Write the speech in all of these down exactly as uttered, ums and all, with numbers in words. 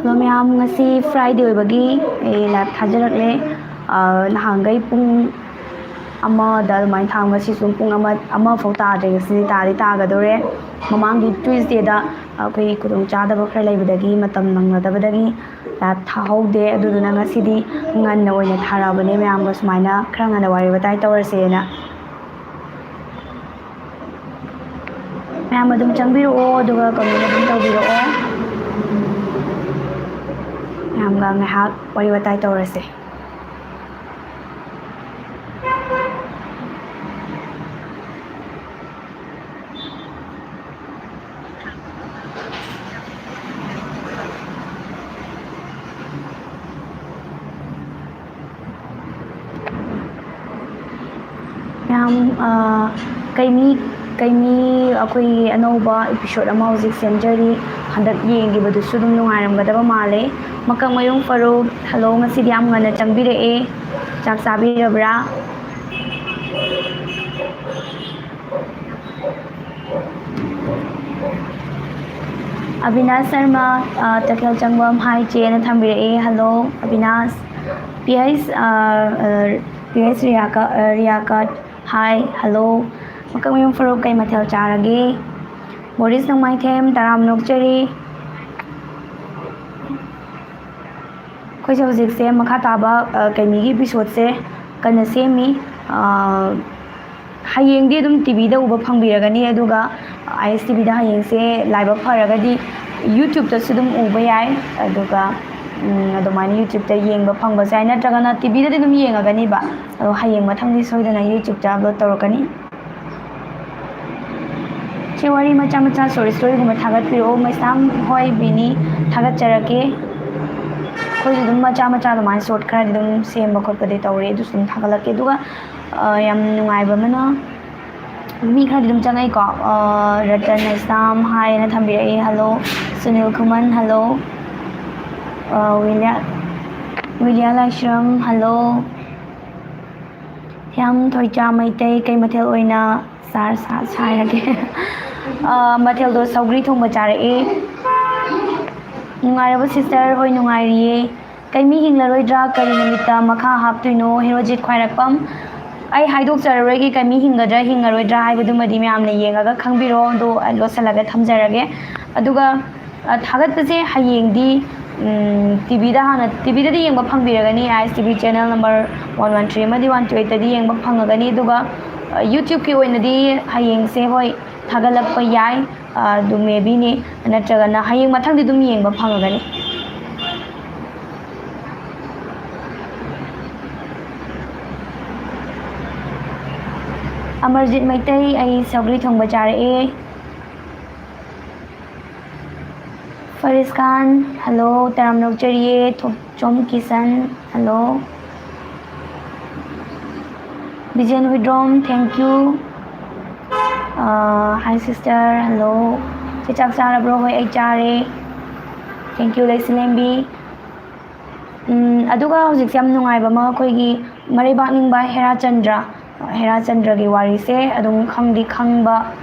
Hello ꯃꯌꯥꯝ, ꯉꯁꯤ Friday ꯑꯣꯏꯕꯒꯤ ꯑꯩ ꯂꯥꯏꯚ ꯊꯥꯖꯔꯛꯂꯦ꯫ ꯑ, ꯅꯍꯥꯟꯈꯩ ꯄꯨꯡ ꯑꯃꯗ ꯑꯗꯨꯃꯥꯏꯅ ꯊꯥꯕ, ꯉꯁꯤꯁꯨ ꯄꯨꯡ ꯑꯃ, ꯑꯃ ꯐꯥꯎ ꯇꯥꯗ꯭ꯔꯦ꯫ ꯉꯁꯤꯗꯤ ꯇꯥꯗꯤ ꯇꯥꯒꯗꯧꯔꯦ꯫ ꯃꯃꯥꯡꯒꯤ ꯇ꯭ꯌꯨꯁꯗꯦꯗ ꯑꯩꯈꯣꯏ ꯈꯨꯗꯣꯡꯆꯥꯗꯕ ꯈꯔ ꯂꯩꯕꯗꯒꯤ, ꯃꯇꯝ ꯅꯪꯅꯗꯕꯗꯒꯤ ꯂꯥꯏꯚ ꯊꯥꯍꯧꯗꯦ꯫ ꯑꯗꯨꯗꯨꯅ ꯉꯁꯤꯗꯤ ꯉꯟꯅ ꯑꯣꯏꯅ ꯊꯥꯔꯛꯑꯕꯅꯦ꯫ ꯃꯌꯥꯝꯒ ꯁꯨꯃꯥꯏꯅ ꯈꯔ ꯉꯟꯅ ꯋꯥꯔꯤ ꯋꯥꯇꯥꯏ ꯇꯧꯔꯁꯦꯅ꯫ ꯃꯌꯥꯝ ꯑꯗꯨꯝ ꯆꯪꯕꯤꯔꯛꯑꯣ, ꯑꯗꯨꯒ ꯀꯃꯦꯟ ꯑꯗꯨꯝ ꯇꯧꯕꯤꯔꯛꯑꯣ꯫ ꯃꯌꯥꯝꯒ ꯉꯥꯏꯍꯥꯛ ꯋꯥꯔꯤ ꯋꯥꯇꯥꯏ ꯇꯧꯔꯁꯦ꯫ ꯌꯥꯝ, ꯑ, ꯀꯩꯃꯤ, ꯀꯩꯃꯤ ꯑꯩꯈꯣꯏꯒꯤ ꯑꯅꯧꯕ ꯏꯄꯤꯁꯣꯠ ꯑꯃ ꯍꯧꯖꯤꯛ ꯁꯦꯝꯖꯔꯤ꯫ ꯍꯟꯗꯛ ꯌꯦꯡꯈꯤꯕꯗꯨꯁꯨ ꯑꯗꯨꯝ ꯅꯨꯡꯉꯥꯏꯔꯝꯒꯗꯕ ꯃꯥꯜꯂꯦ꯫ ꯃꯀꯛꯃꯌꯨꯝ ꯐꯔꯨꯛ, ꯍꯜꯂꯣ, ꯉꯁꯤꯗꯤ ꯌꯥꯝ ꯉꯟꯅ ꯆꯪꯕꯤꯔꯛꯑꯦ꯫ ꯆꯥꯛ ꯆꯥꯕꯤꯔꯕ꯭ꯔꯥ? ꯑꯕꯤꯅꯥꯁ ꯁꯔꯃ, ꯑ, ꯇꯈꯦꯜ ꯆꯪꯕꯝ, ꯍꯥꯏ ꯆꯦꯅ ꯊꯝꯕꯤꯔꯛꯑꯦ꯫ ꯍꯜꯂꯣ, ꯑꯕꯤꯅꯥꯁ꯫ ꯄꯤ ꯑꯩꯁ, ꯑ, ꯑ, ꯄꯤ ꯑꯩꯁ ꯔꯤꯌꯥꯀ-, ꯑ, ꯔꯤꯌꯥꯀꯠ, ꯍꯥꯏ, ꯍꯜꯂꯣ꯫ ꯃꯀꯛꯃꯌꯨꯝ ꯐꯔꯨꯛ, ꯀꯩ ꯃꯊꯦꯜ ꯆꯥꯔꯒꯦ? ꯕꯣꯔꯤꯁ ꯅꯣꯡꯃꯥꯏꯊꯦꯝ, ꯇꯔꯥꯝꯅ ꯑꯣꯛꯆꯔꯤ꯫ ꯑꯩꯈꯣꯏꯁꯦ ꯍꯧꯖꯤꯛꯁꯦ ꯃꯈꯥ ꯇꯥꯕ, ꯑ, ꯀꯩꯃꯤꯒꯤ ꯏꯄꯤꯁꯣꯠꯁꯦ ꯀꯟꯅ ꯁꯦꯝꯃꯤ꯫ ꯑ, ꯍꯌꯦꯡꯗꯤ ꯑꯗꯨꯝ ꯇꯤꯚꯤꯗ ꯎꯕ ꯐꯪꯕꯤꯔꯒꯅꯤ, ꯑꯗꯨꯒ ꯑꯥꯏ ꯑꯦꯁ ꯇꯤꯚꯤꯗ ꯍꯌꯦꯡꯁꯦ ꯂꯥꯏꯕꯛ ꯐꯔꯒꯗꯤ ꯌꯨꯇ꯭ꯌꯨꯕꯇꯁꯨ ꯑꯗꯨꯝ ꯎꯕ ꯌꯥꯏ꯫ ꯑꯗꯨꯒ, ꯎꯝ, ꯑꯗꯨꯃꯥꯏꯅ ꯌꯨꯇ꯭ꯌꯨꯕꯇ ꯌꯦꯡꯕ ꯐꯪꯕꯁꯨ ꯌꯥꯏ, ꯅꯠꯇ꯭ꯔꯒꯅ ꯇꯤꯚꯤꯗꯗꯤ ꯑꯗꯨꯝ ꯌꯦꯡꯉꯒꯅꯤꯕ꯫ ꯑꯗꯣ ꯍꯌꯦꯡ ꯃꯊꯪꯗꯤ ꯁꯣꯏꯗꯅ ꯌꯨꯇ꯭ꯌꯨꯕꯇ ꯑꯞꯂꯣꯗ ꯇꯧꯔꯛꯀꯅꯤ꯫ ꯆꯦ, ꯋꯥꯔꯤ ꯃꯆꯥ ꯃꯆꯥ, ꯁꯣꯔꯠ ꯁ꯭ꯇꯣꯔꯤꯒꯨꯝꯕ ꯊꯥꯒꯠꯄꯤꯔꯛꯑꯣ꯫ ꯃꯩꯁꯅꯥꯝ ꯍꯣꯏ ꯕꯤꯅꯤ, ꯊꯥꯒꯠꯆꯔꯛꯀꯦ꯫ ꯑꯩꯈꯣꯏꯁꯨ ꯑꯗꯨꯝ ꯃꯆꯥ ꯃꯆꯥ ꯑꯗꯨꯃꯥꯏꯅ ꯁꯣꯔꯠ ꯈꯔꯗꯤ ꯑꯗꯨꯝ ꯁꯦꯝꯕ ꯈꯣꯠꯄꯗꯤ ꯇꯧꯔꯦ, ꯑꯗꯨꯁꯨ ꯑꯗꯨꯝ ꯊꯥꯒꯠꯂꯛꯀꯦ꯫ ꯑꯗꯨꯒ, ꯑ, ꯌꯥꯝ ꯅꯨꯡꯉꯥꯏꯕ ꯑꯃꯅ, ꯃꯤ ꯈꯔꯗꯤ ꯑꯗꯨꯝ ꯆꯪꯉꯛꯏꯀꯣ꯫ ꯑ, ꯔꯇꯟ ꯃꯩꯁꯅꯥꯝ ꯍꯥꯏꯅ ꯊꯝꯕꯤꯔꯛꯏ, ꯍꯜꯂꯣ꯫ ꯁꯨꯅꯤꯜ ꯈꯨꯃꯟ, ꯍꯜꯂꯣ꯫ ꯑ, ꯋꯤꯂꯤꯌꯥ, ꯋꯤꯂꯤꯌꯥ ꯂꯥꯏꯁ꯭ꯔꯝ, ꯍꯜꯂꯣ꯫ ꯍꯤꯌꯥꯝ ꯊꯣꯏꯆꯥ ꯃꯩꯇꯩ, ꯀꯩ ꯃꯊꯦꯜ ꯑꯣꯏꯅ ꯆꯥꯔ-, ꯁꯥ-, ꯁꯥꯏꯔꯒꯦ? ꯑ, ꯃꯊꯦꯜꯗꯣ ꯁꯧꯒ꯭ꯔꯤ ꯊꯣꯡꯕ ꯆꯥꯔꯛꯑꯦ꯫ ꯅꯨꯡꯉꯥꯏꯔꯕꯣ sister? ꯍꯣꯏ, ꯅꯨꯡꯉꯥꯏꯔꯤꯌꯦ꯫ ꯀꯩꯃꯤ ꯍꯤꯡꯂꯔꯣꯏꯗ꯭ꯔꯥ? ꯀꯔꯤ ꯅꯨꯃꯤꯠꯇ ꯃꯈꯥ ꯍꯥꯞꯇꯣꯏꯅꯣ? ꯍꯦꯔꯣꯖꯤꯠ ꯈ꯭ꯋꯥꯏꯔꯥꯛꯄꯝ꯫ ꯑꯩ ꯍꯥꯏꯗꯣꯛꯆꯔꯔꯣꯏꯒꯦ, ꯀꯩꯃꯤ ꯍꯤꯡꯒꯗ꯭ꯔꯥ ꯍꯤꯡꯉꯔꯣꯏꯗ꯭ꯔꯥ ꯍꯥꯏꯕꯗꯨꯃꯗꯤ ꯃꯌꯥꯝꯅ ꯌꯦꯡꯉꯒ ꯈꯪꯕꯤꯔꯣ꯫ ꯑꯗꯣ ꯑꯩ ꯂꯣꯠꯁꯤꯜꯂꯒ ꯊꯝꯖꯔꯒꯦ꯫ ꯑꯗꯨꯒ, ꯑ, ꯊꯥꯒꯠꯄꯁꯦ ꯍꯌꯦꯡꯗꯤ, ꯎꯝ, ꯇꯤꯚꯤꯗ ꯍꯥꯟꯅ, ꯇꯤꯚꯤꯗꯗꯤ ꯌꯦꯡꯕ ꯐꯪꯕꯤꯔꯒꯅꯤ, I S T V channel number one one three ꯑꯃꯗꯤ one two eight ꯇꯗꯤ ꯌꯦꯡꯕ ꯐꯪꯉꯒꯅꯤ꯫ ꯑꯗꯨꯒ, ꯑ, YouTube-ꯀꯤ ꯑꯣꯏꯅꯗꯤ ꯍꯌꯦꯡꯁꯦ, ꯍꯣꯏ, ꯊꯥꯒꯠꯂꯛꯄ ꯌꯥꯏ꯫ ꯑ, ꯑꯗꯨ maybe-ꯅꯤ, ꯅꯠꯇ꯭ꯔꯒꯅ ꯍꯌꯦꯡ ꯃꯊꯪꯗꯤ ꯑꯗꯨꯝ ꯌꯦꯡꯕ ꯐꯪꯉꯒꯅꯤ꯫ ꯑꯃꯔꯖꯤꯠ ꯃꯩꯇꯩ, ꯑꯩ ꯁꯧꯒ꯭ꯔꯤ ꯊꯣꯡꯕ ꯆꯥꯔꯛꯑꯦ꯫ ꯐꯔꯤꯁ ꯈꯥꯟ, hello, ꯇꯔꯥꯝꯅ ꯑꯣꯛꯆꯔꯤꯌꯦ꯫ ꯊꯣꯛꯆꯣꯝ Kisan, hello꯫ ꯕꯤꯖꯦꯟ Huidrom, thank you꯫ Ah, hi sister, hello꯫ ꯆꯦ, ꯆꯥꯛ ꯆꯥꯔꯕ꯭ꯔꯣ? ꯍꯣꯏ, ꯑꯩ ꯆꯥꯔꯦ꯫ Thank you, ꯂꯩꯁꯤꯂꯦꯝꯕꯤ꯫ ꯎꯝ, ꯑꯗꯨꯒ ꯍꯧꯖꯤꯛꯁꯦ ꯌꯥꯝ ꯅꯨꯡꯉꯥꯏꯕ ꯑꯃ, ꯑꯩꯈꯣꯏꯒꯤ ꯃꯔꯩꯕꯥꯛ ꯅꯤꯡꯕ ꯍꯦꯔꯥꯆꯟꯗ꯭ꯔ, ꯍꯦꯔꯥꯆꯟꯗ꯭ꯔꯒꯤ ꯋꯥꯔꯤꯁꯦ ꯑꯗꯨꯝ ꯈꯪꯗꯤ ꯈꯪꯕ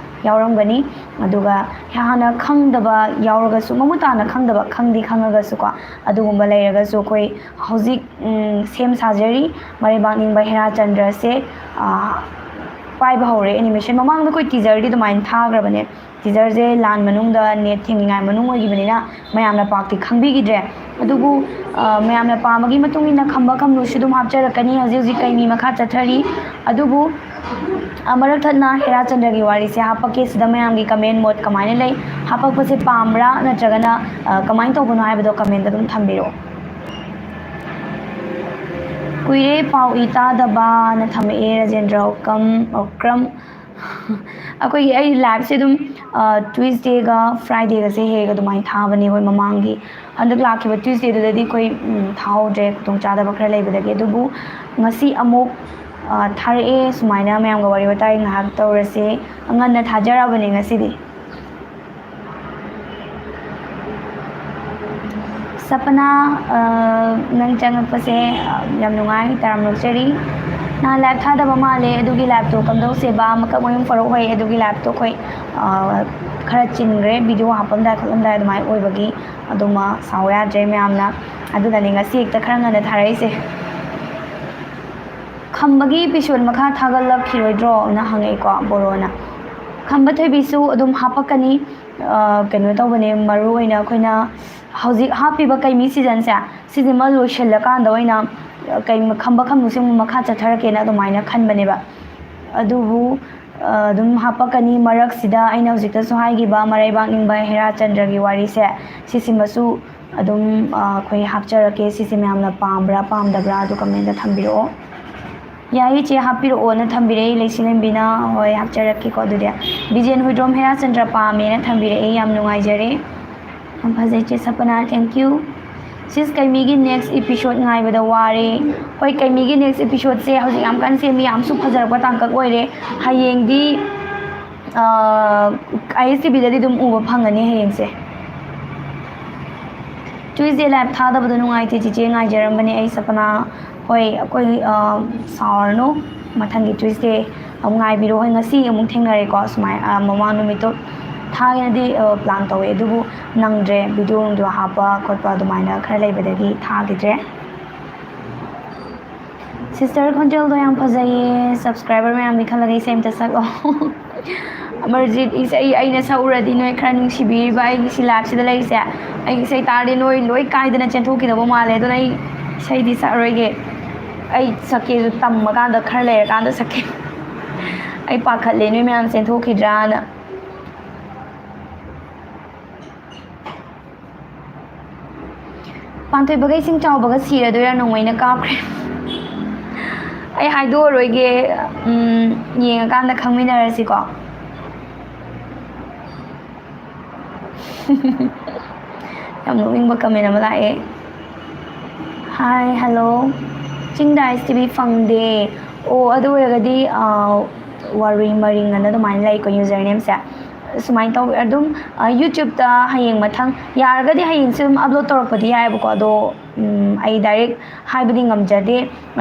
ꯌꯥꯎꯔꯝꯒꯅꯤ꯫ ꯑꯗꯨꯒ ꯍꯥꯟꯅ ꯈꯪꯗꯕ ꯌꯥꯎꯔꯒꯁꯨ, ꯃꯃꯨꯠ ꯇꯥꯅ ꯈꯪꯗꯕ, ꯈꯪꯗꯤ ꯈꯪꯉꯒꯁꯨꯀꯣ, ꯑꯗꯨꯒꯨꯝꯕ ꯂꯩꯔꯒꯁꯨ ꯑꯩꯈꯣꯏ ꯍꯧꯖꯤꯛ, ꯎꯝ, ꯁꯦꯝ ꯁꯥꯖꯔꯤ꯫ ꯃꯔꯩꯕꯥꯛ ꯅꯤꯡꯕ ꯍꯦꯔꯥꯆꯟꯗ꯭ꯔꯁꯦ, ꯑꯥ, ꯄꯥꯏꯕ ꯍꯧꯔꯦ animation꯫ ꯃꯃꯥꯡꯗ ꯑꯩꯈꯣꯏ teaser-ꯗꯤ ꯑꯗꯨꯃꯥꯏꯅ ꯊꯥꯈ꯭ꯔꯕꯅꯦ꯫ Teaser-ꯁꯦ ꯂꯥꯟ ꯃꯅꯨꯡꯗ net ꯊꯤꯡꯉꯤꯉꯥꯏ ꯃꯅꯨꯡ ꯑꯣꯏꯈꯤꯕꯅꯤꯅ ꯃꯌꯥꯝꯅ ꯄꯥꯛꯇꯤ ꯈꯪꯕꯤꯈꯤꯗ꯭ꯔꯦ꯫ ꯑꯗꯨꯕꯨ, ꯑ, ꯃꯌꯥꯝꯅ ꯄꯥꯝꯕꯒꯤ ꯃꯇꯨꯡ ꯏꯟꯅ ꯈꯝꯕ ꯈꯝꯂꯨꯁꯨ ꯑꯗꯨꯝ ꯍꯥꯞꯆꯔꯛꯀꯅꯤ꯫ ꯍꯧꯖꯤꯛ ꯍꯧꯖꯤꯛ ꯀꯩꯃꯤ ꯃꯈꯥ ꯆꯠꯊꯔꯤ꯫ ꯑꯗꯨꯕꯨ, ꯑ, ꯃꯔꯛ ꯊꯠꯅ ꯍꯦꯔꯥꯆꯟꯗ꯭ꯔꯒꯤ ꯋꯥꯔꯤꯁꯦ ꯍꯥꯞꯄꯛꯀꯦ꯫ ꯁꯤꯗ ꯃꯌꯥꯝꯒꯤ comment ꯃꯣꯠ ꯀꯃꯥꯏꯅ ꯂꯩ? ꯍꯥꯞꯄꯛꯄꯁꯦ ꯄꯥꯝꯕ꯭ꯔꯥ, ꯅꯠꯇ꯭ꯔꯒꯅ, ꯑ, ꯀꯃꯥꯏꯅ ꯇꯧꯕꯅꯣ ꯍꯥꯏꯕꯗꯣ comment ꯑꯗꯨꯝ ꯊꯝꯕꯤꯔꯛꯑꯣ꯫ ꯀꯨꯏꯔꯦ ꯄꯥꯎ ꯏ ꯇꯥꯗꯕꯅ ꯊꯝꯃꯛꯑꯦ ꯔꯥꯖꯦꯟꯗ꯭ꯔ ꯑꯣꯀ꯭ꯔꯝ, ꯑꯣꯀ꯭ꯔꯝ꯫ ꯑꯩꯈꯣꯏꯒꯤ, ꯑꯩ live-ꯁꯦ ꯑꯗꯨꯝ, ꯑ, Tuesday-ꯒ Friday-ꯒꯁꯦ ꯍꯦꯛ ꯍꯦꯛ ꯑꯗꯨꯃꯥꯏꯅ ꯊꯥꯕꯅꯦ, ꯍꯣꯏ, ꯃꯃꯥꯡꯒꯤ꯫ ꯍꯟꯗꯛ ꯂꯥꯛꯈꯤꯕ Tuesday-ꯗꯨꯗꯗꯤ ꯑꯩꯈꯣꯏ, ꯎꯝ, ꯊꯥꯍꯧꯗ꯭ꯔꯦ, ꯈꯨꯗꯣꯡꯆꯥꯗꯕ ꯈꯔ ꯂꯩꯕꯗꯒꯤ꯫ ꯑꯗꯨꯕꯨ ꯉꯁꯤ ꯑꯃꯨꯛ, ꯑ, ꯊꯥꯔꯛꯑꯦ, ꯁꯨꯃꯥꯏꯅ ꯃꯌꯥꯝꯒ ꯋꯥꯔꯤ ꯋꯥꯇꯥꯏ ꯉꯥꯏꯍꯥꯛ ꯇꯧꯔꯁꯦ꯫ ꯉꯟꯅ ꯊꯥꯖꯔꯛꯑꯕꯅꯦ ꯉꯁꯤꯗꯤ꯫ ꯁꯄꯅꯥ, ꯑ, ꯅꯪ ꯆꯪꯉꯛꯄꯁꯦ, ꯑ, ꯌꯥꯝ ꯅꯨꯡꯉꯥꯏ, ꯇꯔꯥꯝꯅ ꯑꯣꯛꯆꯔꯤ꯫ ꯅꯍꯥꯟ live ꯊꯥꯗꯕ ꯃꯥꯜꯂꯦ, ꯑꯗꯨꯒꯤ live-ꯇꯣ ꯀꯝꯗꯧꯁꯦꯕ? ꯃꯀꯛ ꯃꯌꯨꯝ ꯐꯔꯨꯛ ꯍꯣꯏ, ꯑꯗꯨꯒꯤ live-ꯇꯣ ꯑꯩꯈꯣꯏ, ꯑ, ꯈꯔ ꯆꯤꯟꯈ꯭ꯔꯦ, ꯚꯤꯗꯤꯑꯣ ꯍꯥꯞꯄꯝꯗꯥꯏ ꯈꯣꯠꯂꯝꯗꯥꯏ ꯑꯗꯨꯃꯥꯏꯅ ꯑꯣꯏꯕꯒꯤ꯫ ꯑꯗꯨꯃ ꯁꯥꯎ ꯌꯥꯗ꯭ꯔꯦ ꯃꯌꯥꯝꯅ꯫ ꯑꯗꯨꯅꯅꯦ ꯉꯁꯤ ꯍꯦꯛꯇ ꯈꯔ ꯉꯟꯅ ꯊꯥꯔꯛꯏꯁꯦ꯫ "ꯈꯝꯕꯒꯤ ꯏꯄꯤꯁꯣꯠ ꯃꯈꯥ ꯊꯥꯒꯠꯂꯛꯈꯤꯔꯣꯏꯗ꯭ꯔꯣꯅ?" ꯍꯪꯉꯛꯑꯦꯀꯣ ꯕꯣꯔꯣꯅ꯫ ꯈꯝꯕ ꯊꯣꯏꯕꯤꯁꯨ ꯑꯗꯨꯝ ꯍꯥꯞꯄꯛꯀꯅꯤ꯫ ꯑ, ꯀꯩꯅꯣ ꯇꯧꯕꯅꯦ, ꯃꯔꯨ ꯑꯣꯏꯅ ꯑꯩꯈꯣꯏꯅ ꯍꯧꯖꯤꯛ ꯍꯥꯞꯄꯤꯕ ꯀꯩꯃꯤ ꯁꯤꯖꯟꯁꯦ, ꯁꯤꯁꯤꯃ ꯂꯣꯏꯁꯤꯜꯂꯀꯥꯟꯗ ꯑꯣꯏꯅ, ꯑ, ꯀꯩ, ꯈꯝꯕ ꯈꯝꯕꯨꯁꯦ ꯑꯃꯨꯛ ꯃꯈꯥ ꯆꯠꯊꯔꯛꯀꯦꯅ ꯑꯗꯨꯃꯥꯏꯅ ꯈꯟꯕꯅꯦꯕ꯫ ꯑꯗꯨꯕꯨ, ꯑ, ꯑꯗꯨꯝ ꯍꯥꯞꯄꯛꯀꯅꯤ꯫ ꯃꯔꯛꯁꯤꯗ ꯑꯩꯅ ꯍꯧꯖꯤꯛꯇꯁꯨ ꯍꯥꯏꯈꯤꯕ ꯃꯔꯩꯕꯥꯛ ꯅꯤꯡꯕ ꯍꯦꯔꯥꯆꯟꯗ꯭ꯔꯒꯤ ꯋꯥꯔꯤꯁꯦ, ꯁꯤꯁꯤꯃꯁꯨ ꯑꯗꯨꯝ, ꯑ, ꯑꯩꯈꯣꯏ ꯍꯥꯞꯆꯔꯛꯀꯦ꯫ ꯁꯤꯁꯦ ꯃꯌꯥꯝꯅ ꯄꯥꯝꯕ꯭ꯔꯥ ꯄꯥꯝꯗꯕ꯭ꯔꯥ ꯑꯗꯨ ꯀꯃꯦꯟꯗ ꯊꯝꯕꯤꯔꯛꯑꯣ꯫ ꯌꯥꯏꯌꯦ ꯆꯦ, ꯍꯥꯞꯄꯤꯔꯛꯑꯣꯅ ꯊꯝꯕꯤꯔꯛꯏ ꯂꯩꯁꯤꯂꯦꯝꯕꯤꯅ꯫ ꯍꯣꯏ, ꯍꯥꯞꯆꯔꯛꯀꯦꯀꯣ꯫ ꯑꯗꯨꯗꯤ ꯕꯤꯖꯦꯟ ꯍꯨꯏꯗ꯭ꯔꯣꯝ ꯍꯦꯔꯥꯆꯟꯗ꯭ꯔ ꯄꯥꯝꯃꯦꯅ ꯊꯝꯕꯤꯔꯛꯏ, ꯌꯥꯝ ꯅꯨꯡꯉꯥꯏꯖꯔꯦ꯫ ꯌꯥꯝ ꯐꯖꯩ ꯆꯦ ꯁꯄꯅꯥ, thank you꯫ ꯁꯤꯁ, ꯀꯩꯃꯤꯒꯤ ꯅꯦꯛꯁ ꯏꯄꯤꯁꯣꯠ ꯉꯥꯏꯕꯗ ꯋꯥꯔꯦ꯫ ꯍꯣꯏ, ꯀꯩꯃꯤꯒꯤ ꯅꯦꯛꯁ ꯏꯄꯤꯁꯣꯠꯁꯦ ꯍꯧꯖꯤꯛ ꯌꯥꯝ ꯀꯟꯅ ꯁꯦꯝꯃꯤ, ꯌꯥꯝꯁꯨ ꯐꯖꯔꯛꯄ ꯇꯥꯡꯀꯛ ꯑꯣꯏꯔꯦ꯫ ꯍꯌꯦꯡꯗꯤ, ꯑ, ꯑꯥꯏ ꯑꯦꯁ ꯇꯤ ꯚꯤꯗꯗꯤ ꯑꯗꯨꯝ ꯎꯕ ꯐꯪꯒꯅꯤ ꯍꯌꯦꯡꯁꯦ꯫ ꯇ꯭ꯌꯨꯁꯗꯦ ꯂꯥꯏꯚ ꯊꯥꯗꯕꯗꯣ ꯅꯨꯡꯉꯥꯏꯇꯦ ꯆꯤꯆꯦ, ꯉꯥꯏꯖꯔꯝꯕꯅꯦ ꯑꯩ ꯁꯄꯅꯥ꯫ ꯍꯣꯏ, ꯑꯩꯈꯣꯏ, ꯑ, ꯁꯥꯎꯔꯅꯨ, ꯃꯊꯪꯒꯤ ꯇ꯭ꯌꯨꯁꯗꯦ ꯑꯃꯨꯛ ꯉꯥꯏꯕꯤꯔꯣ꯫ ꯍꯣꯏ, ꯉꯁꯤ ꯑꯃꯨꯛ ꯊꯦꯡꯅꯔꯦꯀꯣ, ꯁꯨꯃꯥꯏ, ꯑ, ꯃꯃꯥꯡ ꯅꯨꯃꯤꯠꯇꯣ ꯊꯥꯒꯦꯅꯗꯤ, ꯑ, ꯄ꯭ꯂꯥꯟ ꯇꯧꯋꯦ, ꯑꯗꯨꯕꯨ ꯅꯪꯗ꯭ꯔꯦ, ꯚꯤꯗꯤꯑꯣ ꯅꯨꯡꯗꯤꯑꯣ ꯍꯥꯞꯄ ꯈꯣꯠꯄ ꯑꯗꯨꯃꯥꯏꯅ ꯈꯔ ꯂꯩꯕꯗꯒꯤ ꯊꯥꯈꯤꯗ꯭ꯔꯦ꯫ ꯁꯤꯁꯇꯔ ꯈꯣꯟꯖꯦꯜꯗꯣ ꯌꯥꯝ ꯐꯖꯩꯌꯦ, ꯁꯕꯁꯀ꯭ꯔꯥꯏꯕꯔ ꯃꯌꯥꯝꯒꯤ ꯈꯜꯂꯒ ꯏꯁꯩ ꯑꯝꯇ ꯁꯛꯂꯛꯑꯣ꯫ ꯑꯃꯔꯖꯤꯠ, ꯏꯁꯩ ꯑꯩꯅ ꯁꯛꯎꯔꯗꯤ ꯅꯣꯏ ꯈꯔ ꯅꯨꯡꯁꯤꯕꯤꯔꯤꯕ ꯑꯩꯒꯤ ꯁꯤ ꯂꯥꯏꯐꯁꯤꯗ ꯂꯩꯔꯤꯁꯦ, ꯑꯩꯒꯤ ꯏꯁꯩ ꯇꯥꯔꯗꯤ ꯅꯣꯏ ꯂꯣꯏ ꯀꯥꯏꯗꯅ ꯆꯦꯟꯊꯣꯛꯈꯤꯗꯧꯕ ꯃꯥꯜꯂꯦ, ꯑꯗꯨꯅ ꯑꯩ ꯏꯁꯩꯗꯤ ꯁꯛꯑꯔꯣꯏꯒꯦ꯫ ꯑꯩ ꯁꯛꯀꯦꯁꯨ ꯇꯝꯃꯀꯥꯟꯗ, ꯈꯔ ꯂꯩꯔꯀꯥꯟꯗ ꯁꯛꯀꯦ꯫ ꯑꯩ ꯄꯥꯈꯠꯂꯦ ꯅꯣꯏ ꯃꯌꯥꯝ ꯆꯦꯟꯊꯣꯛꯈꯤꯗ꯭ꯔꯥꯅ꯫ ꯄꯥꯟꯊꯣꯏꯕꯒ ꯏꯁꯤꯡ ꯆꯥꯎꯕꯒ ꯁꯤꯔꯗꯣꯏꯔꯥ ꯅꯣꯡꯃꯩꯅ ꯀꯥꯞꯈ꯭ꯔꯦ꯫ ꯑꯩ ꯍꯥꯏꯗꯣꯛꯑꯔꯣꯏꯒꯦ, ꯎꯝ, ꯌꯦꯡꯉꯀꯥꯟꯗ ꯈꯪꯃꯤꯟꯅꯔꯁꯤꯀꯣ꯫ ꯌꯥꯝ ꯅꯣꯛꯅꯤꯡꯕ ꯀꯃꯦꯟ ꯑꯃ ꯂꯥꯛꯑꯦ꯫ ꯍꯥꯏ, ꯍꯜꯂꯣ꯫ ꯆꯤꯡꯗ ꯑꯥꯏ ꯑꯦꯁ ꯇꯤ ꯚꯤ ꯐꯪꯗꯦ꯫ ꯑꯣ, ꯑꯗꯨ ꯑꯣꯏꯔꯒꯗꯤ, ꯑ, ꯋꯥꯔꯤ ꯃꯔꯤꯡ ꯑꯅ ꯑꯗꯨꯃꯥꯏꯅ ꯂꯩꯀꯣ, ꯌꯨꯖꯔ ꯅꯦꯝꯁꯦ꯫ ꯁꯨꯃꯥꯏꯅ ꯇꯧꯋꯦ ꯑꯗꯨꯝ, ꯑ, ꯌꯨꯇ꯭ꯌꯨꯕꯇ ꯍꯌꯦꯡ ꯃꯊꯪ, ꯌꯥꯔꯒꯗꯤ ꯍꯌꯦꯡꯁꯨ ꯑꯗꯨꯝ ꯑꯞꯂꯣꯗ ꯇꯧꯔꯛꯄꯗꯤ ꯌꯥꯏꯑꯕꯀꯣ, ꯑꯗꯣ, ꯎꯝ, ꯑꯩ ꯗꯥꯏꯔꯦꯛ ꯍꯥꯏꯕꯗꯤ ꯉꯝꯖꯗꯦ꯫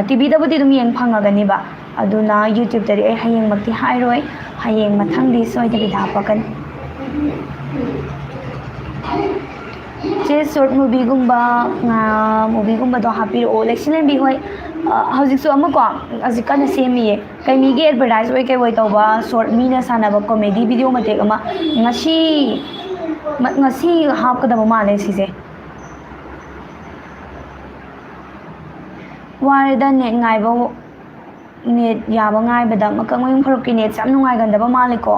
ꯇꯤ ꯚꯤꯗꯕꯨꯗꯤ ꯑꯗꯨꯝ ꯌꯦꯡ ꯐꯪꯉꯒꯅꯤꯕ, ꯑꯗꯨꯅ ꯌꯨꯇ꯭ꯌꯨꯕꯇꯗꯤ ꯑꯩ ꯍꯌꯦꯡꯃꯛꯇꯤ ꯍꯥꯏꯔꯣꯏ, ꯍꯌꯦꯡ ꯃꯊꯪꯗꯤ ꯁꯣꯏꯗꯕꯤꯗ ꯍꯥꯞꯄꯛꯀꯅꯤ꯫ ꯆꯦ, ꯁꯣꯔꯠ ꯃꯨꯚꯤꯒꯨꯝꯕ, ꯃꯨꯚꯤꯒꯨꯝꯕꯗꯣ ꯍꯥꯞꯄꯤꯔꯛꯑꯣ꯫ ꯂꯩꯁꯤꯂꯦꯝꯕꯤ ꯍꯣꯏ, ꯑ, ꯍꯧꯖꯤꯛꯁꯨ ꯑꯃꯀꯣ, ꯍꯧꯖꯤꯛ ꯀꯟꯅ ꯁꯦꯝꯃꯤꯌꯦ꯫ ꯀꯩꯃꯤꯒꯤ ꯑꯦꯗꯚꯔꯇꯥꯏꯁ ꯑꯣꯏ ꯀꯩ ꯑꯣꯏ ꯇꯧꯕ ꯁꯣꯔꯠ ꯃꯤꯅ ꯁꯥꯟꯅꯕ ꯀꯣꯃꯦꯗꯤ ꯚꯤꯗꯤꯑꯣ ꯃꯇꯦꯛ ꯑꯃ ꯉꯁꯤ, ꯃ-, ꯉꯁꯤ ꯍꯥꯞꯀꯗꯕ ꯃꯥꯜꯂꯦ ꯁꯤꯁꯦ꯫ ꯋꯥꯔꯦꯗ ꯅꯦꯠ ꯉꯥꯏꯕ, ꯅꯦꯠ ꯌꯥꯕ ꯉꯥꯏꯕꯗ꯫ ꯃꯀꯛꯃꯌꯨꯝ ꯐꯔꯨꯛꯀꯤ ꯅꯦꯠꯁꯦ ꯌꯥꯝ ꯅꯨꯡꯉꯥꯏꯒꯟꯗꯕ ꯃꯥꯜꯂꯦꯀꯣ꯫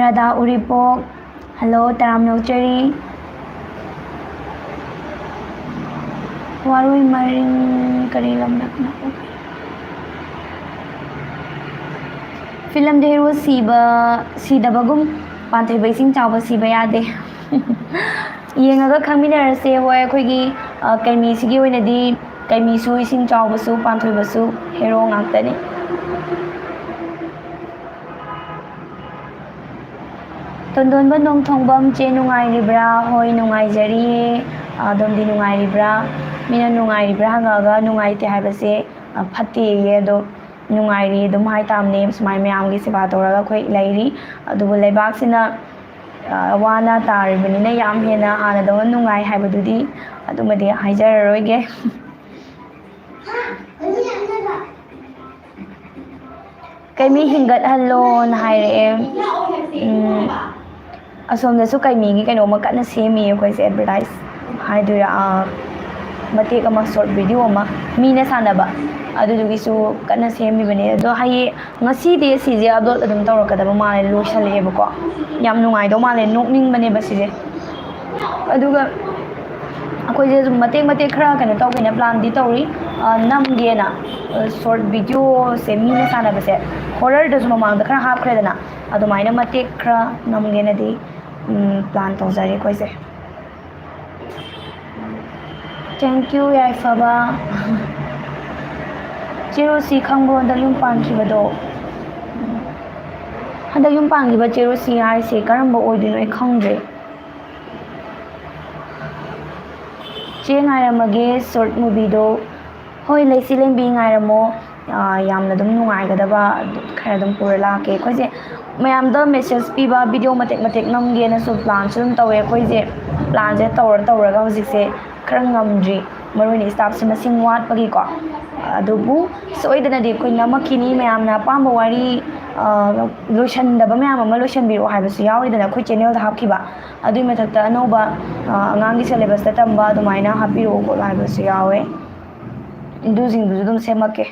ꯔꯥꯙꯥ ꯎꯔꯤꯄꯣꯛ, ꯍꯜꯂꯣ, ꯇꯔꯥꯝꯅ ꯑꯣꯛꯆꯔꯤ꯫ ꯋꯥꯔꯣꯏ ꯃꯔꯤꯡ ꯀꯔꯤ ꯂꯝꯗ ꯀꯅꯥ ꯎꯒꯦ? ꯐꯤꯂꯝꯗ ꯍꯦꯔꯣ ꯁꯤꯕ, ꯁꯤꯗꯕꯒꯨꯝ ꯄꯥꯟꯊꯣꯏꯕ ꯏꯁꯤꯡ ꯆꯥꯎꯕ ꯁꯤꯕ ꯌꯥꯗꯦ꯫ ꯌꯦꯡꯉꯒ ꯈꯪꯃꯤꯟꯅꯔꯁꯦ꯫ ꯍꯣꯏ, ꯑꯩꯈꯣꯏꯒꯤ, ꯑ, ꯀꯩꯃꯤꯁꯤꯒꯤ ꯑꯣꯏꯅꯗꯤ ꯀꯩꯃꯤꯁꯨ, ꯏꯁꯤꯡ ꯆꯥꯎꯕꯁꯨ, ꯄꯥꯟꯊꯣꯏꯕꯁꯨ ꯍꯦꯔꯣ ꯉꯥꯛꯇꯅꯤ꯫ ꯇꯣꯟꯗꯣꯟꯕ ꯅꯣꯡꯊꯣꯡꯕꯝ, ꯆꯦ ꯅꯨꯡꯉꯥꯏꯔꯤꯕ꯭ꯔꯥ? ꯍꯣꯏ, ꯅꯨꯡꯉꯥꯏꯖꯔꯤꯌꯦ꯫ ꯑꯗꯣꯝꯗꯤ ꯅꯨꯡꯉꯥꯏꯔꯤꯕ꯭ꯔꯥ? ꯃꯤꯅ ꯅꯨꯡꯉꯥꯏꯔꯤꯕ꯭ꯔꯥ ꯍꯪꯉꯛꯑꯒ ꯅꯨꯡꯉꯥꯏꯇꯦ ꯍꯥꯏꯕꯁꯦ, ꯑ, ꯐꯠꯇꯦꯌꯦ꯫ ꯑꯗꯣ ꯅꯨꯡꯉꯥꯏꯔꯤ ꯑꯗꯨꯝ ꯍꯥꯏꯇꯥꯕꯅꯦ꯫ ꯁꯨꯃꯥꯏꯅ ꯃꯌꯥꯝꯒꯤ ꯁꯦꯕꯥ ꯇꯧꯔꯒ ꯑꯩꯈꯣꯏ ꯂꯩꯔꯤ꯫ ꯑꯗꯨꯕꯨ ꯂꯩꯕꯥꯛꯁꯤꯅ, ꯑ, ꯋꯥꯅ ꯇꯥꯔꯤꯕꯅꯤꯅ ꯌꯥꯝ ꯍꯦꯟꯅ ꯍꯥꯟꯅꯗꯧꯅ ꯅꯨꯡꯉꯥꯏ ꯍꯥꯏꯕꯗꯨꯗꯤ ꯑꯗꯨꯃꯗꯤ ꯍꯥꯏꯖꯔꯔꯣꯏꯒꯦ꯫ ꯀꯩꯃꯤ ꯍꯤꯡꯒꯠꯍꯜꯂꯣꯅ ꯍꯥꯏꯔꯛꯑꯦ꯫ ꯎꯝ, ꯑꯁꯣꯝꯗꯁꯨ ꯀꯩꯃꯤꯒꯤ ꯀꯩꯅꯣꯝꯃ ꯀꯟꯅ ꯁꯦꯝꯃꯤ ꯑꯩꯈꯣꯏꯁꯦ, ꯑꯦꯗꯚꯔꯇꯥꯏꯁ ꯍꯥꯏꯗꯣꯏꯔꯥ, ꯑꯥ, ꯃꯇꯦꯛ ꯑꯃ, ꯁꯣꯔꯠ ꯚꯤꯗꯤꯑꯣ ꯑꯃ ꯃꯤꯅ ꯁꯥꯟꯅꯕ, ꯑꯗꯨꯗꯨꯒꯤꯁꯨ ꯀꯟꯅ ꯁꯦꯝꯃꯤꯕꯅꯦ꯫ ꯑꯗꯣ ꯍꯌꯦꯡ, ꯉꯁꯤꯗꯤ ꯁꯤꯁꯦ ꯑꯞꯂꯣꯗ ꯑꯗꯨꯝ ꯇꯧꯔꯛꯀꯗꯕ ꯃꯥꯜꯂꯦ, ꯂꯣꯏꯁꯜꯂꯛꯑꯦꯕꯀꯣ꯫ ꯌꯥꯝ ꯅꯨꯡꯉꯥꯏꯗꯧ ꯃꯥꯜꯂꯦ, ꯅꯣꯛꯅꯤꯡꯕꯅꯦꯕ ꯁꯤꯁꯦ꯫ ꯑꯗꯨꯒ ꯑꯩꯈꯣꯏꯁꯦ ꯁꯨꯝ ꯃꯇꯦꯛ ꯃꯇꯦꯛ ꯈꯔ ꯀꯩꯅꯣ ꯇꯧꯒꯦꯅ ꯄ꯭ꯂꯥꯟꯗꯤ ꯇꯧꯔꯤ, ꯑ, ꯅꯝꯒꯦꯅ꯫ ꯑ, ꯁꯣꯔꯠ ꯚꯤꯗꯤꯑꯣꯁꯦ ꯃꯤꯅ ꯁꯥꯟꯅꯕꯁꯦ, ꯍꯣꯔꯔꯗꯁꯨ ꯃꯃꯥꯡꯗ ꯈꯔ ꯍꯥꯞꯈ꯭ꯔꯦꯗꯅ, ꯑꯗꯨꯃꯥꯏꯅ ꯃꯇꯦꯛ ꯈꯔ ꯅꯝꯒꯦꯅꯗꯤ, ꯎꯝ, ꯄ꯭ꯂꯥꯟ ꯇꯧꯖꯔꯤ ꯑꯩꯈꯣꯏꯁꯦ꯫ Thank you, ꯌꯥꯏꯐꯕ꯫ ꯆꯦ ꯔꯣꯁꯤ ꯈꯪꯕ꯭ꯔꯣ, ꯍꯟꯗꯛ ꯌꯨꯝ ꯄꯥꯟꯈꯤꯕꯗꯣ? ꯍꯟꯗꯛ ꯌꯨꯝ ꯄꯥꯟꯈꯤꯕ ꯆꯦ ꯔꯣꯁꯤ ꯍꯥꯏꯁꯦ ꯀꯔꯝꯕ ꯑꯣꯏꯗꯣꯏꯅꯣ ꯑꯩ ꯈꯪꯗ꯭ꯔꯦ꯫ ꯆꯦ, ꯉꯥꯏꯔꯝꯃꯒꯦ ꯁꯣꯔꯠ ꯃꯨꯚꯤꯗꯣ꯫ ꯍꯣꯏ, ꯂꯩꯁꯤ ꯂꯦꯝꯕꯤ, ꯉꯥꯏꯔꯝꯃꯣ꯫ ꯑꯥ, ꯌꯥꯝꯅ ꯑꯗꯨꯝ ꯅꯨꯡꯉꯥꯏꯒꯗꯕ ꯈꯔ ꯑꯗꯨꯝ ꯄꯨꯔ ꯂꯥꯛꯀꯦ꯫ ꯑꯩꯈꯣꯏꯁꯦ ꯃꯌꯥꯝꯗ ꯃꯦꯁꯦꯖ ꯄꯤꯕ, ꯚꯤꯗꯤꯑꯣ ꯃꯇꯦꯛ ꯃꯇꯦꯛ ꯅꯝꯒꯦꯅꯁꯨ ꯄ꯭ꯂꯥꯟꯁꯨ ꯑꯗꯨꯝ ꯇꯧꯋꯦ꯫ ꯑꯩꯈꯣꯏꯁꯦ ꯄ꯭ꯂꯥꯟꯁꯦ ꯇꯧꯔ ꯇꯧꯔꯒ ꯍꯧꯖꯤꯛꯁꯦ ꯈꯔ ꯉꯝꯗ꯭ꯔꯤ, ꯃꯔꯨ ꯑꯣꯏꯅ ꯁ꯭ꯇꯥꯐꯁꯦ ꯃꯁꯤꯡ ꯋꯥꯠꯄꯒꯤꯀꯣ꯫ ꯑꯗꯨꯕꯨ ꯁꯣꯏꯗꯅꯗꯤ ꯑꯩꯈꯣꯏ ꯅꯝꯃꯛꯈꯤꯅꯤ꯫ ꯃꯌꯥꯝꯅ ꯑꯄꯥꯝꯕ ꯋꯥꯔꯤ, ꯑꯥ, ꯂꯣꯏꯁꯟꯗꯕ ꯃꯌꯥꯝ ꯑꯃ ꯂꯣꯏꯁꯟꯕꯤꯔꯛꯑꯣ ꯍꯥꯏꯕꯁꯨ ꯌꯥꯎꯔꯤꯗꯅ, ꯑꯩꯈꯣꯏ ꯆꯦꯅꯦꯜꯗ ꯍꯥꯞꯈꯤꯕ꯫ ꯑꯗꯨꯒꯤ ꯃꯊꯛꯇ ꯑꯅꯧꯕ, ꯑꯥ, ꯑꯉꯥꯡꯒꯤ ꯁꯦꯂꯦꯕꯁꯇ ꯇꯝꯕ ꯑꯗꯨꯃꯥꯏꯅ ꯍꯥꯞꯄꯤꯔꯛꯑꯣ ꯈꯣꯠꯂꯣ ꯍꯥꯏꯕꯁꯨ ꯌꯥꯎꯋꯦ꯫ ꯑꯗꯨꯁꯤꯡꯗꯨꯁꯨ ꯑꯗꯨꯝ ꯁꯦꯝꯃꯛꯀꯦ꯫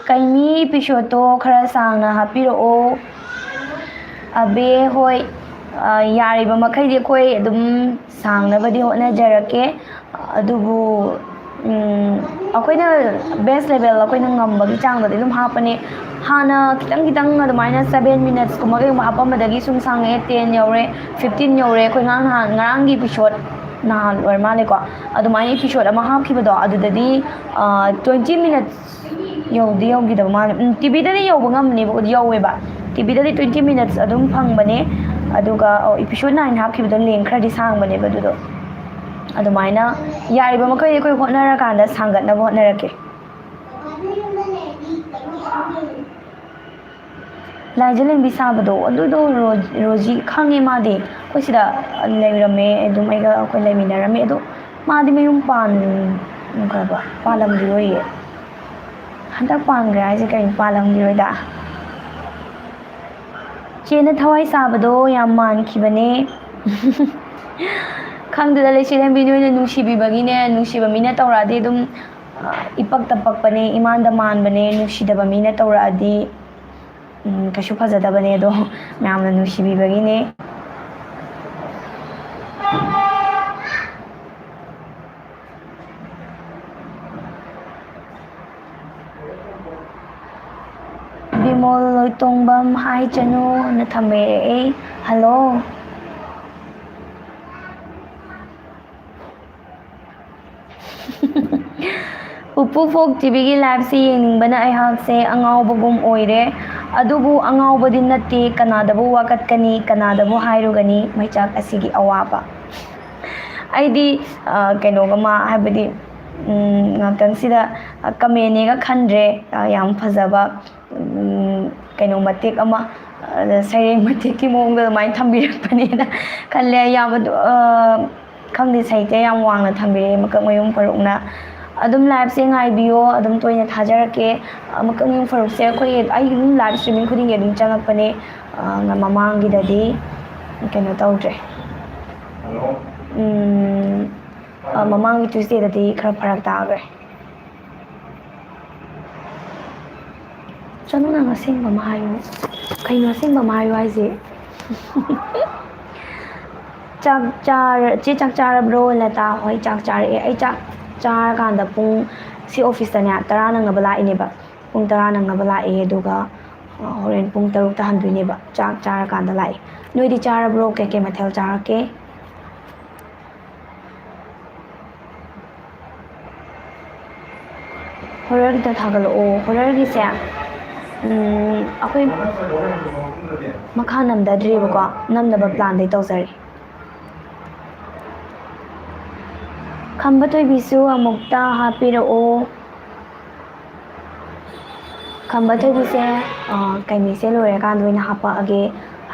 ꯀꯩꯅꯤ, ꯏꯄꯤꯁꯣꯗꯇꯣ ꯈꯔ ꯁꯥꯡꯅ ꯍꯥꯞꯄꯤꯔꯛꯑꯣ꯫ ꯑꯕꯦ ꯍꯣꯏ, ꯑ, ꯌꯥꯔꯤꯕ ꯃꯈꯩꯗꯤ ꯑꯩꯈꯣꯏ ꯑꯗꯨꯝ ꯁꯥꯡꯅꯕꯗꯤ ꯍꯣꯠꯅꯖꯔꯛꯀꯦ꯫ ꯑꯗꯨꯕꯨ, ꯎꯝ, ꯑꯩꯈꯣꯏꯅ ꯕꯦꯁ ꯂꯦꯚꯦꯜ ꯑꯩꯈꯣꯏꯅ ꯉꯝꯕꯒꯤ ꯆꯥꯡꯗꯗꯤ ꯑꯗꯨꯝ ꯍꯥꯞꯄꯅꯦ꯫ ꯍꯥꯟꯅ ꯈꯤꯇꯪ ꯈꯤꯇꯪ ꯑꯗꯨꯃꯥꯏꯅ ꯁꯚꯦꯟ ꯃꯤꯅꯠꯁꯀꯨꯝꯕ ꯀꯩꯒꯨꯝꯕ ꯍꯥꯞꯄꯝꯕꯗꯒꯤ ꯁꯨꯝ ꯁꯥꯡꯉꯛꯑꯦ, ꯇꯦꯟ ꯌꯧꯔꯦ, ꯐꯤꯐꯇꯤꯟ ꯌꯧꯔꯦ꯫ ꯑꯩꯈꯣꯏ ꯉꯔꯥꯡ ꯅꯍꯥꯟ, ꯉꯔꯥꯡꯒꯤ ꯏꯄꯤꯁꯣꯗ ꯅꯍꯥꯟ ꯑꯣꯏꯔ ꯃꯥꯜꯂꯦꯀꯣ, ꯑꯗꯨꯃꯥꯏꯅ ꯏꯄꯤꯁꯣꯗ ꯑꯃ ꯍꯥꯞꯈꯤꯕꯗꯣ, ꯑꯗꯨꯗꯗꯤ, ꯑ, ꯇ꯭ꯋꯦꯟꯇꯤ ꯃꯤꯅꯠꯁ ꯌꯧꯗꯤ ꯌꯧꯈꯤꯗꯕ ꯃꯥꯜꯂꯦ꯫ ꯎꯝ, ꯇꯤꯚꯤꯗꯗꯤ ꯌꯧꯕ ꯉꯝꯕꯅꯦꯕ, ꯌꯧꯋꯦꯕ꯫ ꯇꯤꯚꯤꯗꯗꯤ ꯇ꯭ꯋꯦꯟꯇꯤ ꯃꯤꯅꯠꯁ ꯑꯗꯨꯝ ꯐꯪꯕꯅꯦ꯫ ꯑꯗꯨꯒ, ꯑꯣ, ꯏꯄꯤꯁꯣꯗ ꯅꯥꯏꯟ ꯍꯥꯞꯈꯤꯕꯗꯣ ꯂꯦꯡ ꯈꯔꯗꯤ ꯁꯥꯡꯕꯅꯦꯕ ꯑꯗꯨꯗꯣ꯫ ꯑꯗꯨꯃꯥꯏꯅ ꯌꯥꯔꯤꯕ ꯃꯈꯩꯗꯤ ꯑꯩꯈꯣꯏ ꯍꯣꯠꯅꯔꯀꯥꯟꯗ ꯁꯥꯡꯒꯠꯅꯕ ꯍꯣꯠꯅꯔꯛꯀꯦ꯫ ꯂꯥꯏꯖ ꯂꯦꯡꯕꯤ ꯁꯥꯕꯗꯣ, ꯑꯗꯨꯗꯣ ꯔꯣ-, ꯔꯣꯖꯤ ꯈꯪꯉꯦ꯫ ꯃꯥꯗꯤ ꯑꯩꯈꯣꯏ ꯁꯤꯗ ꯂꯩꯔꯝꯃꯦ, ꯑꯗꯨꯝ ꯑꯩꯒ ꯑꯩꯈꯣꯏ ꯂꯩꯃꯤꯟꯅꯔꯝꯃꯦ꯫ ꯑꯗꯣ ꯃꯥꯗꯤ ꯃꯌꯨꯝ ꯄꯥꯟꯈ꯭ꯔꯕ? ꯄꯥꯜꯂꯝꯈꯤꯔꯣꯏꯌꯦ꯫ ꯍꯟꯗꯛ ꯄꯥꯟꯈ꯭ꯔꯦ ꯍꯥꯏꯁꯦ ꯀꯩꯅꯣ? ꯄꯥꯜꯂꯝꯈꯤꯔꯣꯏꯗ꯫ ꯆꯦꯅ ꯊꯋꯥꯏ ꯁꯥꯕꯗꯣ ꯌꯥꯝ ꯃꯥꯟꯈꯤꯕꯅꯦ꯫ ꯈꯪꯗꯦꯗ, ꯂꯩꯁꯤ ꯂꯝꯕꯤ ꯅꯣꯏꯅ ꯅꯨꯡꯁꯤꯕꯤꯕꯒꯤꯅꯦ꯫ ꯅꯨꯡꯁꯤꯕ ꯃꯤꯅ ꯇꯧꯔꯛꯑꯗꯤ ꯑꯗꯨꯝ, ꯑ, ꯏꯄꯛꯇ ꯄꯛꯄꯅꯦ, ꯏꯃꯥꯟꯗ ꯃꯥꯟꯕꯅꯦ꯫ ꯅꯨꯡꯁꯤꯗꯕ ꯃꯤꯅ ꯇꯧꯔꯛꯑꯗꯤ, ꯎꯝ, ꯀꯩꯁꯨ ꯐꯖꯗꯕꯅꯦ꯫ ꯑꯗꯣ ꯃꯌꯥꯝꯅ ꯅꯨꯡꯁꯤꯕꯤꯕꯒꯤꯅꯦ꯫ ꯕꯤꯃꯣꯜ ꯂꯣꯏꯇꯣꯡꯕꯝ, ꯍꯥꯏ ꯆꯅꯨꯅ ꯊꯝꯕꯤꯔꯛꯑꯦ꯫ ꯍꯜꯂꯣ꯫ ꯎꯄꯨ ꯐꯣꯛ ꯇꯤꯚꯤꯒꯤ ꯂꯥꯏꯞꯁꯦ ꯌꯦꯡꯅꯤꯡꯕꯅ ꯑꯩꯍꯥꯛꯁꯦ ꯑꯉꯥꯎꯕꯒꯨꯝ ꯑꯣꯏꯔꯦ꯫ ꯑꯗꯨꯕꯨ ꯑꯉꯥꯎꯕꯗꯤ ꯅꯠꯇꯦ, ꯀꯅꯥꯗꯕꯨ ꯋꯥꯀꯠꯀꯅꯤ, ꯀꯅꯥꯗꯕꯨ ꯍꯥꯏꯔꯨꯒꯅꯤ ꯃꯩꯆꯥꯛ ꯑꯁꯤꯒꯤ ꯑꯋꯥꯕ꯫ ꯑꯩꯗꯤ, ꯑ, ꯀꯩꯅꯣꯒ ꯃꯥ-, ꯍꯥꯏꯕꯗꯤ, ꯎꯝ, ꯉꯥꯛꯇꯪꯁꯤꯗ, ꯑ, ꯀꯃꯦꯟꯅꯦꯒ ꯈꯟꯗ꯭ꯔꯦ꯫ ꯑ, ꯌꯥꯝ ꯐꯖꯕ, ꯎꯝ, ꯀꯩꯅꯣ ꯃꯇꯦꯛ ꯑꯃ, ꯑ, ꯁꯩꯔꯦꯡ ꯃꯇꯦꯛꯀꯤ ꯃꯑꯣꯡꯗ ꯑꯗꯨꯃꯥꯏꯅ ꯊꯝꯕꯤꯔꯛꯄꯅꯦꯅ ꯈꯜꯂꯦ꯫ ꯌꯥꯝ ꯑꯗꯨ, ꯑ, ꯈꯪꯗꯦ, ꯁꯥꯍꯤꯇ꯭ꯌ ꯌꯥꯝ ꯋꯥꯡꯅ ꯊꯝꯕꯤꯔꯛꯑꯦ ꯃꯀꯛꯃꯌꯨꯝ ꯐꯥꯔꯨꯛꯅ꯫ ꯑꯗꯨꯝ liveꯁꯦ ꯉꯥꯏꯕꯤꯌꯣ, ꯑꯗꯨꯝ ꯇꯣꯏꯅ ꯊꯥꯖꯔꯛꯀꯦ꯫ ꯑ, ꯃꯀꯛꯃꯌꯨꯝ ꯐꯥꯔꯨꯛꯁꯦ ꯑꯩꯈꯣꯏ, ꯑꯩ ꯑꯗꯨꯝ live streaming ꯈꯨꯗꯤꯡꯒꯤ ꯑꯗꯨꯝ ꯆꯪꯉꯛꯄꯅꯦ꯫ ꯑ, ꯃꯃꯥꯡꯒꯤꯗꯗꯤ ꯀꯩꯅꯣ ꯇꯧꯗ꯭ꯔꯦ꯫ ꯎꯝ, ꯑ, ꯃꯃꯥꯡꯒꯤ Tuesdayꯗꯗꯤ ꯈꯔ ꯐꯔꯛ ꯇꯥꯈ꯭ꯔꯦ꯫ ꯆꯅꯨ, ꯅꯪ ꯑꯁꯦꯡꯕ ꯑꯃ ꯍꯥꯏꯌꯨ꯫ ꯀꯩꯅꯣ ꯑꯁꯦꯡꯕ ꯑꯃ ꯍꯥꯏꯌꯨ ꯍꯥꯏꯁꯦ? ꯆꯥꯛ ꯆꯥꯔ-, ꯆꯦ, ꯆꯥꯛ ꯆꯥꯔꯕ꯭ꯔꯣ, ꯂꯇꯥ? ꯍꯣꯏ, ꯆꯥꯛ ꯆꯥꯔꯛꯑꯦ꯫ ꯑꯩ ꯆꯥꯛ ꯆꯥꯔꯀꯥꯟꯗ ꯄꯨꯡ, ꯁꯤ officeꯇꯅꯦ, ꯇꯔꯥ ꯅꯪꯅꯕ ꯂꯥꯛꯏꯅꯦꯕ꯫ ꯄꯨꯡ ꯇꯔꯥ ꯅꯪꯅꯕ ꯂꯥꯛꯑꯦ, ꯑꯗꯨꯒ, ꯑ, ꯍꯣꯔꯦꯟ ꯄꯨꯡ ꯇꯔꯨꯛꯇ ꯍꯟꯗꯣꯏꯅꯦꯕ꯫ ꯆꯥꯛ ꯆꯥꯔꯀꯥꯟꯗ ꯂꯥꯛꯑꯦ꯫ ꯅꯣꯏꯗꯤ ꯆꯥꯔꯕ꯭ꯔꯣ? ꯀꯩꯀꯩ ꯃꯊꯦꯜ ꯆꯥꯔꯛꯀꯦ? Horrorꯒꯤꯗ ꯊꯥꯒꯠꯂꯛꯑꯣ꯫ Horrorꯒꯤꯁꯦ, ꯎꯝ, ꯑꯩꯈꯣꯏ ꯃꯈꯥ ꯅꯝꯊꯗ꯭ꯔꯤꯕꯀꯣ, ꯅꯝꯅꯕ planꯗꯤ ꯇꯧꯖꯔꯤ꯫ ꯈꯝꯕ ꯊꯣꯏꯕꯤꯁꯨ ꯑꯃꯨꯛꯇ ꯍꯥꯞꯄꯤꯔꯛꯑꯣ꯫ ꯈꯝꯕ ꯊꯣꯏꯕꯤꯁꯦ, ꯑ, ꯀꯩꯃꯤꯁꯦ ꯂꯣꯏꯔꯀꯥꯟꯗ ꯑꯣꯏꯅ ꯍꯥꯞꯄꯛꯑꯒꯦ꯫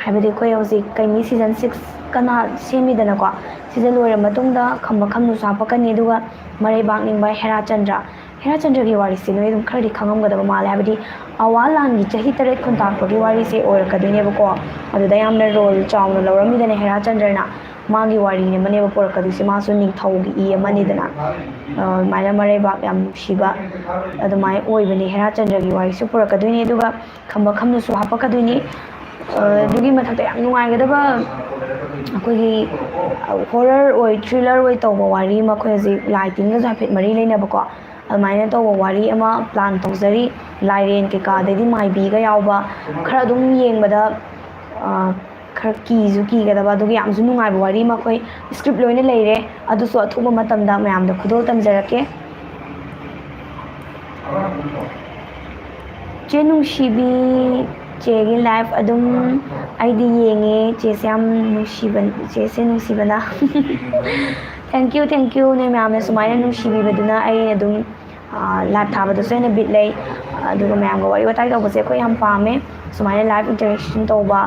ꯍꯥꯏꯕꯗꯤ ꯑꯩꯈꯣꯏ ꯍꯧꯖꯤꯛ ꯀꯩꯃꯤ season six ꯀꯟꯅ ꯁꯦꯝꯃꯤꯗꯅꯀꯣ꯫ ꯁꯤꯁꯦ ꯂꯣꯏꯔ ꯃꯇꯨꯡꯗ ꯈꯝꯕ ꯈꯝꯅꯨꯁꯨ ꯍꯥꯞꯄꯛꯀꯅꯤ, ꯑꯗꯨꯒ ꯃꯔꯩꯕꯥꯛ ꯅꯤꯡꯕ ꯍꯦꯔꯥꯆꯟꯗ꯭ꯔ꯫ ꯍꯦꯔꯥꯆꯟꯗ꯭ꯔꯒꯤ ꯋꯥꯔꯤꯁꯦ ꯅꯣꯏ ꯑꯗꯨꯝ ꯈꯔꯗꯤ ꯈꯪꯉꯝꯒꯗꯕ ꯃꯥꯜꯂꯦ, ꯍꯥꯏꯕꯗꯤ ꯑꯋꯥ ꯂꯥꯟꯒꯤ ꯆꯍꯤ ꯇꯔꯦꯠ ꯈꯨꯟꯇꯥꯛꯄꯒꯤ ꯋꯥꯔꯤꯁꯦ ꯑꯣꯏꯔꯛꯀꯗꯣꯏꯅꯦꯕꯀꯣ꯫ ꯑꯗꯨꯗ ꯌꯥꯝꯅ role ꯆꯥꯎꯅ ꯂꯧꯔꯝꯃꯤꯗꯅ ꯍꯦꯔꯥꯆꯟꯗ꯭ꯔꯅ꯫ ꯃꯥꯒꯤ ꯋꯥꯔꯤꯅꯦ ꯑꯃꯅꯦꯕ ꯄꯨꯔꯛꯀꯗꯣꯏꯁꯦ꯫ ꯃꯥꯁꯨ ꯅꯤꯡꯊꯧꯒꯤ ꯏ ꯑꯃꯅꯤꯗꯅ, ꯑ, ꯑꯗꯨꯃꯥꯏꯅ ꯃꯔꯩꯕꯥꯛ ꯌꯥꯝ ꯅꯨꯡꯁꯤꯕ ꯑꯗꯨꯃꯥꯏꯅ ꯑꯣꯏꯕꯅꯦ꯫ ꯍꯦꯔꯥꯆꯟꯗ꯭ꯔꯒꯤ ꯋꯥꯔꯤꯁꯨ ꯄꯨꯔꯛꯀꯗꯣꯏꯅꯦ꯫ ꯑꯗꯨꯒ ꯈꯝꯕ ꯈꯝꯅꯨꯁꯨ ꯍꯥꯞꯄꯛꯀꯗꯣꯏꯅꯤ꯫ ꯑ, ꯑꯗꯨꯒꯤ ꯃꯊꯛꯇ ꯌꯥꯝ ꯅꯨꯡꯉꯥꯏꯒꯗꯕ ꯑꯩꯈꯣꯏꯒꯤ, ꯑ, horror ꯑꯣꯏ, thriller ꯑꯣꯏ ꯇꯧꯕ ꯋꯥꯔꯤ ꯑꯃ, ꯑꯩꯈꯣꯏ ꯍꯧꯖꯤꯛ ꯂꯥꯏ ꯇꯤꯟꯒꯁꯨ ꯍꯥꯏꯐꯦꯠ ꯃꯔꯤ ꯂꯩꯅꯕꯀꯣ, ꯑꯗꯨꯃꯥꯏꯅ ꯇꯧꯕ ꯋꯥꯔꯤ ꯑꯃ plan ꯇꯧꯖꯔꯤ꯫ ꯂꯥꯏꯔꯦꯟ ꯀꯩꯀꯥ, ꯑꯗꯩꯗꯤ ꯃꯥꯏꯕꯤꯒ ꯌꯥꯎꯕ, ꯈꯔ ꯑꯗꯨꯝ ꯌꯦꯡꯕꯗ, ꯑ, ꯈꯔ ꯀꯤꯁꯨ ꯀꯤꯒꯗꯕ, ꯑꯗꯨꯒ ꯌꯥꯝꯁꯨ ꯅꯨꯡꯉꯥꯏꯕ ꯋꯥꯔꯤ ꯑꯃ ꯑꯩꯈꯣꯏ script ꯂꯣꯏꯅ ꯂꯩꯔꯦ꯫ ꯑꯗꯨꯁꯨ ꯑꯊꯨꯕ ꯃꯇꯝꯗ ꯃꯌꯥꯝꯗ ꯈꯨꯗꯣꯜ ꯇꯝꯖꯔꯛꯀꯦ꯫ ꯆꯦ ꯅꯨꯡꯁꯤꯕꯤ, ꯆꯦꯒꯤ live ꯑꯗꯨꯝ ꯑꯩꯗꯤ ꯌꯦꯡꯉꯦ꯫ ꯆꯦꯁꯦ ꯌꯥꯝ ꯅꯨꯡꯁꯤꯕ, ꯆꯦꯁꯦ ꯅꯨꯡꯁꯤꯕꯅ꯫ Thank you, thank you, ꯅꯣꯏ ꯃꯌꯥꯝꯅ ꯁꯨꯃꯥꯏꯅ ꯅꯨꯡꯁꯤꯕꯤꯕꯗꯨꯅ ꯑꯩ ꯑꯗꯨꯝ ꯂꯥꯏꯚ ꯊꯥꯕꯗꯁꯨ ꯍꯦꯟꯅ ꯕꯤꯠ ꯂꯩ꯫ ꯑꯗꯨꯒ ꯃꯌꯥꯝꯒ ꯋꯥꯔꯤ ꯋꯥꯇꯥꯏ ꯇꯧꯕꯁꯦ ꯑꯩꯈꯣꯏ ꯌꯥꯝ ꯄꯥꯝꯃꯦ꯫ ꯁꯨꯃꯥꯏꯅ ꯂꯥꯏꯚ ꯏꯟꯇꯔꯦꯛꯁꯟ ꯇꯧꯕ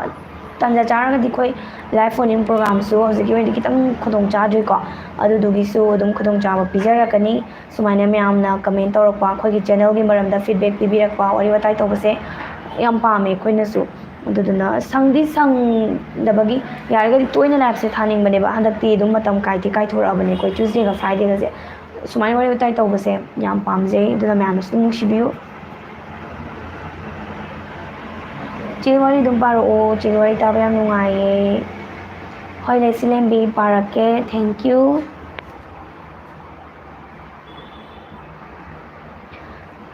ꯇꯟꯖꯥ ꯆꯥꯔꯒꯗꯤ ꯑꯩꯈꯣꯏ ꯂꯥꯏꯚ ꯐꯣꯟ ꯏꯟ ꯄ꯭ꯔꯣꯒ꯭ꯔꯥꯝꯁꯨ ꯍꯧꯖꯤꯛꯀꯤ ꯑꯣꯏꯅꯗꯤ ꯈꯤꯇꯪ ꯈꯨꯗꯣꯡ ꯆꯥꯗ꯭ꯔꯤꯀꯣ꯫ ꯑꯗꯨꯗꯨꯒꯤꯁꯨ ꯑꯗꯨꯝ ꯈꯨꯗꯣꯡꯆꯥꯕ ꯄꯤꯖꯔꯛꯀꯅꯤ꯫ ꯁꯨꯃꯥꯏꯅ ꯃꯌꯥꯝꯅ ꯀꯃꯦꯟ ꯇꯧꯔꯛꯄ, ꯑꯩꯈꯣꯏꯒꯤ ꯆꯦꯅꯦꯜꯒꯤ ꯃꯔꯝꯗ ꯐꯤꯗꯕꯦꯛ ꯄꯤꯕꯤꯔꯛꯄ, ꯋꯥꯔꯤ ꯋꯥꯇꯥꯏ ꯇꯧꯕꯁꯦ ꯌꯥꯝ ꯄꯥꯝꯃꯦ ꯑꯩꯈꯣꯏꯅꯁꯨ꯫ ꯑꯗꯨꯗꯨꯅ ꯁꯪꯗꯤ ꯁꯪꯗꯕꯒꯤ, ꯌꯥꯔꯒꯗꯤ ꯇꯣꯏꯅ ꯂꯥꯏꯚꯁꯦ ꯊꯥꯅꯤꯡꯕꯅꯦꯕ꯫ ꯍꯟꯗꯛꯇꯤ ꯑꯗꯨꯝ ꯃꯇꯝ ꯀꯥꯏꯗꯤ ꯀꯥꯏꯊꯣꯔꯛꯑꯕꯅꯦ ꯑꯩꯈꯣꯏ ꯇ꯭ꯌꯨꯁꯗꯦꯒ ꯐ꯭ꯔꯥꯏꯗꯦꯒꯁꯦ꯫ ꯁꯨꯃꯥꯏꯅ ꯋꯥꯔꯤ ꯋꯥꯇꯥꯏ ꯇꯧꯕꯁꯦ ꯌꯥꯝ ꯄꯥꯝꯖꯩ, ꯑꯗꯨꯅ ꯃꯌꯥꯝꯅꯁꯨ ꯑꯗꯨꯝ ꯅꯨꯡꯁꯤꯕꯤꯌꯨ꯫ ꯆꯦ, ꯋꯥꯔꯤ ꯑꯗꯨꯝ ꯄꯥꯔꯛꯑꯣ꯫ ꯆꯦ, ꯋꯥꯔꯤ ꯇꯥꯕ ꯌꯥꯝ ꯅꯨꯡꯉꯥꯏꯌꯦ꯫ ꯍꯣꯏ, ꯂꯩꯁꯤꯂꯦꯝꯕꯤ, ꯄꯥꯔꯛꯀꯦ꯫ Thank you꯫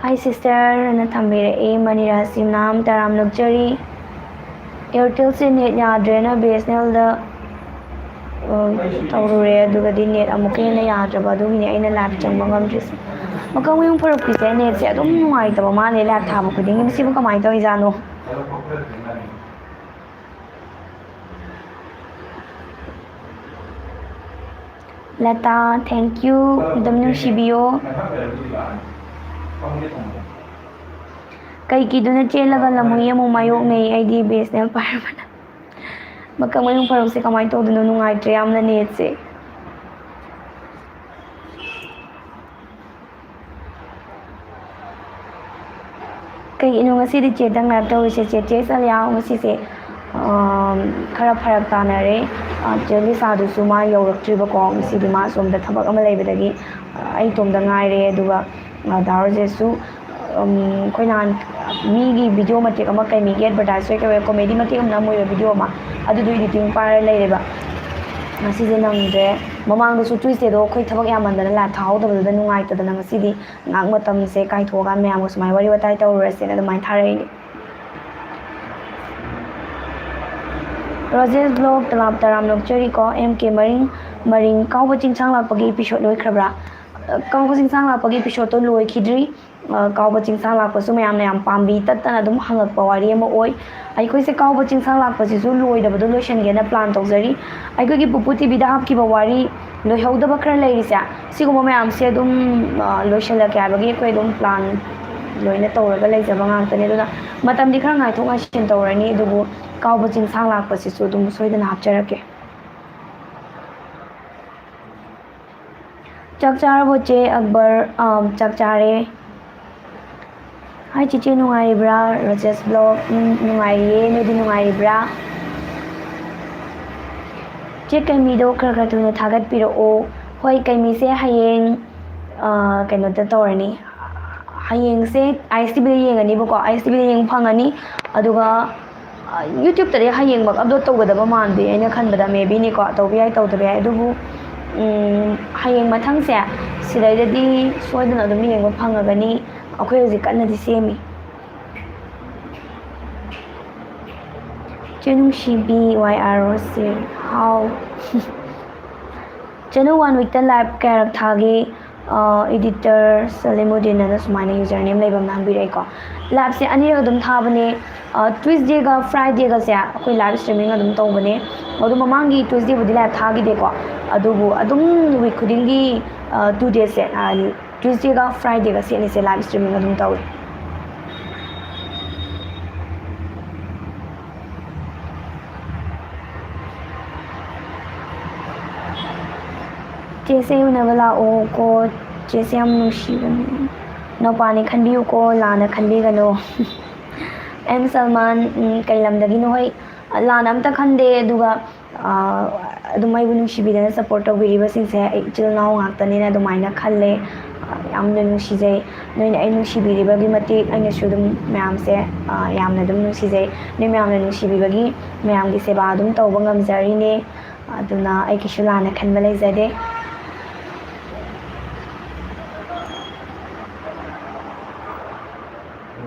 Hi sister ꯑꯅ ꯊꯝꯕꯤꯔꯛꯏ꯫ ꯃꯅꯤꯔꯥ ꯁꯤꯝꯅꯥꯝ, ꯇꯔꯥꯝ ꯅꯣꯛꯆꯔꯤ꯫ ꯑꯦꯌꯥꯔꯇꯦꯜꯁꯦ ꯅꯦꯠ ꯌꯥꯗ꯭ꯔꯦꯅ ꯕꯤ ꯑꯦꯁ ꯑꯦꯟ ꯑꯦꯜꯗ ꯇꯧꯔꯨꯔꯦ, ꯑꯗꯨꯒꯗꯤ ꯅꯦꯠ ꯑꯃꯨꯛꯀ ꯍꯦꯟꯅ ꯌꯥꯗ꯭ꯔꯕ, ꯑꯗꯨꯒꯤꯅꯦ ꯑꯩꯅ ꯂꯥꯏꯚ ꯆꯪꯕ ꯉꯝꯗ꯭ꯔꯤꯁꯦ꯫ ꯃꯀꯛꯃꯌꯨꯝ ꯐꯔꯛꯄꯤꯁꯦ ꯅꯦꯠꯁꯦ ꯑꯗꯨꯝ ꯅꯨꯡꯉꯥꯏꯇꯕ ꯃꯥꯜꯂꯦ ꯂꯥꯏꯚ ꯊꯥꯕ ꯈꯨꯗꯤꯡꯒꯤ꯫ ꯃꯁꯤꯕꯨ ꯀꯃꯥꯏꯅ ꯇꯧꯔꯤꯖꯥꯠꯅꯣ? Lata, thank you꯫ ꯑꯗꯨꯝ ꯅꯨꯡꯁꯤꯕꯤꯌꯣ꯫ ꯀꯩꯒꯤꯗꯨꯅ ꯆꯦꯜꯂꯒ ꯂꯝꯍꯨꯏ ꯑꯃꯨꯛ ꯃꯥꯌꯣꯛꯅꯩ? ꯑꯩꯗꯤ ꯕꯤ ꯑꯦꯁ ꯑꯦꯟ ꯑꯦꯜ ꯄꯥꯏꯔꯕꯅ꯫ ꯃꯀꯛ ꯃꯌꯨꯝ ꯐꯔꯛꯁꯦ ꯀꯃꯥꯏꯅ ꯇꯧꯗꯣꯏꯅꯣ? ꯅꯨꯡꯉꯥꯏꯇ꯭ꯔꯦ ꯌꯥꯝꯅ ꯅꯦꯠꯁꯦ꯫ ꯀꯩꯒꯤꯅꯣ ꯉꯁꯤꯗꯤ ꯆꯦꯗꯪ ꯂꯥꯏꯚ ꯇꯧꯔꯤꯁꯦ? ꯆꯦ ꯆꯦ ꯆꯂꯤꯌꯥ ꯉꯁꯤꯁꯦ, ꯑꯥꯝ, ꯈꯔ ꯐꯔꯛ ꯇꯥꯅꯔꯦ꯫ ꯑꯥ, ꯆꯦ ꯂꯤꯁꯥꯗꯨꯁꯨ ꯃꯥ ꯌꯧꯔꯛꯇ꯭ꯔꯤꯕꯀꯣ꯫ ꯉꯁꯤꯗꯤ ꯃꯥ ꯁꯣꯝꯗ ꯊꯕꯛ ꯑꯃ ꯂꯩꯕꯗꯒꯤ, ꯑꯥ, ꯑꯩ ꯏꯇꯣꯝꯗ ꯉꯥꯏꯔꯦ꯫ ꯑꯗꯨꯒ, ꯑꯥ, ꯗꯥ ꯔꯣꯖꯦꯁꯁꯨ, ꯑꯝ, ꯑꯩꯈꯣꯏ ꯅꯍꯥꯟ ꯃꯤꯒꯤ ꯚꯤꯗꯤꯑꯣ ꯃꯇꯦꯛ ꯑꯃ, ꯀꯩ ꯃꯤꯒꯤ ꯑꯦꯗꯚꯔꯇꯥꯏꯁ ꯑꯣꯏ ꯀꯩ ꯑꯣꯏ, ꯀꯣꯃꯦꯗꯤ ꯃꯇꯦꯛ ꯑꯃ ꯅꯝꯃꯨꯏꯕ ꯚꯤꯗꯤꯑꯣ ꯑꯃ, ꯑꯗꯨꯗꯣ ꯏꯗꯤꯇꯤꯡ ꯄꯥꯏꯔ ꯂꯩꯔꯦꯕ꯫ ꯉꯁꯤꯁꯦ ꯅꯪꯗ꯭ꯔꯦ꯫ ꯃꯃꯥꯡꯗꯁꯨ ꯇ꯭ꯌꯨꯁꯗꯦꯗꯣ ꯑꯩꯈꯣꯏ ꯊꯕꯛ ꯌꯥꯝꯃꯟꯗꯅ ꯂꯥꯏꯚ ꯊꯥꯍꯧꯗꯕꯗꯨꯗ ꯅꯨꯡꯉꯥꯏꯇꯗꯅ ꯉꯁꯤꯗꯤ ꯉꯥꯏꯍꯥꯛ ꯃꯇꯝꯁꯦ ꯀꯥꯏꯊꯣꯛꯑꯒ ꯃꯌꯥꯝꯒ ꯁꯨꯃꯥꯏꯅ ꯋꯥꯔꯤ ꯋꯥꯇꯥꯏ ꯇꯧꯔꯨꯔꯁꯦꯅ ꯑꯗꯨꯃꯥꯏꯅ ꯊꯥꯔꯛꯏꯅꯦ꯫ ꯔꯣꯖꯦꯁ ꯕ꯭ꯂꯣꯛ ꯇꯂꯥꯞ ꯇꯔꯥꯝ ꯅꯣꯛꯆꯔꯤꯀꯣ꯫ ꯑꯦꯝ ꯀꯦ ꯃꯔꯤꯡ, ꯃꯔꯤꯡ ꯀꯥꯎꯕ ꯆꯤꯡꯁꯥꯡ ꯂꯥꯛꯄꯒꯤ ꯏꯄꯤꯁꯣꯠ ꯂꯣꯏꯈ꯭ꯔꯕ꯭ꯔꯥ? ꯀꯥꯎꯕ ꯆꯤꯡꯁꯥꯡ ꯂꯥꯛꯄꯒꯤ ꯏꯄꯤꯁꯣꯠꯇꯣ ꯂꯣꯏꯈꯤꯗ꯭ꯔꯤ꯫ ꯑ, ꯀꯥꯎꯕ ꯆꯤꯡꯁꯥꯡ ꯂꯥꯛꯄꯁꯨ ꯃꯌꯥꯝꯅ ꯌꯥꯝ ꯄꯥꯝꯕꯤ ꯇꯠꯇꯅ ꯑꯗꯨꯝ ꯍꯪꯉꯛꯄ ꯋꯥꯔꯤ ꯑꯃ ꯑꯣꯏ꯫ ꯑꯩꯈꯣꯏꯁꯦ ꯀꯥꯎꯕ ꯆꯤꯡꯁꯥꯡ ꯂꯥꯛꯄꯁꯤꯁꯨ ꯂꯣꯏꯗꯕꯗꯣ ꯂꯣꯏꯁꯤꯟꯒꯦꯅ ꯄ꯭ꯂꯥꯟ ꯇꯧꯖꯔꯤ꯫ ꯑꯩꯈꯣꯏꯒꯤ ꯄꯨꯄꯨ ꯇꯤꯚꯤꯗ ꯍꯥꯞꯈꯤꯕ ꯋꯥꯔꯤ ꯂꯣꯏꯍꯧꯗꯕ ꯈꯔ ꯂꯩꯔꯤꯁꯦ, ꯁꯤꯒꯨꯝꯕ ꯃꯌꯥꯝꯁꯦ ꯑꯗꯨꯝ, ꯑ, ꯂꯣꯏꯁꯤꯜꯂꯛꯀꯦ ꯍꯥꯏꯕꯒꯤ ꯑꯩꯈꯣꯏ ꯑꯗꯨꯝ ꯄ꯭ꯂꯥꯟ ꯂꯣꯏꯅ ꯇꯧꯔꯒ ꯂꯩꯖꯕ ꯉꯥꯛꯇꯅꯦ꯫ ꯑꯗꯨꯅ ꯃꯇꯝꯗꯤ ꯈꯔ ꯉꯥꯏꯊꯣꯛ ꯉꯥꯏꯁꯤꯟ ꯇꯧꯔꯅꯤ, ꯑꯗꯨꯕꯨ ꯀꯥꯎꯕ ꯆꯤꯡꯁꯥꯡ ꯂꯥꯛꯄꯁꯤꯁꯨ ꯑꯗꯨꯝ ꯁꯣꯏꯗꯅ ꯍꯥꯞꯆꯔꯛꯀꯦ꯫ ꯆꯥꯛ ꯆꯥꯔꯕꯣ ꯆꯦ ꯑꯛꯕꯔ? ꯑꯥ, ꯆꯥꯛ ꯆꯥꯔꯦ꯫ ꯍꯥꯏ ꯆꯤꯆꯦ, ꯅꯨꯡꯉꯥꯏꯔꯤꯕ꯭ꯔꯥ? ꯔꯣꯖꯦꯁ ꯕ꯭ꯂꯣꯒ, ꯎꯝ, ꯅꯨꯡꯉꯥꯏꯔꯤꯌꯦ꯫ ꯅꯣꯏꯗꯤ ꯅꯨꯡꯉꯥꯏꯔꯤꯕ꯭ꯔꯥ? ꯆꯦ ꯀꯩꯃꯤꯗꯣ ꯈꯔ ꯈꯔ ꯊꯨꯅ ꯊꯥꯒꯠꯄꯤꯔꯛꯑꯣ꯫ ꯍꯣꯏ, ꯀꯩꯃꯤꯁꯦ ꯍꯌꯦꯡ, ꯑꯥ, ꯀꯩꯅꯣꯗ ꯇꯧꯔꯅꯤ꯫ ꯍꯌꯦꯡꯁꯦ ꯑꯥꯏ ꯑꯦꯁ ꯇꯤ ꯚꯤꯗ ꯌꯦꯡꯉꯅꯤꯕꯀꯣ, ꯑꯥꯏ ꯑꯦꯁ ꯇꯤ ꯚꯤꯗ ꯌꯦꯡꯕ ꯐꯪꯉꯅꯤ꯫ ꯑꯗꯨꯒ ꯌꯨꯇ꯭ꯌꯨꯕꯇꯗꯤ ꯍꯌꯦꯡꯃꯛ ꯑꯞꯂꯣꯗ ꯇꯧꯒꯗꯕ ꯃꯥꯟꯗꯦ, ꯑꯩꯅ ꯈꯟꯕꯗ꯫ ꯃꯦꯕꯤꯅꯤꯀꯣ, ꯇꯧꯕ ꯌꯥꯏ, ꯇꯧꯗꯕ ꯌꯥꯏ꯫ ꯑꯗꯨꯕꯨ, ꯎꯝ, ꯍꯌꯦꯡ ꯃꯊꯪꯁꯦ ꯁꯤꯗꯩꯗꯗꯤ ꯁꯣꯏꯗꯅ ꯑꯗꯨꯝ ꯌꯦꯡꯕ ꯐꯪꯉꯒꯅꯤ꯫ ꯑꯩꯈꯣꯏ ꯍꯧꯖꯤꯛ ꯀꯟꯅꯗꯤ ꯁꯦꯝꯃꯤ꯫ ꯆꯦ ꯅꯨꯡꯁꯤꯕꯤ, ꯋꯥꯏ ꯑꯥꯔ ꯑꯣ ꯁꯤ, ꯍꯥꯎ꯫ ꯆꯦ, ꯅꯪ ꯋꯥꯟ ꯋꯤꯛꯇ ꯂꯥꯏꯚ ꯀꯌꯥꯔꯛ ꯊꯥꯒꯦ? ꯑ, ꯏꯗꯤꯇꯔ ꯁꯂꯤꯃꯨꯗꯤꯟ ꯑꯅ ꯁꯨꯃꯥꯏꯅ ꯌꯨꯖꯔ ꯅꯦꯝ ꯂꯩꯕ ꯑꯃꯅ ꯍꯪꯕꯤꯔꯛꯑꯦꯀꯣ꯫ ꯂꯥꯏꯚꯁꯦ ꯑꯅꯤꯔꯛ ꯑꯗꯨꯝ ꯊꯥꯕꯅꯦ꯫ ꯑ, ꯇ꯭ꯌꯨꯁꯗꯦꯒ ꯐ꯭ꯔꯥꯏꯗꯦꯒꯁꯦ ꯑꯩꯈꯣꯏ ꯂꯥꯏꯚ ꯁ꯭ꯇ꯭ꯔꯤꯃꯤꯡ ꯑꯗꯨꯝ ꯇꯧꯕꯅꯦ꯫ ꯑꯗꯣ ꯃꯃꯥꯡꯒꯤ ꯇ꯭ꯌꯨꯁꯗꯦꯕꯨꯗꯤ ꯂꯥꯏꯚ ꯊꯥꯈꯤꯗꯦꯀꯣ꯫ ꯑꯗꯨꯕꯨ ꯑꯗꯨꯝ ꯋꯤꯛ ꯈꯨꯗꯤꯡꯒꯤ, ꯑ, ꯇꯨ ꯗꯦꯁꯁꯦ, ꯑ, ꯇ꯭ꯌꯨꯁꯗꯦꯒ ꯐ꯭ꯔꯥꯏꯗꯦꯒ ꯁꯤ ꯑꯅꯤꯁꯦ ꯂꯥꯏꯚ ꯁ꯭ꯇ꯭ꯔꯤꯃꯤꯡ ꯑꯗꯨꯝ ꯇꯧꯋꯦ꯫ ꯆꯦꯁꯦ ꯎꯅꯕ ꯂꯥꯛꯑꯣ ꯀꯣ, ꯆꯦꯁꯦ ꯌꯥꯝ ꯅꯨꯡꯁꯤꯕꯅꯦ꯫ ꯅꯨꯄꯥꯅꯦ ꯈꯟꯕꯤꯌꯨ ꯀꯣ, ꯂꯥꯟꯅ ꯈꯟꯕꯤꯒꯅꯨ꯫ ꯑꯦꯝ ꯁꯜꯃꯥꯟ, ꯎꯝ, ꯀꯩ ꯂꯝꯗꯒꯤꯅꯣ? ꯍꯣꯏ, ꯂꯥꯟꯅ ꯑꯝꯇ ꯈꯟꯗꯦ, ꯑꯗꯨꯒ, ꯑꯥ, ꯑꯗꯨꯝ ꯑꯩꯕꯨ ꯅꯨꯡꯁꯤꯕꯤꯗꯅ ꯁꯞꯄꯣꯔꯠ ꯇꯧꯕꯤꯔꯤꯕꯁꯤꯡꯁꯦ ꯑꯩ ꯏꯆꯤꯜ ꯏꯅꯥꯎ ꯉꯥꯛꯇꯅꯤꯅ ꯑꯗꯨꯃꯥꯏꯅ ꯈꯜꯂꯦ꯫ ꯑꯥ, ꯌꯥꯝꯅ ꯅꯨꯡꯁꯤꯖꯩ꯫ ꯅꯣꯏꯅ ꯑꯩ ꯅꯨꯡꯁꯤꯕꯤꯔꯤꯕꯒꯤ ꯃꯇꯤꯛ ꯑꯩꯅꯁꯨ ꯑꯗꯨꯝ ꯃꯌꯥꯝꯁꯦ, ꯑꯥ, ꯌꯥꯝꯅ ꯑꯗꯨꯝ ꯅꯨꯡꯁꯤꯖꯩ꯫ ꯅꯣꯏ ꯃꯌꯥꯝꯅ ꯅꯨꯡꯁꯤꯕꯤꯕꯒꯤ ꯃꯌꯥꯝꯒꯤ ꯁꯦꯕꯥ ꯑꯗꯨꯝ ꯇꯧꯕ ꯉꯝꯖꯔꯤꯅꯦ꯫ ꯑꯗꯨꯅ ꯑꯩ ꯀꯩꯁꯨ ꯂꯥꯟꯅ ꯈꯟꯕ ꯂꯩꯖꯗꯦ꯫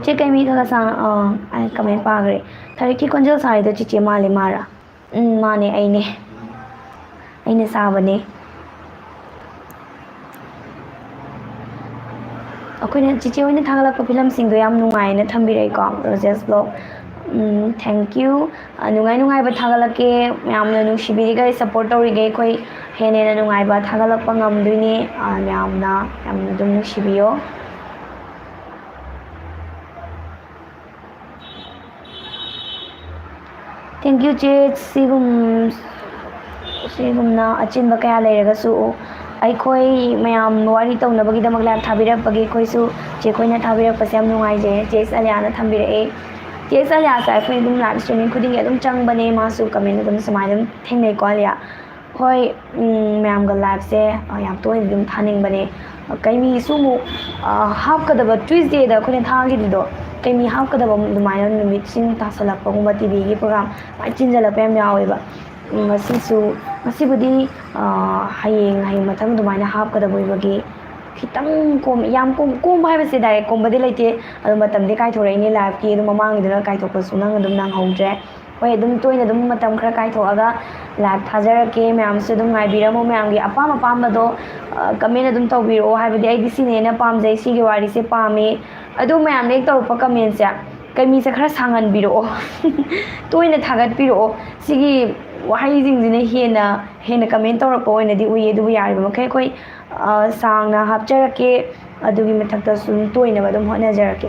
ꯆꯦ ꯀꯩꯃꯤ ꯈꯔ ꯈꯔ ꯁꯥꯡꯅ, ꯑꯥ, ꯑꯩ ꯀꯃꯦꯟ ꯄꯥꯈ꯭ꯔꯦ꯫ ꯊꯔꯤꯛꯀꯤ ꯈꯣꯟꯖꯦꯜ ꯁꯥꯔꯤꯗꯣ ꯆꯤꯆꯦ ꯃꯥꯜꯂꯦ, ꯃꯥꯔꯥ? ꯎꯝ, ꯃꯥꯅꯦ, ꯑꯩꯅꯦ꯫ ꯑꯩꯅ ꯁꯥꯕꯅꯦ꯫ ꯑꯩꯈꯣꯏꯅ ꯆꯤꯆꯦ ꯍꯣꯏꯅ ꯊꯥꯒꯠꯂꯛꯄ ꯐꯤꯂꯝꯁꯤꯡꯗꯣ ꯌꯥꯝ ꯅꯨꯡꯉꯥꯏꯅ ꯊꯝꯕꯤꯔꯛꯏꯀꯣ, Rojesh block. Um, thank you꯫ ꯑ, ꯅꯨꯡꯉꯥꯏ ꯅꯨꯡꯉꯥꯏꯕ ꯊꯥꯒꯠꯂꯛꯀꯦ꯫ ꯃꯌꯥꯝꯅ ꯅꯨꯡꯁꯤꯕꯤꯔꯤꯈꯩ, support ꯇꯧꯔꯤꯈꯩ, ꯑꯩꯈꯣꯏ ꯍꯦꯟꯅ ꯍꯦꯟꯅ ꯅꯨꯡꯉꯥꯏꯕ ꯊꯥꯒꯠꯂꯛꯄ ꯉꯝꯗꯣꯏꯅꯦ꯫ ꯑ, ꯃꯌꯥꯝꯅ ꯌꯥꯝꯅ ꯑꯗꯨꯝ ꯅꯨꯡꯁꯤꯕꯤꯌꯣ꯫ Thank you, ꯆꯦ꯫ ꯁꯤꯒꯨꯝ-, ꯁꯤꯒꯨꯝꯅ ꯑꯆꯤꯟꯕ ꯀꯌꯥ ꯂꯩꯔꯒꯁꯨ ꯑꯩꯈꯣꯏ ꯃꯌꯥꯝ ꯋꯥꯔꯤ ꯇꯧꯅꯕꯒꯤꯗꯃꯛ live ꯊꯥꯕꯤꯔꯛꯄꯒꯤ ꯑꯩꯈꯣꯏꯁꯨ ꯆꯦ ꯈꯣꯏꯅ ꯊꯥꯕꯤꯔꯛꯄꯁꯦ ꯌꯥꯝ ꯅꯨꯡꯉꯥꯏꯖꯩ꯫ ꯆꯦ ꯑꯦꯁ ꯑꯂꯤꯌꯥꯅ ꯊꯝꯕꯤꯔꯛꯑꯦ꯫ ꯆꯦ ꯑꯦꯁ ꯑꯂꯤꯌꯥꯁꯦ ꯑꯩꯈꯣꯏ ꯑꯗꯨꯝ live streaming ꯈꯨꯗꯤꯡꯒꯤ ꯑꯗꯨꯝ ꯆꯪꯕꯅꯦ, ꯃꯥꯁꯨ comment ꯑꯗꯨꯝ ꯁꯨꯃꯥꯏꯅ ꯑꯗꯨꯝ ꯊꯦꯡꯅꯩꯀꯣ, ꯑꯂꯤꯌꯥ? ꯍꯣꯏ, ꯎꯝ, ꯃꯌꯥꯝꯒ liveꯁꯦ, ꯑ, ꯌꯥꯝ ꯇꯣꯏꯅ ꯑꯗꯨꯝ ꯊꯥꯅꯤꯡꯕꯅꯦ꯫ ꯑ, ꯀꯩꯃꯤꯁꯨ ꯑꯃꯨꯛ, ꯑ, ꯍꯥꯞꯀꯗꯕ Tuesdayꯗ ꯑꯩꯈꯣꯏꯅ ꯊꯥꯈꯤꯕꯗꯣ, ꯀꯩꯃꯤ ꯍꯥꯞꯀꯗꯕ ꯑꯗꯨꯃꯥꯏꯅ ꯅꯨꯃꯤꯠꯁꯤꯡ ꯇꯥꯁꯜꯂꯛꯄꯒꯨꯝꯕ, TVꯒꯤ program ꯃꯌꯥꯝ ꯆꯤꯟꯖꯜꯂꯛꯄ ꯌꯥꯝ ꯌꯥꯎꯋꯦꯕ꯫ ꯎꯝ, ꯉꯁꯤꯁꯨ, ꯉꯁꯤꯕꯨꯗꯤ, ꯑ, ꯍꯌꯦꯡ, ꯍꯌꯦꯡ ꯃꯊꯪ ꯑꯗꯨꯃꯥꯏꯅ ꯍꯥꯞꯀꯗꯕ ꯑꯣꯏꯕꯒꯤ ꯈꯤꯇꯪ ꯀꯣꯝ-, ꯌꯥꯝ ꯀꯣꯝ-, ꯀꯣꯝꯕ ꯍꯥꯏꯕꯁꯦ direct ꯀꯣꯝꯕꯗꯤ ꯂꯩꯇꯦ, ꯑꯗꯣ ꯃꯇꯝꯗꯤ ꯀꯥꯏꯊꯣꯔꯛꯏꯅꯦ liveꯀꯤ, ꯑꯗꯨ ꯃꯃꯥꯡꯒꯤꯗꯨꯅ ꯀꯥꯏꯊꯣꯛꯄꯁꯨ ꯅꯪ ꯑꯗꯨꯝ ꯅꯪꯍꯧꯗ꯭ꯔꯦ꯫ ꯍꯣꯏ, ꯑꯗꯨꯝ ꯇꯣꯏꯅ ꯑꯗꯨꯝ ꯃꯇꯝ ꯈꯔ ꯀꯥꯏꯊꯣꯛꯑꯒ live ꯊꯥꯖꯔꯛꯀꯦ꯫ ꯃꯌꯥꯝꯁꯨ ꯑꯗꯨꯝ ꯉꯥꯏꯕꯤꯔꯝꯃꯣ, ꯃꯌꯥꯝꯒꯤ ꯑꯄꯥꯝ ꯑꯄꯥꯝꯕꯗꯣ, ꯑ, comment ꯑꯗꯨꯝ ꯇꯧꯕꯤꯔꯛꯑꯣ, ꯍꯥꯏꯕꯗꯤ ꯑꯩꯗꯤ ꯁꯤꯅ ꯍꯦꯟꯅ ꯄꯥꯝꯖꯩ, ꯁꯤꯒꯤ ꯋꯥꯔꯤꯁꯦ ꯄꯥꯝꯃꯤ꯫ ꯑꯗꯨ ꯃꯌꯥꯝꯅ ꯍꯦꯛ ꯇꯧꯔꯛꯄ commentꯁꯦ, ꯀꯩꯃꯤꯁꯦ ꯈꯔ ꯁꯥꯡꯍꯟꯕꯤꯔꯛꯑꯣ꯫ ꯇꯣꯏꯅ ꯊꯥꯒꯠꯄꯤꯔꯛꯑꯣ꯫ ꯁꯤꯒꯤ ꯋꯥꯍꯩꯁꯤꯡꯁꯤꯅ ꯍꯦꯟꯅ, ꯍꯦꯟꯅ comment ꯇꯧꯔꯛꯄ ꯑꯣꯏꯅꯗꯤ ꯎꯏꯌꯦ, ꯑꯗꯨꯕꯨ ꯌꯥꯔꯤꯕ ꯃꯈꯩ ꯑꯩꯈꯣꯏ, ꯑ, ꯁꯥꯡꯅ ꯍꯥꯞꯆꯔꯛꯀꯦ꯫ ꯑꯗꯨꯒꯤ ꯃꯊꯛꯇꯁꯨ ꯑꯗꯨꯝ ꯇꯣꯏꯅꯕ ꯑꯗꯨꯝ ꯍꯣꯠꯅꯖꯔꯛꯀꯦ꯫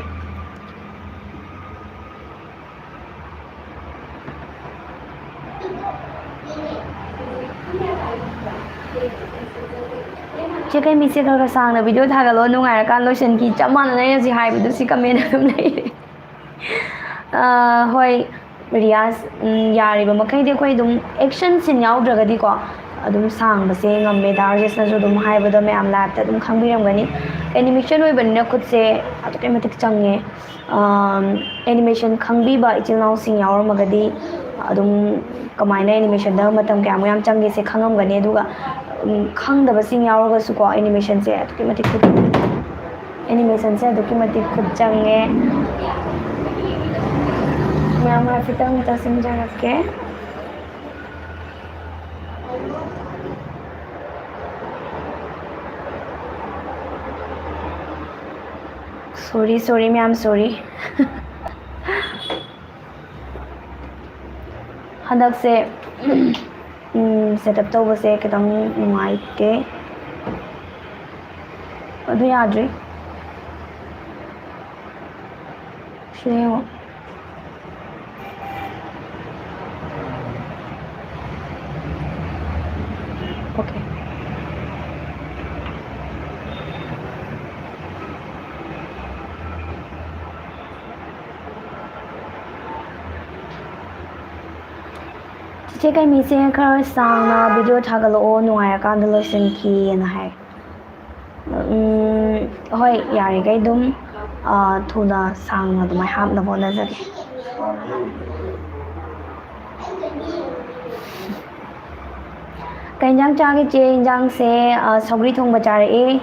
ꯆꯦ ꯀꯩꯃꯤꯁꯦ ꯈꯔ ꯈꯔ ꯁꯥꯡꯅ video ꯊꯥꯒꯠꯂꯣ, ꯅꯨꯡꯉꯥꯏꯔꯀꯥꯟ ꯂꯣꯏꯁꯤꯟꯈꯤ꯫ ꯆꯞ ꯃꯥꯟꯅꯅ ꯑꯩꯅ ꯍꯧꯖꯤꯛ ꯍꯥꯏꯕꯗꯨ ꯁꯤ comment ꯑꯗꯨꯝ ꯂꯩꯔꯦ꯫ ꯑꯥ, ꯍꯣꯏ, ꯔꯤꯌꯥꯁ, ꯎꯝ, ꯌꯥꯔꯤꯕ ꯃꯈꯩꯗꯤ ꯑꯩꯈꯣꯏ ꯑꯗꯨꯝ action scene ꯌꯥꯎꯗ꯭ꯔꯒꯗꯤꯀꯣ, ꯑꯗꯨꯝ ꯁꯥꯡꯕꯁꯦ ꯉꯝꯃꯦ꯫ ꯗꯥ ꯔꯥꯖꯦꯁꯅꯁꯨ ꯑꯗꯨꯝ ꯍꯥꯏꯕꯗꯣ ꯃꯌꯥꯝ liveꯇ ꯑꯗꯨꯝ ꯈꯪꯕꯤꯔꯝꯒꯅꯤ꯫ Animation ꯑꯣꯏꯕꯅꯤꯅ ꯈꯨꯠꯁꯦ ꯑꯗꯨꯛꯀꯤ ꯃꯇꯤꯛ ꯆꯪꯉꯦ꯫ ꯑꯥꯝ, animation ꯈꯪꯕꯤꯕ ꯏꯆꯤꯜ ꯏꯅꯥꯎꯁꯤꯡ ꯌꯥꯎꯔꯝꯃꯒꯗꯤ ꯑꯗꯨꯝ ꯀꯃꯥꯏꯅ animationꯗ ꯃꯇꯝ ꯀꯌꯥꯃꯨꯛ ꯌꯥꯝ ꯆꯪꯒꯦꯁꯦ ꯈꯪꯉꯝꯒꯅꯤ꯫ ꯑꯗꯨꯒ, ꯎꯝ, ꯈꯪꯗꯕꯁꯤꯡ ꯌꯥꯎꯔꯒꯁꯨꯀꯣ, animationꯁꯦ ꯑꯗꯨꯛꯀꯤ ꯃꯇꯤꯛ ꯈꯨꯠ, animationꯁꯦ ꯑꯗꯨꯛꯀꯤ ꯃꯇꯤꯛ ꯈꯨꯠ ꯆꯪꯉꯦ꯫ ꯃꯌꯥꯝ ꯍꯥꯏꯐꯦꯠꯇꯪ ꯇꯥꯁꯤꯟꯖꯔꯛꯀꯦ꯫ Sorry, sorry, ꯃꯌꯥꯝ, sorry. ꯍꯟꯗꯛꯁꯦ ꯁꯦꯠ ꯑꯞ ꯇꯧꯕꯁꯦ ꯈꯤꯇꯪ ꯅꯨꯡꯉꯥꯏꯇꯦ꯫ ꯑꯗꯨ ꯌꯥꯗ꯭ꯔꯤ꯫ ꯁꯤꯗ ꯌꯦꯡꯉꯣ꯫ Okay. ꯆꯤꯆꯦ ꯀꯩꯃꯤꯁꯦ ꯈꯔ ꯁꯥꯡꯅ ꯚꯤꯗꯤꯑꯣ ꯊꯥꯒꯠꯂꯛꯑꯣ, ꯅꯨꯡꯉꯥꯏꯔꯀꯥꯟꯗ ꯂꯣꯏꯁꯤꯟꯈꯤꯑꯅ ꯍꯥꯏ꯫ ꯎꯝ, ꯍꯣꯏ, ꯌꯥꯔꯤꯈꯩ ꯑꯗꯨꯝ, ꯑ, ꯊꯨꯅ ꯁꯥꯡꯅ ꯑꯗꯨꯃꯥꯏꯅ ꯍꯥꯞꯅꯕ ꯍꯣꯠꯅꯖꯒꯦ꯫ ꯀꯩ ꯏꯟꯖꯥꯡ ꯆꯥꯒꯦ ꯆꯦ? ꯏꯟꯖꯥꯡꯁꯦ, ꯑ, ꯁꯧꯒ꯭ꯔꯤ ꯊꯣꯡꯕ ꯆꯥꯔꯛꯑꯦ꯫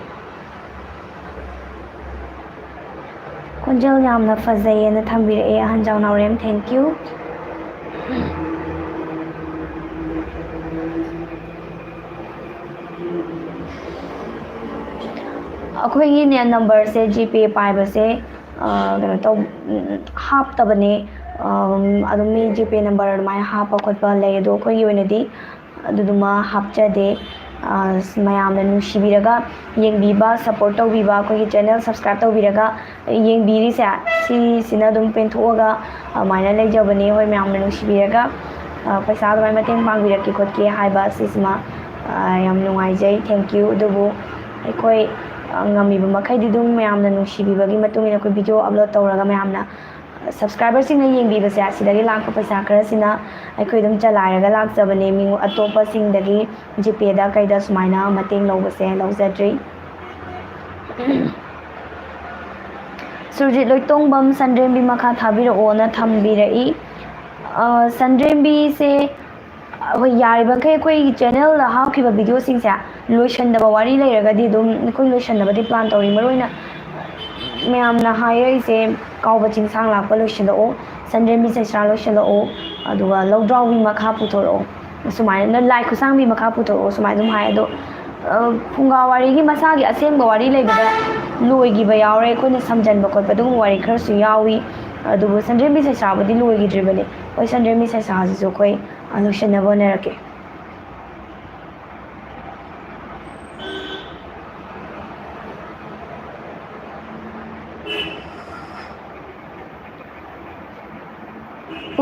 ꯈꯣꯟꯖꯦꯜ ꯌꯥꯝꯅ ꯐꯖꯩꯌꯦꯅ ꯊꯝꯕꯤꯔꯛꯑꯦ ꯑꯍꯟꯖꯥꯎ ꯅꯥꯎꯔꯦꯝ, thank you꯫ ꯑꯩꯈꯣꯏꯒꯤꯅꯦ ꯅꯝꯕꯔꯁꯦ ꯖꯤꯄꯦ ꯄꯥꯏꯕꯁꯦ, ꯑ, ꯀꯩꯅꯣ ꯇꯧ-, ꯎꯝ, ꯍꯥꯞꯇꯕꯅꯦ꯫ ꯑꯝ, ꯑꯗꯨꯝ ꯃꯤ ꯖꯤꯄꯦ ꯅꯝꯕꯔ ꯑꯗꯨꯃꯥꯏꯅ ꯍꯥꯞꯄ ꯈꯣꯠꯄ ꯂꯩ, ꯑꯗꯣ ꯑꯩꯈꯣꯏꯒꯤ ꯑꯣꯏꯅꯗꯤ ꯑꯗꯨꯗꯨꯃ ꯍꯥꯞꯆꯗꯦ꯫ ꯑ, ꯃꯌꯥꯝꯅ ꯅꯨꯡꯁꯤꯕꯤꯔꯒ ꯌꯦꯡꯕꯤꯕ, ꯁꯞꯄꯣꯔꯠ ꯇꯧꯕꯤꯕ, ꯑꯩꯈꯣꯏꯒꯤ ꯆꯦꯅꯦꯜ ꯁꯕꯁꯀ꯭ꯔꯥꯏꯕ ꯇꯧꯕꯤꯔꯒ ꯌꯦꯡꯕꯤꯔꯤꯁꯦ, ꯁꯤꯁꯤꯅ ꯑꯗꯨꯝ ꯄꯦꯟꯊꯣꯛꯑꯒ ꯑꯗꯨꯃꯥꯏꯅ ꯂꯩꯖꯕꯅꯦ꯫ ꯍꯣꯏ, ꯃꯌꯥꯝꯅ ꯅꯨꯡꯁꯤꯕꯤꯔꯒ, ꯑ, ꯄꯩꯁꯥ ꯑꯗꯨꯃꯥꯏꯅ ꯃꯇꯦꯡ ꯄꯥꯡꯕꯤꯔꯛꯀꯦ ꯈꯣꯠꯀꯦ ꯍꯥꯏꯕ ꯁꯤꯁꯤꯃ, ꯑ, ꯌꯥꯝ ꯅꯨꯡꯉꯥꯏꯖꯩ, thank you꯫ ꯑꯗꯨꯕꯨ ꯑꯩꯈꯣꯏ, ꯑ, ꯉꯝꯃꯤꯕ ꯃꯈꯩꯗꯤ ꯑꯗꯨꯝ ꯃꯌꯥꯝꯅ ꯅꯨꯡꯁꯤꯕꯤꯕꯒꯤ ꯃꯇꯨꯡ ꯏꯟꯅ ꯑꯩꯈꯣꯏ ꯚꯤꯗꯤꯑꯣ ꯑꯞꯂꯣꯗ ꯇꯧꯔꯒ ꯃꯌꯥꯝꯅ ꯁꯕꯁꯀ꯭ꯔꯥꯏꯕꯔꯁꯤꯡꯅ ꯌꯦꯡꯕꯤꯕꯁꯦ, ꯑꯁꯤꯗꯒꯤ ꯂꯥꯛꯄ ꯄꯩꯁꯥ ꯈꯔꯁꯤꯅ ꯑꯩꯈꯣꯏ ꯑꯗꯨꯝ ꯆꯂꯥꯏꯔꯒ ꯂꯥꯛꯆꯕꯅꯦ꯫ ꯃꯤꯉꯣ-, ꯑꯇꯣꯞꯄꯁꯤꯡꯗꯒꯤ ꯖꯤꯄꯦꯗ ꯀꯩꯗ ꯁꯨꯃꯥꯏꯅ ꯃꯇꯦꯡ ꯂꯧꯕꯁꯦ ꯂꯧꯖꯗ꯭ꯔꯤ꯫ ꯁꯨꯔꯖꯤꯠ ꯂꯣꯏꯇꯣꯡꯕꯝ ꯁꯟꯗ꯭ꯔꯦꯝꯕꯤ ꯃꯈꯥ ꯊꯥꯕꯤꯔꯛꯑꯣꯅ ꯊꯝꯕꯤꯔꯛꯏ꯫ ꯑ, ꯁꯟꯗ꯭ꯔꯦꯝꯕꯤꯁꯦ, ꯍꯣꯏ, ꯌꯥꯔꯤꯕꯈꯩ ꯑꯩꯈꯣꯏꯒꯤ ꯆꯦꯅꯦꯜꯗ ꯍꯥꯞꯈꯤꯕ ꯚꯤꯗꯤꯑꯣꯁꯤꯡꯁꯦ ꯂꯣꯏꯁꯟꯗꯕ ꯋꯥꯔꯤ ꯂꯩꯔꯒꯗꯤ ꯑꯗꯨꯝ ꯑꯩꯈꯣꯏ ꯂꯣꯏꯁꯟꯅꯕꯗꯤ ꯄ꯭ꯂꯥꯟ ꯇꯧꯔꯤ꯫ ꯃꯔꯨꯑꯣꯏꯅ ꯃꯌꯥꯝꯅ ꯍꯥꯏꯔꯛꯏꯁꯦ, ꯀꯥꯎꯕ ꯆꯤꯡꯁꯥꯡ ꯂꯥꯛꯄ ꯂꯣꯏꯁꯤꯜꯂꯛꯑꯣ, ꯁꯟꯗ꯭ꯔꯦꯝꯕꯤ ꯆꯩꯁ꯭ꯔꯥ ꯂꯣꯏꯁꯤꯜꯂꯛꯑꯣ, ꯑꯗꯨꯒ ꯂꯧꯗ꯭ꯔꯥꯎꯕꯤ ꯃꯈꯥ ꯄꯨꯊꯣꯔꯛꯑꯣ, ꯁꯨꯃꯥꯏꯅ ꯂꯥꯏ ꯈꯨꯠꯁꯥꯡꯕꯤ ꯃꯈꯥ ꯄꯨꯊꯣꯔꯛꯑꯣ, ꯁꯨꯃꯥꯏꯅ ꯑꯗꯨꯝ ꯍꯥꯏ꯫ ꯑꯗꯣ, ꯑ, ꯐꯨꯡꯒꯥ ꯋꯥꯔꯤꯒꯤ ꯃꯁꯥꯒꯤ ꯑꯁꯦꯡꯕ ꯋꯥꯔꯤ ꯂꯩꯕꯗ ꯂꯣꯏꯈꯤꯕ ꯌꯥꯎꯔꯦ, ꯑꯩꯈꯣꯏꯅ ꯁꯝꯖꯟꯕ ꯈꯣꯠꯄ ꯑꯗꯨꯒꯨꯝꯕ ꯋꯥꯔꯤ ꯈꯔꯁꯨ ꯌꯥꯎꯏ꯫ ꯑꯗꯨꯕꯨ ꯁꯟꯗ꯭ꯔꯦꯝꯕꯤ ꯁꯩꯁꯥꯕꯨꯗꯤ ꯂꯣꯏꯈꯤꯗ꯭ꯔꯤꯕꯅꯤ꯫ ꯍꯣꯏ, ꯁꯟꯗ꯭ꯔꯦꯝꯕꯤ ꯁꯩꯁꯥꯁꯤꯁꯨ ꯑꯩꯈꯣꯏ, ꯑ, ꯂꯣꯏꯁꯤꯟꯅꯕ ꯍꯣꯠꯅꯔꯛꯀꯦ꯫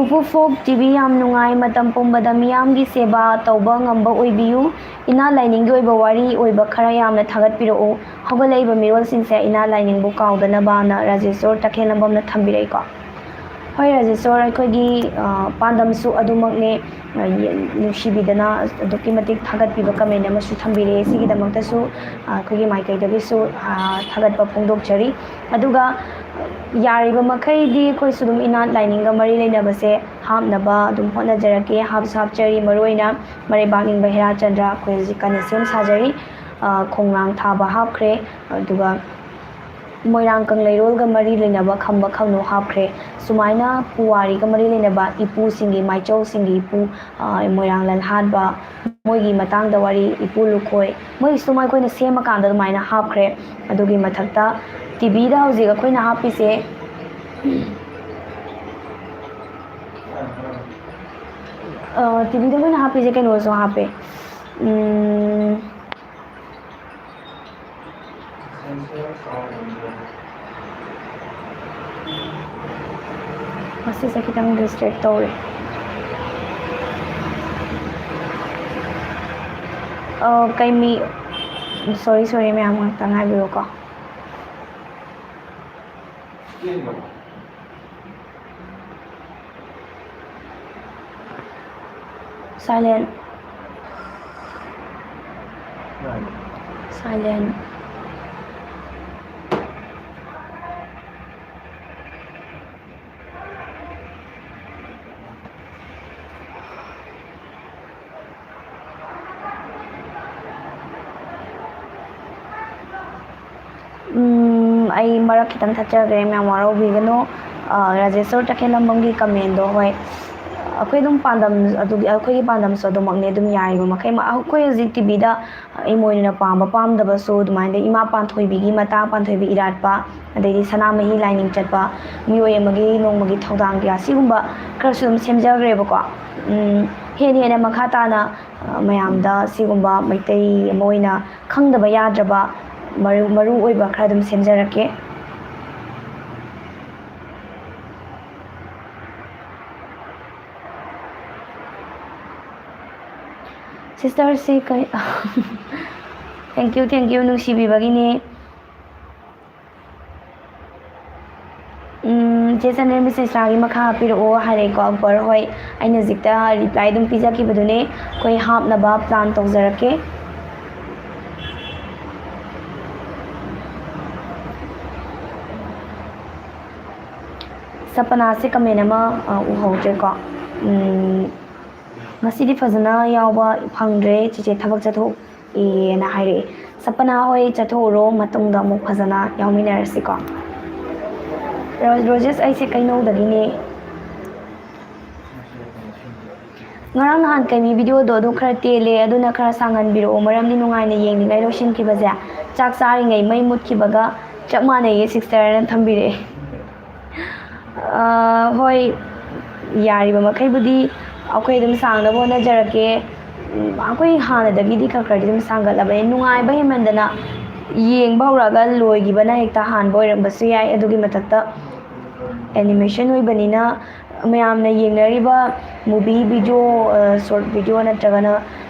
ꯎꯐꯨ ꯐꯣꯛ ꯇꯤ ꯚꯤ ꯌꯥꯝ ꯅꯨꯡꯉꯥꯏ, ꯃꯇꯝ ꯄꯨꯝꯕꯗ ꯃꯤꯌꯥꯝꯒꯤ ꯁꯦꯕꯥ ꯇꯧꯕ ꯉꯝꯕ ꯑꯣꯏꯕꯤꯌꯨ꯫ ꯏꯅꯥꯠ ꯂꯥꯏꯅꯤꯡꯒꯤ ꯑꯣꯏꯕ ꯋꯥꯔꯤ ꯑꯣꯏꯕ ꯈꯔ ꯌꯥꯝꯅ ꯊꯥꯒꯠꯄꯤꯔꯛꯎ꯫ ꯍꯧꯒꯠꯂꯛꯏꯕ ꯃꯤꯔꯣꯜꯁꯤꯡꯁꯦ ꯏꯅꯥꯠ ꯂꯥꯏꯅꯤꯡꯕꯨ ꯀꯥꯎꯗꯅꯕꯅ ꯔꯥꯖꯦꯁꯣꯔ ꯇꯈꯦꯜꯂꯝꯕꯝꯅ ꯊꯝꯕꯤꯔꯛꯏꯀꯣ꯫ ꯍꯣꯏ, ꯔꯥꯖꯦꯁꯣꯔ, ꯑꯩꯈꯣꯏꯒꯤ, ꯑ, ꯄꯥꯟꯗꯝꯁꯨ ꯑꯗꯨꯃꯛꯅꯦ꯫ ꯑ, ꯌꯦ-, ꯅꯨꯡꯁꯤꯕꯤꯗꯅ ꯑꯗꯨꯛꯀꯤ ꯃꯇꯤꯛ ꯊꯥꯒꯠꯄꯤꯕ comment ꯑꯃꯁꯨ ꯊꯝꯕꯤꯔꯛꯑꯦ꯫ ꯁꯤꯒꯤꯗꯃꯛꯇꯁꯨ, ꯑ, ꯑꯩꯈꯣꯏꯒꯤ ꯃꯥꯏꯀꯩꯗꯒꯤꯁꯨ, ꯑ, ꯊꯥꯒꯠꯄ ꯐꯣꯡꯗꯣꯛꯆꯔꯤ꯫ ꯑꯗꯨꯒ ꯌꯥꯔꯤꯕ ꯃꯈꯩꯗꯤ ꯑꯩꯈꯣꯏꯁꯨ ꯑꯗꯨꯝ ꯏꯅꯥꯠ ꯂꯥꯏꯅꯤꯡꯒ ꯃꯔꯤ ꯂꯩꯅꯕꯁꯦ ꯍꯥꯞꯅꯕ ꯑꯗꯨꯝ ꯍꯣꯠꯅꯖꯔꯛꯀꯦ꯫ ꯍꯥꯞꯁꯨ ꯍꯥꯞꯆꯔꯤ, ꯃꯔꯨꯑꯣꯏꯅ ꯃꯔꯩꯕꯥꯛ ꯅꯤꯡꯕ ꯍꯦꯔꯥꯆꯟꯗ꯭ꯔ ꯑꯩꯈꯣꯏ ꯍꯧꯖꯤꯛ ꯀꯟꯅ ꯁꯦꯝ ꯁꯥꯖꯔꯤ꯫ ꯑ, ꯈꯣꯡꯅꯥꯡ ꯊꯥꯕ ꯍꯥꯞꯈ꯭ꯔꯦ, ꯑꯗꯨꯒ ꯃꯣꯏꯔꯥꯡ ꯀꯪꯂꯩꯔꯣꯜꯒ ꯃꯔꯤ ꯂꯩꯅꯕ ꯈꯝꯕ ꯈꯝꯅꯨ ꯍꯥꯞꯈ꯭ꯔꯦ꯫ ꯁꯨꯃꯥꯏꯅ ꯄꯨꯋꯥꯔꯤꯒ ꯃꯔꯤ ꯂꯩꯅꯕ ꯏꯄꯨꯁꯤꯡꯒꯤ, ꯃꯥꯏꯆꯧꯁꯤꯡꯒꯤ ꯏꯄꯨ, ꯑ, ꯃꯣꯏꯔꯥꯡ ꯂꯜꯍꯥꯟꯕ, ꯃꯣꯏꯒꯤ ꯃꯇꯥꯡꯗ ꯋꯥꯔꯤ, ꯏꯄꯨ ꯂꯨꯈꯣꯏ, ꯃꯣꯏꯁꯨ ꯑꯩꯈꯣꯏꯅ ꯁꯦꯝꯃꯀꯥꯟꯗ ꯑꯗꯨꯃꯥꯏꯅ ꯍꯥꯞꯈ꯭ꯔꯦ꯫ ꯑꯗꯨꯒꯤ ꯃꯊꯛꯇ ꯇꯤ ꯚꯤꯗ ꯍꯧꯖꯤꯛ ꯑꯩꯈꯣꯏꯅ ꯍꯥꯞꯄꯤꯁꯦ, ꯑ, ꯇꯤ ꯚꯤꯗ ꯑꯩꯈꯣꯏꯅ ꯍꯥꯞꯄꯤꯁꯦ ꯀꯩꯅꯣꯁꯨ ꯍꯥꯞꯄꯦ, ꯎꯝ, ꯃꯁꯤꯁꯦ ꯈꯤꯇꯪ distract ꯇꯧꯔꯦ꯫ ꯑ, ꯀꯩ ꯃꯤ-, sorry, sorry, ꯃꯌꯥꯝ ꯉꯥꯛꯇꯪ ꯉꯥꯏꯕꯤꯔꯣꯀꯣ꯫ Silent. Silent. ꯎꯝ, ꯑꯩ ꯃꯔꯛ ꯈꯤꯇꯪ ꯊꯠꯆꯈ꯭ꯔꯦ, ꯃꯌꯥꯝ ꯋꯥꯔꯧꯕꯤꯒꯅꯨ꯫ ꯑ, ꯔꯥꯖꯦꯁꯣꯔ ꯇꯈꯦꯜꯂꯝꯕꯝꯒꯤ commentꯗꯣ, ꯍꯣꯏ, ꯑꯩꯈꯣꯏ ꯑꯗꯨꯝ ꯄꯥꯟꯗꯝ ꯑꯗꯨꯒꯤ ꯑꯩꯈꯣꯏꯒꯤ ꯄꯥꯟꯗꯝꯁꯨ ꯑꯗꯨꯃꯛꯅꯦ꯫ ꯑꯗꯨꯝ ꯌꯥꯔꯤꯕ ꯃꯈꯩ ꯃ-, ꯑꯩꯈꯣꯏ ꯍꯧꯖꯤꯛ ꯇꯤꯚꯤꯗ ꯏꯃꯣꯏꯅꯨꯅ ꯄꯥꯝꯕ ꯄꯥꯝꯗꯕꯁꯨ ꯑꯗꯨꯃꯥꯏꯅ ꯏꯃꯥ ꯄꯥꯟꯊꯣꯏꯕꯤꯒꯤ ꯃꯇꯥ ꯄꯥꯟꯊꯣꯏꯕꯤ ꯏꯔꯥꯠꯄ, ꯑꯗꯩꯗꯤ ꯁꯅꯥꯃꯍꯤ ꯂꯥꯏꯅꯤꯡ ꯆꯠꯄ, ꯃꯤꯑꯣꯏ ꯑꯃꯒꯤ ꯅꯣꯡꯃꯒꯤ ꯊꯧꯗꯥꯡ ꯀꯌꯥ ꯁꯤꯒꯨꯝꯕ ꯈꯔꯁꯨ ꯑꯗꯨꯝ ꯁꯦꯝꯖꯈ꯭ꯔꯦꯕꯀꯣ꯫ ꯎꯝ, ꯍꯦꯟꯅ ꯍꯦꯟꯅ ꯃꯈꯥ ꯇꯥꯅ, ꯑ, ꯃꯌꯥꯝꯗ ꯁꯤꯒꯨꯝꯕ ꯃꯩꯇꯩ ꯑꯃ ꯑꯣꯏꯅ ꯈꯪꯗꯕ ꯌꯥꯗ꯭ꯔꯕ ꯃꯔꯨ, ꯃꯔꯨ ꯑꯣꯏꯕ ꯈꯔ ꯑꯗꯨꯝ ꯁꯦꯝꯖꯔꯛꯀꯦ꯫ ꯁꯤꯁꯇꯔꯁꯤ ꯀꯩ-, thank you, thank you, ꯅꯨꯡꯁꯤꯕꯤꯕꯒꯤꯅꯦ꯫ ꯎꯝ, ꯆꯦ ꯆꯥꯟꯗꯦꯜ ꯃꯤꯁ ꯏꯟꯁꯇꯥꯒꯤ ꯃꯈꯥ ꯄꯤꯔꯛꯑꯣ ꯍꯥꯏꯔꯛꯑꯦꯀꯣ ꯑꯛꯕꯔ꯫ ꯍꯣꯏ, ꯑꯩꯅ ꯍꯧꯖꯤꯛꯇ ꯔꯤꯄ꯭ꯂꯥꯏ ꯑꯗꯨꯝ ꯄꯤꯖꯈꯤꯕꯗꯨꯅꯦ꯫ ꯑꯩꯈꯣꯏ ꯍꯥꯞꯅꯕ ꯄ꯭ꯂꯥꯟ ꯇꯧꯖꯔꯛꯀꯦ꯫ ꯁꯄꯅꯥꯁꯦ ꯀꯃꯦꯟ ꯑꯃ, ꯑ, ꯎꯍꯧꯗ꯭ꯔꯦꯀꯣ꯫ ꯎꯝ, ꯉꯁꯤꯗꯤ ꯐꯖꯅ ꯌꯥꯎꯕ ꯐꯪꯗ꯭ꯔꯦ, ꯆꯤꯆꯦ ꯊꯕꯛ ꯆꯠꯊꯣꯛꯏꯅ ꯍꯥꯏꯔꯛꯑꯦ꯫ ꯁꯄꯅꯥ ꯍꯣꯏ ꯆꯠꯊꯣꯛꯎꯔꯣ, ꯃꯇꯨꯡꯗ ꯑꯃꯨꯛ ꯐꯖꯅ ꯌꯥꯎꯃꯤꯟꯅꯔꯁꯤꯀꯣ꯫ ꯔꯣ-, ꯔꯣꯖꯦꯁ, ꯑꯩꯁꯦ ꯀꯩꯅꯧꯗꯒꯤꯅꯦ꯫ ꯉꯔꯥꯡ ꯅꯍꯥꯟ ꯀꯩꯃꯤ ꯚꯤꯗꯤꯑꯣꯗꯣ ꯑꯗꯨ ꯈꯔ ꯇꯦꯜꯂꯦ, ꯑꯗꯨꯅ ꯈꯔ ꯁꯥꯡꯍꯟꯕꯤꯔꯛꯑꯣ, ꯃꯔꯝꯗꯤ ꯅꯨꯡꯉꯥꯏꯅ ꯌꯦꯡꯂꯤꯉꯩ ꯂꯣꯏꯁꯤꯟꯈꯤꯕꯁꯦ ꯆꯥꯛ ꯆꯥꯔꯤꯉꯩ ꯃꯩ ꯃꯨꯠꯈꯤꯕꯒ ꯆꯞ ꯃꯥꯟꯅꯩꯌꯦ ꯁꯤꯁꯇꯔꯅ ꯊꯝꯕꯤꯔꯛꯑꯦ꯫ ꯑꯥ, ꯍꯣꯏ, ꯌꯥꯔꯤꯕ ꯃꯈꯩꯕꯨꯗꯤ ꯑꯩꯈꯣꯏ ꯑꯗꯨꯝ ꯁꯥꯡꯅꯕ ꯍꯣꯠꯅꯖꯔꯛꯀꯦ꯫ ꯎꯝ, ꯑꯩꯈꯣꯏ ꯍꯥꯟꯅꯗꯒꯤꯗꯤ ꯈꯔ ꯈꯔꯗꯤ ꯑꯗꯨꯝ ꯁꯥꯡꯒꯠꯂꯕꯅꯤ꯫ ꯅꯨꯡꯉꯥꯏꯕ ꯍꯦꯟꯃꯟꯗꯅ ꯌꯦꯡꯕ ꯍꯧꯔꯛꯑꯒ ꯂꯣꯏꯈꯤꯕꯅ ꯍꯦꯛꯇ ꯍꯥꯟꯕ ꯑꯣꯏꯔꯝꯕꯁꯨ ꯌꯥꯏ꯫ ꯑꯗꯨꯒꯤ ꯃꯊꯛꯇ ꯑꯦꯅꯤꯃꯦꯁꯟ ꯑꯣꯏꯕꯅꯤꯅ ꯃꯌꯥꯝꯅ ꯌꯦꯡꯅꯔꯤꯕ movie video, ꯑ, short video ꯅꯠꯇ꯭ꯔꯒꯅ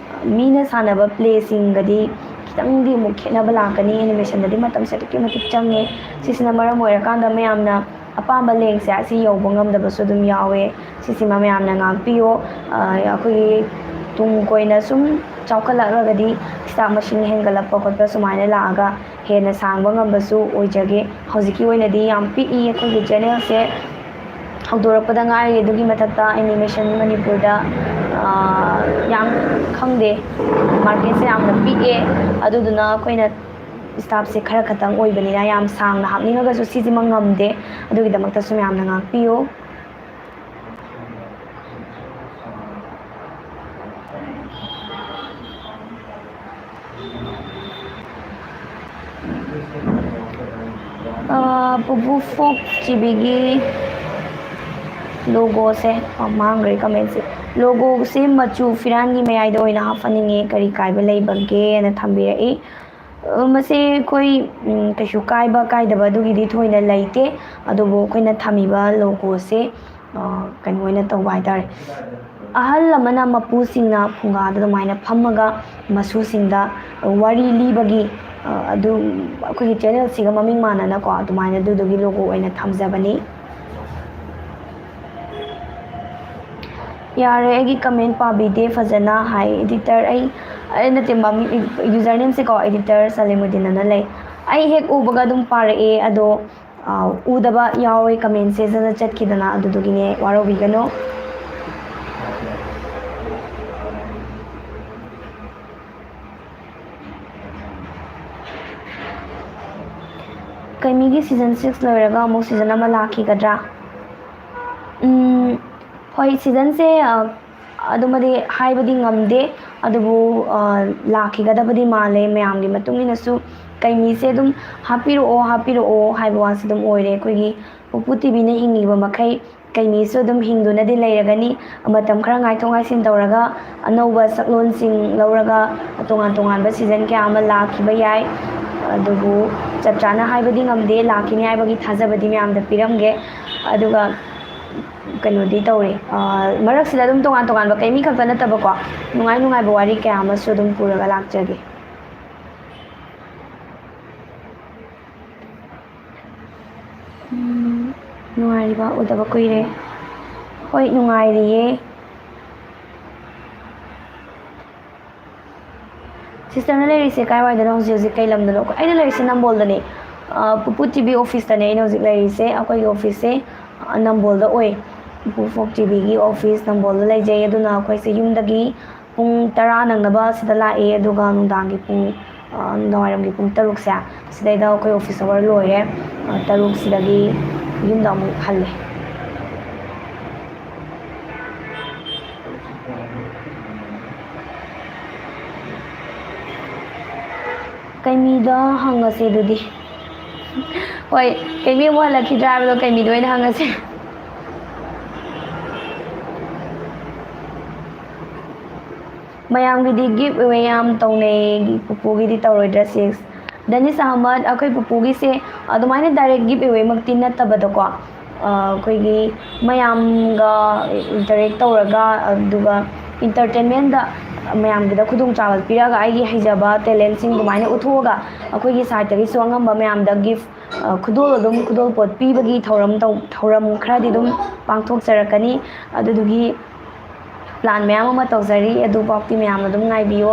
ꯃꯤꯅ ꯁꯥꯟꯅꯕ ꯄ꯭ꯂꯦꯁꯤꯡꯒꯗꯤ ꯈꯤꯇꯪꯗꯤ ꯑꯃꯨꯛ ꯈꯦꯠꯅꯕ ꯂꯥꯛꯀꯅꯤ꯫ ꯑꯦꯅꯤꯃꯦꯁꯟꯗꯗꯤ ꯃꯇꯝꯁꯦ ꯑꯗꯨꯛꯀꯤ ꯃꯇꯤꯛ ꯆꯪꯉꯦ꯫ ꯁꯤꯁꯤꯅ ꯃꯔꯝ ꯑꯣꯏꯔꯀꯥꯟꯗ ꯃꯌꯥꯝꯅ ꯑꯄꯥꯝꯕ ꯂꯦꯡꯁꯦ ꯑꯁꯤ ꯌꯧꯕ ꯉꯝꯗꯕꯁꯨ ꯑꯗꯨꯝ ꯌꯥꯎꯋꯦ꯫ ꯁꯤꯁꯤꯃ ꯃꯌꯥꯝꯅ ꯉꯥꯛꯄꯤꯌꯣ꯫ ꯑ, ꯑꯩꯈꯣꯏꯒꯤ ꯇꯨꯡ ꯀꯣꯏꯅ ꯁꯨꯝ ꯆꯥꯎꯈꯠꯂꯛꯂꯒꯗꯤ staff ꯃꯁꯤꯡ ꯍꯦꯟꯒꯠꯂꯛꯄ ꯈꯣꯠꯄ ꯁꯨꯃꯥꯏꯅ ꯂꯥꯛꯑꯒ ꯍꯦꯟꯅ ꯁꯥꯡꯕ ꯉꯝꯕꯁꯨ ꯑꯣꯏꯖꯒꯦ꯫ ꯍꯧꯖꯤꯛꯀꯤ ꯑꯣꯏꯅꯗꯤ ꯌꯥꯝ ꯄꯤꯛꯏ ꯑꯩꯈꯣꯏꯒꯤ ꯆꯦꯅꯦꯜꯁꯦ꯫ ꯍꯧꯗꯣꯔꯛꯄꯗ ꯉꯥꯏꯔꯤ꯫ ꯑꯗꯨꯒꯤ ꯃꯊꯛꯇ ꯑꯦꯅꯤꯃꯦꯁꯟ ꯃꯅꯤꯄꯨꯔꯗ, ꯑ, ꯌꯥꯝ ꯈꯪꯗꯦ, ꯃꯥꯔꯀꯦꯠꯁꯦ ꯌꯥꯝꯅ ꯄꯤꯛꯑꯦ꯫ ꯑꯗꯨꯗꯨꯅ ꯑꯩꯈꯣꯏꯅ staffꯁꯦ ꯈꯔ ꯈꯛꯇꯪ ꯑꯣꯏꯕꯅꯤꯅ ꯌꯥꯝ ꯁꯥꯡꯅ ꯍꯥꯞꯅꯤꯡꯉꯒꯁꯨ ꯁꯤꯁꯤꯃ ꯉꯝꯗꯦ꯫ ꯑꯗꯨꯒꯤꯗꯃꯛꯇꯁꯨ ꯃꯌꯥꯝꯅ ꯉꯥꯛꯄꯤꯌꯨ꯫ ꯑꯥ, ꯄꯨꯄꯨ ꯐꯣꯛ ꯇꯤꯚꯤꯒꯤ ꯂꯣꯒꯣꯁꯦ, ꯑꯥ, ꯃꯥꯡꯈ꯭ꯔꯦ ꯀꯃꯦꯟꯁꯦ꯫ ꯂꯣꯒꯣꯁꯦ ꯃꯆꯨ ꯐꯤꯔꯥꯟꯒꯤ ꯃꯌꯥꯏꯗ ꯑꯣꯏꯅ ꯍꯥꯞꯍꯟꯅꯤꯡꯉꯦ, ꯀꯔꯤ ꯀꯥꯏꯕ ꯂꯩꯕꯒꯦꯅ ꯊꯝꯕꯤꯔꯛꯏ꯫ ꯑ, ꯃꯁꯤ ꯑꯩꯈꯣꯏ, ꯎꯝ, ꯀꯩꯁꯨ ꯀꯥꯏꯕ ꯀꯥꯏꯗꯕ ꯑꯗꯨꯒꯤꯗꯤ ꯊꯣꯏꯅ ꯂꯩꯇꯦ, ꯑꯗꯨꯕꯨ ꯑꯩꯈꯣꯏꯅ ꯊꯝꯃꯤꯕ ꯂꯣꯒꯣꯁꯦ, ꯑ, ꯀꯩꯅꯣ ꯑꯣꯏꯅ ꯇꯧꯕ ꯍꯥꯏꯇꯥꯔꯦ꯫ ꯑꯍꯜ ꯑꯃꯅ ꯃꯄꯨꯁꯤꯡꯅ ꯐꯨꯡꯒꯥꯗ ꯑꯗꯨꯃꯥꯏꯅ ꯐꯝꯃꯒ ꯃꯁꯨꯁꯤꯡꯗ ꯋꯥꯔꯤ ꯂꯤꯕꯒꯤ, ꯑ, ꯑꯗꯨ ꯑꯩꯈꯣꯏꯒꯤ ꯆꯦꯅꯦꯜꯁꯤꯒ ꯃꯃꯤꯡ ꯃꯥꯟꯅꯅꯀꯣ, ꯑꯗꯨꯃꯥꯏꯅ ꯑꯗꯨꯗꯨꯒꯤ ꯂꯣꯒꯣ ꯑꯣꯏꯅ ꯊꯝꯖꯕꯅꯤ꯫ ꯌꯥꯔꯦ, ꯑꯩꯒꯤ ꯀꯃꯦꯟ ꯄꯥꯕꯤꯗꯦ ꯐꯖꯅ ꯍꯥꯏ꯫ ꯑꯦꯗꯤꯇꯔ, ꯑꯩ, ꯑꯩ ꯅꯠꯇꯦ, ꯃꯃꯤꯡ, ꯌꯨꯖꯔ ꯅꯦꯝꯁꯦꯀꯣ, ꯑꯦꯗꯤꯇꯔ ꯁꯂꯤꯃꯨꯗꯤꯟ ꯑꯅ ꯂꯩ꯫ ꯑꯩ ꯍꯦꯛ ꯎꯕꯒ ꯑꯗꯨꯝ ꯄꯥꯔꯛꯑꯦ, ꯑꯗꯣ, ꯑ, ꯎꯗꯕ ꯌꯥꯎꯋꯦ, ꯀꯃꯦꯟꯁꯦ ꯖꯠ ꯖꯠ ꯆꯠꯈꯤꯗꯅ, ꯑꯗꯨꯗꯨꯒꯤꯅꯦ, ꯋꯥꯔꯧꯕꯤꯒꯅꯨ꯫ ꯀꯩꯃꯤꯒꯤ ꯁꯤꯖꯟ ꯁꯤꯛꯁ ꯂꯣꯏꯔꯒ ꯑꯃꯨꯛ ꯁꯤꯖꯟ ꯑꯃ ꯂꯥꯛꯈꯤꯒꯗ꯭ꯔꯥ? ꯎꯝ, ꯍꯣꯏ, ꯁꯤꯖꯟꯁꯦ, ꯑ, ꯑꯗꯨꯃꯗꯤ ꯍꯥꯏꯕꯗꯤ ꯉꯝꯗꯦ, ꯑꯗꯨꯕꯨ, ꯑ, ꯂꯥꯛꯈꯤꯒꯗꯕꯗꯤ ꯃꯥꯜꯂꯦ꯫ ꯃꯌꯥꯝꯒꯤ ꯃꯇꯨꯡ ꯏꯟꯅꯁꯨ ꯀꯩꯃꯤꯁꯦ ꯑꯗꯨꯝ ꯍꯥꯞꯄꯤꯔꯛꯑꯣ, ꯍꯥꯞꯄꯤꯔꯛꯑꯣ ꯍꯥꯏꯕ ꯋꯥꯁꯦ ꯑꯗꯨꯝ ꯑꯣꯏꯔꯦ꯫ ꯑꯩꯈꯣꯏꯒꯤ ꯄꯨꯄꯨ ꯇꯤꯚꯤꯅ ꯍꯤꯡꯉꯤꯕ ꯃꯈꯩ ꯀꯩꯃꯤꯁꯨ ꯑꯗꯨꯝ ꯍꯤꯡꯗꯨꯅꯗꯤ ꯂꯩꯔꯒꯅꯤ꯫ ꯃꯇꯝ ꯈꯔ ꯉꯥꯏꯊꯣꯛ ꯉꯥꯏꯁꯤꯟ ꯇꯧꯔꯒ ꯑꯅꯧꯕ ꯁꯛꯂꯣꯟꯁꯤꯡ ꯂꯧꯔꯒ ꯇꯣꯉꯥꯟ ꯇꯣꯉꯥꯟꯕ ꯁꯤꯖꯟ ꯀꯌꯥ ꯑꯃ ꯂꯥꯛꯈꯤꯕ ꯌꯥꯏ꯫ ꯑꯗꯨꯕꯨ ꯆꯞ ꯆꯥꯅ ꯍꯥꯏꯕꯗꯤ ꯉꯝꯗꯦ, ꯂꯥꯛꯈꯤꯅꯤ ꯍꯥꯏꯕꯒꯤ ꯊꯥꯖꯕꯗꯤ ꯃꯌꯥꯝꯗ ꯄꯤꯔꯝꯒꯦ꯫ ꯑꯗꯨꯒ ꯀꯩꯅꯣꯗꯤ ꯇꯧꯔꯦ, ꯑ, ꯃꯔꯛꯁꯤꯗ ꯑꯗꯨꯝ ꯇꯣꯉꯥꯟ ꯇꯣꯉꯥꯟꯕ ꯀꯩꯃꯤ ꯈꯛꯇ ꯅꯠꯇꯕꯀꯣ, ꯅꯨꯡꯉꯥꯏ ꯅꯨꯡꯉꯥꯏꯕ ꯋꯥꯔꯤ ꯀꯌꯥ ꯑꯃꯁꯨ ꯑꯗꯨꯝ ꯄꯨꯔꯒ ꯂꯥꯛꯆꯒꯦ꯫ ꯎꯝ, ꯅꯨꯡꯉꯥꯏꯔꯤꯕ? ꯎꯗꯕ ꯀꯨꯏꯔꯦ꯫ ꯍꯣꯏ, ꯅꯨꯡꯉꯥꯏꯔꯤꯌꯦ꯫ ꯁꯤꯁꯇꯔꯅ ꯂꯩꯔꯤꯁꯦ ꯀꯥꯏꯋꯥꯏꯗꯅꯣ? ꯍꯧꯖꯤꯛ ꯍꯧꯖꯤꯛ ꯀꯩ ꯂꯝꯗꯅꯣ? ꯑꯩꯅ ꯂꯩꯔꯤꯁꯦ ꯅꯝꯕꯣꯜꯗꯅꯦ꯫ ꯑ, ꯄꯨꯄꯨ ꯇꯤꯚꯤ ꯑꯣꯐꯤꯁꯇꯅꯦ ꯑꯩꯅ ꯍꯧꯖꯤꯛ ꯂꯩꯔꯤꯁꯦ꯫ ꯑꯩꯈꯣꯏꯒꯤ ꯑꯣꯐꯤꯁꯁꯦ, ꯑ, ꯅꯝꯕꯣꯜꯗ ꯑꯣꯏ꯫ ꯄꯨꯄꯨ ꯐꯣꯛ ꯇꯤꯚꯤꯒꯤ ꯑꯣꯐꯤꯁ ꯅꯝꯕꯣꯜꯗ ꯂꯩꯖꯩ꯫ ꯑꯗꯨꯅ ꯑꯩꯈꯣꯏꯁꯦ ꯌꯨꯝꯗꯒꯤ ꯄꯨꯡ ꯇꯔꯥ ꯅꯪꯅꯕ ꯁꯤꯗ ꯂꯥꯛꯑꯦ, ꯑꯗꯨꯒ ꯅꯨꯡꯗꯥꯡꯒꯤ ꯄꯨꯡ, ꯑ, ꯅꯨꯡꯗꯥꯡꯋꯥꯏꯔꯝꯒꯤ ꯄꯨꯡ ꯇꯔꯨꯛꯁꯦ, ꯁꯤꯗꯩꯗ ꯑꯩꯈꯣꯏ ꯑꯣꯐꯤꯁ ꯑꯋꯥꯔ ꯂꯣꯏꯔꯦ꯫ ꯑ, ꯇꯔꯨꯛꯁꯤꯗꯒꯤ ꯌꯨꯝꯗ ꯑꯃꯨꯛ ꯍꯜꯂꯦ꯫ ꯀꯩꯃꯤꯗ ꯍꯪꯉꯁꯦ ꯑꯗꯨꯗꯤ꯫ ꯍꯣꯏ, ꯀꯩꯃꯤ ꯑꯃꯨꯛ ꯍꯜꯂꯛꯈꯤꯗ꯭ꯔꯥ ꯍꯥꯏꯕꯗꯣ ꯀꯩꯃꯤꯗ ꯑꯣꯏꯅ ꯍꯪꯉꯁꯦ꯫ ꯃꯌꯥꯝꯒꯤꯗꯤ ꯒꯤꯐ ꯑꯦꯋꯦ ꯌꯥꯝ ꯇꯧꯅꯩ, ꯄꯨꯄꯨꯒꯤꯗꯤ ꯇꯧꯔꯣꯏꯗ꯭ꯔꯥ ꯁꯤꯁ? ꯗꯅꯤꯁ ꯑꯍꯃꯗ, ꯑꯩꯈꯣꯏ ꯄꯨꯄꯨꯒꯤꯁꯦ ꯑꯗꯨꯃꯥꯏꯅ ꯗꯥꯏꯔꯦꯛ ꯒꯤꯐ ꯑꯦꯋꯦꯃꯛꯇꯤ ꯅꯠꯇꯕꯗꯀꯣ, ꯑꯩꯈꯣꯏꯒꯤ ꯃꯌꯥꯝꯒ ꯏꯟꯇꯔꯦꯛ ꯇꯧꯔꯒ, ꯑꯗꯨꯒ ꯏꯟꯇꯔꯇꯦꯟꯃꯦꯟꯗ ꯃꯌꯥꯝꯒꯤꯗ ꯈꯨꯗꯣꯡꯆꯥꯕ ꯄꯤꯔꯒ, ꯑꯩꯒꯤ ꯍꯩꯖꯕ ꯇꯦꯂꯦꯟꯁꯤꯡ ꯑꯗꯨꯃꯥꯏꯅ ꯎꯠꯊꯣꯛꯑꯒ, ꯑꯩꯈꯣꯏꯒꯤ ꯁꯥꯏꯠꯇꯒꯤꯁꯨ ꯑꯉꯝꯕ ꯃꯌꯥꯝꯗ ꯒꯤꯐ, ꯈꯨꯗꯣꯜ ꯑꯗꯨꯝ, ꯈꯨꯗꯣꯜ ꯄꯣꯠ ꯄꯤꯕꯒꯤ ꯊꯧꯔꯝ ꯇꯧ-, ꯊꯧꯔꯝ ꯈꯔꯗꯤ ꯑꯗꯨꯝ ꯄꯥꯡꯊꯣꯛꯆꯔꯛꯀꯅꯤ꯫ ꯑꯗꯨꯗꯨꯒꯤ ꯄ꯭ꯂꯥꯟ ꯃꯌꯥꯝ ꯑꯃ ꯇꯧꯖꯔꯤ, ꯑꯗꯨꯐꯥꯎꯗꯤ ꯃꯌꯥꯝꯅ ꯑꯗꯨꯝ ꯉꯥꯏꯕꯤꯌꯣ꯫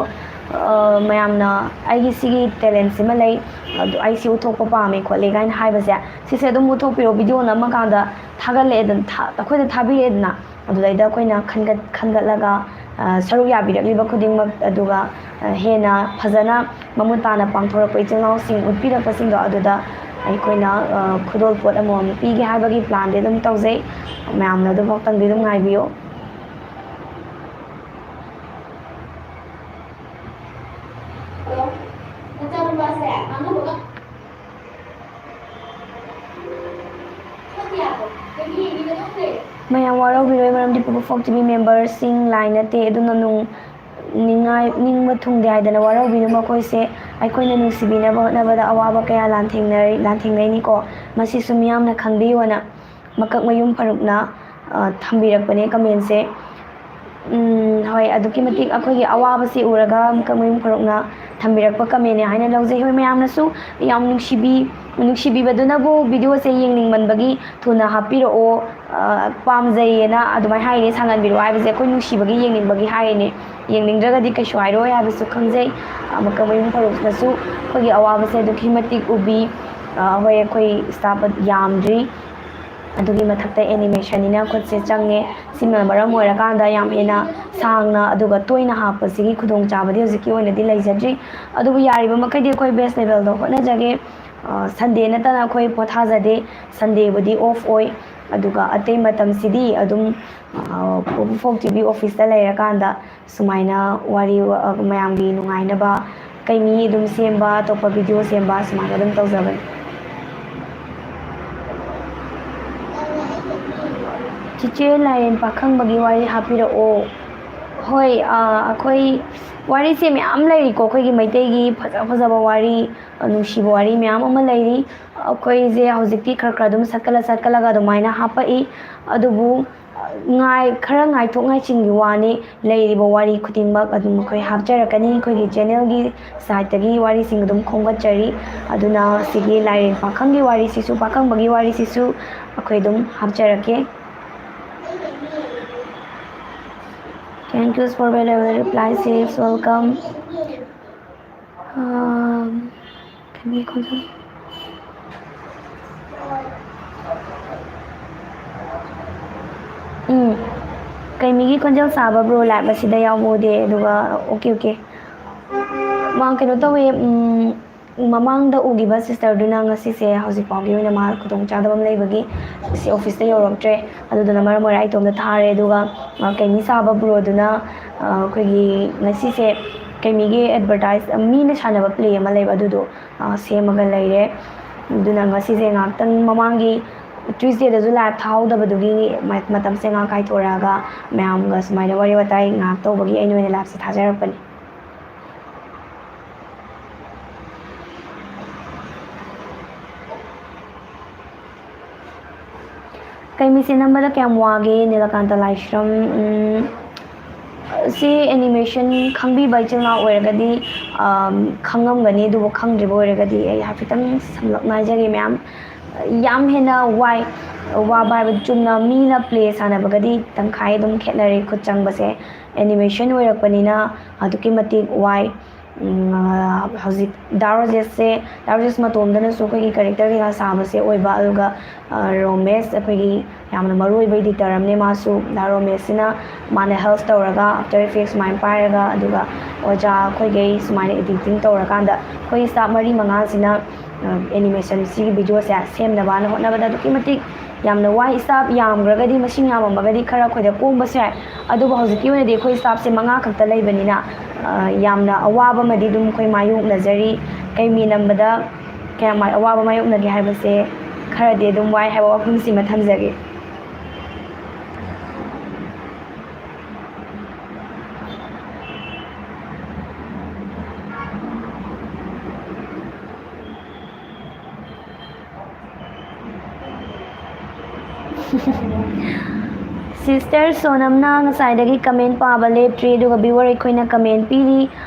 ꯑ, ꯃꯌꯥꯝꯅ "ꯑꯩꯒꯤ ꯁꯤꯒꯤ ꯇꯦꯂꯦꯟꯁꯤꯃ ꯂꯩ, ꯑꯗꯨ ꯑꯩ ꯁꯤ ꯎꯠꯊꯣꯛꯄ ꯄꯥꯝꯃꯦ ꯈꯣꯠꯂꯦ" ꯀꯥꯏꯅ ꯍꯥꯏꯕꯁꯦ, ꯁꯤꯁꯦ ꯑꯗꯨꯝ ꯎꯠꯊꯣꯛꯄꯤꯔꯣ꯫ ꯚꯤꯗꯤꯑꯣ ꯅꯝꯃꯀꯥꯟꯗ ꯊꯥꯒꯠꯂꯛꯑꯦꯗꯅ, ꯊꯥ-, ꯑꯩꯈꯣꯏꯗ ꯊꯥꯕꯤꯔꯛꯑꯦꯗꯅ, ꯑꯗꯨꯗꯩꯗ ꯑꯩꯈꯣꯏꯅ ꯈꯟꯒꯠ-, ꯈꯟꯒꯠꯂꯒ, ꯑ, ꯁꯔꯨꯛ ꯌꯥꯕꯤꯔꯛꯂꯤꯕ ꯈꯨꯗꯤꯡꯃꯛ, ꯑꯗꯨꯒ, ꯑ, ꯍꯦꯟꯅ ꯐꯖꯅ ꯃꯃꯨꯠ ꯇꯥꯅ ꯄꯥꯡꯊꯣꯔꯛꯄ ꯏꯆꯤꯜ ꯏꯅꯥꯎꯁꯤꯡ ꯎꯠꯄꯤꯔꯛꯄꯁꯤꯡꯗꯣ, ꯑꯗꯨꯗ ꯑꯩꯈꯣꯏꯅ, ꯑ, ꯈꯨꯗꯣꯜ ꯄꯣꯠ ꯑꯃꯃꯝ ꯄꯤꯒꯦ ꯍꯥꯏꯕꯒꯤ ꯄ꯭ꯂꯥꯟꯗꯤ ꯑꯗꯨꯝ ꯇꯧꯖꯩ꯫ ꯃꯌꯥꯝꯅ ꯑꯗꯨꯐꯥꯎꯇꯪꯗꯤ ꯑꯗꯨꯝ ꯉꯥꯏꯕꯤꯌꯣ꯫ ꯃꯌꯥꯝ ꯋꯥꯔꯧꯕꯤꯔꯣꯏ, ꯃꯔꯝꯗꯤ ꯄꯨꯄꯨ ꯐꯣꯛ ꯇꯤ ꯚꯤ ꯃꯦꯝꯕꯔꯁꯤꯡ ꯂꯥꯏ ꯅꯠꯇꯦ, ꯑꯗꯨꯅ ꯅꯨꯡ-, ꯅꯤꯡꯉꯥꯏ, ꯅꯤꯡꯕ ꯊꯨꯡꯗꯦ ꯍꯥꯏꯗꯅ ꯋꯥꯔꯧꯕꯤꯅꯨ꯫ ꯃꯈꯣꯏꯁꯦ ꯑꯩꯈꯣꯏꯅ ꯅꯨꯡꯁꯤꯕꯤꯅꯕ ꯍꯣꯠꯅꯕꯗ ꯑꯋꯥꯕ ꯀꯌꯥ ꯂꯥꯟꯊꯦꯡꯅꯔꯤ-, ꯂꯥꯟꯊꯦꯡꯅꯩꯅꯤꯀꯣ꯫ ꯃꯁꯤꯁꯨ ꯃꯤꯌꯥꯝꯅ ꯈꯪꯕꯤꯌꯨꯅ ꯃꯀꯛ ꯃꯌꯨꯝ ꯐꯔꯨꯛꯅ, ꯑ, ꯊꯝꯕꯤꯔꯛꯄꯅꯦ ꯀꯃꯦꯟꯁꯦ꯫ ꯎꯝ, ꯍꯣꯏ, ꯑꯗꯨꯛꯀꯤ ꯃꯇꯤꯛ ꯑꯩꯈꯣꯏꯒꯤ ꯑꯋꯥꯕꯁꯤ ꯎꯔꯒ ꯃꯀꯛ ꯃꯌꯨꯝ ꯐꯔꯨꯛꯅ ꯊꯝꯕꯤꯔꯛꯄ ꯀꯃꯦꯟꯅꯦ ꯍꯥꯏꯅ ꯂꯧꯖꯩ꯫ ꯍꯣꯏ, ꯃꯌꯥꯝꯅꯁꯨ ꯌꯥꯝ ꯅꯨꯡꯁꯤꯕꯤ-, ꯅꯨꯡꯁꯤꯕꯤꯕꯗꯨꯅꯕꯨ ꯚꯤꯗꯤꯑꯣꯁꯦ ꯌꯦꯡꯅꯤꯡꯃꯟꯕꯒꯤ ꯊꯨꯅ ꯍꯥꯞꯄꯤꯔꯛꯑꯣ, ꯑ, ꯄꯥꯝꯖꯩꯌꯦꯅ ꯑꯗꯨꯃꯥꯏꯅ ꯍꯥꯏꯔꯤꯅꯦ꯫ ꯁꯥꯡꯍꯟꯕꯤꯔꯛꯑꯣ ꯍꯥꯏꯕꯁꯦ ꯑꯩꯈꯣꯏ ꯅꯨꯡꯁꯤꯕꯒꯤ ꯌꯦꯡꯅꯤꯡꯕꯒꯤ ꯍꯥꯏꯔꯤꯅꯦ꯫ ꯌꯦꯡꯅꯤꯡꯗ꯭ꯔꯒꯗꯤ ꯀꯩꯁꯨ ꯍꯥꯏꯔꯣꯏ ꯍꯥꯏꯕꯁꯨ ꯈꯪꯖꯩ꯫ ꯑ, ꯃꯀꯛ ꯃꯌꯨꯝ ꯐꯔꯨꯛꯅꯁꯨ ꯑꯩꯈꯣꯏꯒꯤ ꯑꯋꯥꯕꯁꯦ ꯑꯗꯨꯛꯀꯤ ꯃꯇꯤꯛ ꯎꯕꯤ꯫ ꯑ, ꯍꯣꯏ, ꯑꯩꯈꯣꯏ ꯁ꯭ꯇꯥꯐ ꯌꯥꯝꯗ꯭ꯔꯤ꯫ ꯑꯗꯨꯒꯤ ꯃꯊꯛꯇ ꯑꯦꯅꯤꯃꯦꯁꯟꯅꯤꯅ ꯈꯨꯠꯁꯦ ꯆꯪꯉꯦ꯫ ꯁꯤꯅ ꯃꯔꯝ ꯑꯣꯏꯔꯀꯥꯟꯗ ꯌꯥꯝ ꯍꯦꯟꯅ ꯁꯥꯡꯅ ꯑꯗꯨꯒ ꯇꯣꯏꯅ ꯍꯥꯞꯄꯁꯤꯒꯤ ꯈꯨꯗꯣꯡꯆꯥꯕꯗꯤ ꯍꯧꯖꯤꯛꯀꯤ ꯑꯣꯏꯅꯗꯤ ꯂꯩꯖꯗ꯭ꯔꯤ꯫ ꯑꯗꯨꯕꯨ ꯌꯥꯔꯤꯕ ꯃꯈꯩꯗꯤ ꯑꯩꯈꯣꯏ ꯕꯦꯁ ꯂꯦꯚꯦꯜꯗꯣ ꯍꯣꯠꯅꯖꯒꯦ꯫ ꯑ, ꯁꯟꯗꯦ ꯅꯠꯇꯅ ꯑꯩꯈꯣꯏ ꯄꯣꯊꯥꯖꯗꯦ꯫ ꯁꯟꯗꯦꯕꯨꯗꯤ ꯑꯣꯐ ꯑꯣꯏ꯫ ꯑꯗꯨꯒ ꯑꯇꯩ ꯃꯇꯝꯁꯤꯗꯤ ꯑꯗꯨꯝ, ꯑ, ꯐꯣꯛ ꯇꯤ ꯚꯤ ꯑꯣꯐꯤꯁꯇ ꯂꯩꯔꯀꯥꯟꯗ ꯁꯨꯃꯥꯏꯅ ꯋꯥꯔꯤ ꯋꯥ-, ꯃꯌꯥꯝꯒꯤ ꯅꯨꯡꯉꯥꯏꯅꯕ ꯀꯩꯃꯤ ꯑꯗꯨꯝ ꯁꯦꯝꯕ, ꯑꯇꯣꯞꯄ ꯚꯤꯗꯤꯑꯣ ꯁꯦꯝꯕ, ꯁꯨꯃꯥꯏꯅ ꯑꯗꯨꯝ ꯇꯧꯖꯕꯅꯤ꯫ ꯆꯤꯆꯦ, ꯂꯥꯏꯔꯦꯟ ꯄꯥꯈꯪꯕꯒꯤ ꯋꯥꯔꯤ ꯍꯥꯞꯄꯤꯔꯛꯑꯣ꯫ ꯍꯣꯏ, ꯑꯥ, ꯑꯩꯈꯣꯏ ꯋꯥꯔꯤꯁꯦ ꯃꯌꯥꯝ ꯂꯩꯔꯤꯀꯣ, ꯑꯩꯈꯣꯏꯒꯤ ꯃꯩꯇꯩꯒꯤ ꯐꯖ ꯐꯖꯕ ꯋꯥꯔꯤ, ꯑ, ꯅꯨꯡꯁꯤꯕ ꯋꯥꯔꯤ ꯃꯌꯥꯝ ꯑꯃ ꯂꯩꯔꯤ꯫ ꯑꯩꯈꯣꯏꯁꯦ ꯍꯧꯖꯤꯛꯇꯤ ꯈꯔ ꯈꯔ ꯑꯗꯨꯝ ꯁꯠꯀꯠꯂ ꯁꯠꯀꯠꯂꯒ ꯑꯗꯨꯃꯥꯏꯅ ꯍꯥꯞꯄꯛꯏ꯫ ꯑꯗꯨꯕꯨ, ꯑ, ꯉꯥꯏ-, ꯈꯔ ꯉꯥꯏꯊꯣꯛ ꯉꯥꯏꯁꯤꯟꯒꯤ ꯋꯥꯅꯤ, ꯂꯩꯔꯤꯕ ꯋꯥꯔꯤ ꯈꯨꯗꯤꯡꯃꯛ ꯑꯗꯨꯝ ꯑꯩꯈꯣꯏ ꯍꯥꯞꯆꯔꯛꯀꯅꯤ꯫ ꯑꯩꯈꯣꯏꯒꯤ ꯆꯦꯅꯦꯜꯒꯤ ꯁꯥꯏꯠꯇꯒꯤ ꯋꯥꯔꯤꯁꯤꯡ ꯑꯗꯨꯝ ꯈꯣꯝꯒꯠꯆꯔꯤ꯫ ꯑꯗꯨꯅ ꯁꯤꯒꯤ ꯂꯥꯏꯔꯦꯟ ꯄꯥꯈꯪꯒꯤ ꯋꯥꯔꯤꯁꯤꯁꯨ, ꯄꯥꯈꯪꯕꯒꯤ ꯋꯥꯔꯤꯁꯤꯁꯨ ꯑꯩꯈꯣꯏ ꯑꯗꯨꯝ ꯍꯥꯞꯆꯔꯛꯀꯦ꯫ Thank you for valuable reply, sis. Welcome. Um, ꯀꯩꯅꯣ ꯈꯣꯟꯖꯦꯜ-, ꯎꯝ, ꯀꯩꯃꯤꯒꯤ ꯈꯣꯟꯖꯦꯜ ꯁꯥꯕ ꯕ꯭ꯔꯣ ꯂꯥꯏꯞ ꯑꯁꯤꯗ ꯌꯥꯎꯕ ꯎꯗꯦ꯫ ꯑꯗꯨꯒ, ꯑꯣꯀꯦ, ꯑꯣꯀꯦ꯫ ꯃꯥ ꯀꯩꯅꯣ ꯇꯧꯋꯦ, ꯎꯝ, ꯃꯃꯥꯡꯗ ꯎꯈꯤꯕ ꯁꯤꯁꯇꯔꯗꯨꯅ ꯉꯁꯤꯁꯦ ꯍꯧꯖꯤꯛ ꯐꯥꯎꯒꯤ ꯑꯣꯏꯅ ꯃꯥ ꯈꯨꯗꯣꯡꯆꯥꯗꯕ ꯑꯃ ꯂꯩꯕꯒꯤ ꯁꯤ ꯑꯣꯐꯤꯁꯇ ꯌꯧꯔꯛꯇ꯭ꯔꯦ꯫ ꯑꯗꯨꯗꯨꯅ ꯃꯔꯝ ꯑꯣꯏꯔꯒ ꯑꯩ ꯏꯇꯣꯝꯇ ꯊꯥꯔꯦ꯫ ꯑꯗꯨꯒ, ꯑ, ꯀꯩꯃꯤ ꯁꯥꯕ ꯕ꯭ꯔꯣꯗꯨꯅ, ꯑ, ꯑꯩꯈꯣꯏꯒꯤ ꯉꯁꯤꯁꯦ ꯀꯩꯃꯤꯒꯤ ꯑꯦꯗꯚꯔꯇꯥꯏꯁ, ꯃꯤꯅ ꯁꯥꯟꯅꯕ ꯄ꯭ꯂꯦ ꯑꯃ ꯂꯩꯕ, ꯑꯗꯨꯗꯣ, ꯑ, ꯁꯦꯝꯃꯒ ꯂꯩꯔꯦ꯫ ꯑꯗꯨꯅ ꯉꯁꯤꯁꯦ ꯉꯥꯏꯍꯥꯛꯇꯪ ꯃꯃꯥꯡꯒꯤ ꯇ꯭ꯌꯨꯁꯗꯦꯗꯁꯨ ꯂꯥꯏꯞ ꯊꯥꯍꯧꯗꯕꯗꯨꯒꯤ ꯃ-, ꯃꯇꯝꯁꯦ ꯉꯥꯏꯍꯥꯛ ꯀꯥꯏꯊꯣꯔꯛꯑꯒ ꯃꯌꯥꯝꯒ ꯁꯨꯃꯥꯏꯅ ꯋꯥꯔꯤ ꯋꯥꯇꯥꯏ ꯉꯥꯏꯍꯥꯛ ꯇꯧꯕꯒꯤ ꯑꯩꯅ ꯑꯣꯏꯅ ꯂꯥꯏꯞꯁꯦ ꯊꯥꯖꯔꯛꯄꯅꯤ꯫ ꯀꯩꯃꯤꯁꯦ ꯅꯝꯕꯗ ꯀꯌꯥꯝ ꯋꯥꯒꯦ, ꯅꯤꯂꯀꯥꯟꯇ ꯂꯥꯏꯁ꯭ꯔꯝ? ꯎꯝ, ꯁꯤ ꯑꯦꯅꯤꯃꯦꯁꯟ ꯈꯪꯕꯤꯕ ꯏꯆꯤꯜ ꯏꯅꯥꯎ ꯑꯣꯏꯔꯒꯗꯤ, ꯑꯝ, ꯈꯪꯉꯝꯒꯅꯤ, ꯑꯗꯨꯕꯨ ꯈꯪꯗ꯭ꯔꯤꯕ ꯑꯣꯏꯔꯒꯗꯤ ꯑꯩ ꯍꯥꯏꯐꯦꯠꯇꯪ ꯁꯝꯂꯞꯅ ꯍꯥꯏꯖꯒꯦ ꯃꯌꯥꯝ꯫ ꯌꯥꯝ ꯍꯦꯟꯅ ꯋꯥꯏ꯫ ꯋꯥꯕ ꯍꯥꯏꯕꯗꯤ ꯆꯨꯝꯅ ꯃꯤꯅ ꯄ꯭ꯂꯦ ꯁꯥꯟꯅꯕꯒꯗꯤ ꯇꯪꯈꯥꯏ ꯑꯗꯨꯝ ꯈꯦꯠꯅꯔꯦ ꯈꯨꯠ ꯆꯪꯕꯁꯦ꯫ ꯑꯦꯅꯤꯃꯦꯁꯟ ꯑꯣꯏꯔꯛꯄꯅꯤꯅ ꯑꯗꯨꯛꯀꯤ ꯃꯇꯤꯛ ꯋꯥꯏ꯫ ꯎꯝ, ꯑ, ꯍꯧꯖꯤꯛ ꯗꯥ ꯔꯣꯖꯦꯁꯁꯦ, ꯗꯥ ꯔꯣꯖꯦꯁ ꯃꯇꯣꯝꯗꯅꯁꯨ ꯑꯩꯈꯣꯏꯒꯤ ꯀꯦꯔꯦꯛꯇꯔ ꯀꯩꯀꯥ ꯁꯥꯕꯁꯦ ꯑꯣꯏꯕ, ꯑꯗꯨꯒ, ꯑ, ꯔꯣꯃꯦꯁ, ꯑꯩꯈꯣꯏꯒꯤ ꯌꯥꯝꯅ ꯃꯔꯨ ꯑꯣꯏꯕ ꯏꯗꯤꯇꯔ ꯑꯃꯅꯦ ꯃꯥꯁꯨ꯫ ꯗꯥ ꯔꯣꯃꯦꯁꯁꯤꯅ ꯃꯥꯅ ꯍꯦꯜꯞ ꯇꯧꯔꯒ, ꯑꯥꯐꯇꯔ ꯏꯐꯦꯛ ꯁꯨꯃꯥꯏꯅ ꯄꯥꯏꯔꯒ, ꯑꯗꯨꯒ ꯑꯣꯖꯥ ꯑꯩꯈꯣꯏꯈꯩ ꯁꯨꯃꯥꯏꯅ ꯑꯦꯗꯤꯇꯤꯡ ꯇꯧꯔꯀꯥꯟꯗ ꯑꯩꯈꯣꯏ ꯁ꯭ꯇꯥꯐ ꯃꯔꯤ ꯃꯉꯥꯁꯤꯅ, ꯑ, ꯑꯦꯅꯤꯃꯦꯁꯟ ꯁꯤꯒꯤ ꯚꯤꯗꯤꯑꯣꯁꯦ ꯁꯦꯝꯅꯕꯅ ꯍꯣꯠꯅꯕꯗ ꯑꯗꯨꯛꯀꯤ ꯃꯇꯤꯛ ꯌꯥꯝꯅ ꯋꯥꯏ꯫ ꯁ꯭ꯇꯥꯐ ꯌꯥꯝꯈ꯭ꯔꯒꯗꯤ, ꯃꯁꯤꯡ ꯌꯥꯝꯃꯝꯃꯒꯗꯤ ꯈꯔ ꯑꯩꯈꯣꯏꯗ ꯀꯣꯝꯕꯁꯨ ꯌꯥꯏ꯫ ꯑꯗꯨꯕꯨ ꯍꯧꯖꯤꯛꯀꯤ ꯑꯣꯏꯅꯗꯤ ꯑꯩꯈꯣꯏ ꯁ꯭ꯇꯥꯐꯁꯦ ꯃꯉꯥ ꯈꯛꯇ ꯂꯩꯕꯅꯤꯅ, ꯌꯥꯝꯅ ꯑꯋꯥꯕ ꯑꯃꯗꯤ ꯑꯗꯨꯝ ꯑꯩꯈꯣꯏ ꯃꯥꯌꯣꯛꯅꯖꯔꯤ꯫ ꯀꯩ ꯃꯤ ꯅꯝꯕꯗ ꯀꯌꯥꯝ ꯑꯋꯥꯕ ꯃꯥꯌꯣꯛꯅꯒꯦ ꯍꯥꯏꯕꯁꯦ ꯈꯔꯗꯤ ꯑꯗꯨꯝ ꯋꯥꯏ ꯍꯥꯏꯕ ꯋꯥꯐꯝꯁꯤꯃ ꯊꯝꯖꯒꯦ꯫ ꯁꯤꯁꯇꯔ ꯁꯣꯅꯝꯅ ꯉꯁꯥꯏꯗꯒꯤ ꯀꯃꯦꯟ ꯄꯥꯕ ꯂꯦꯞꯇ꯭ꯔꯤ, ꯑꯗꯨꯒ ꯚ꯭ꯌꯨꯋꯔ ꯑꯩꯈꯣꯏꯅ ꯀꯃꯦꯟ ꯄꯤꯔꯤ,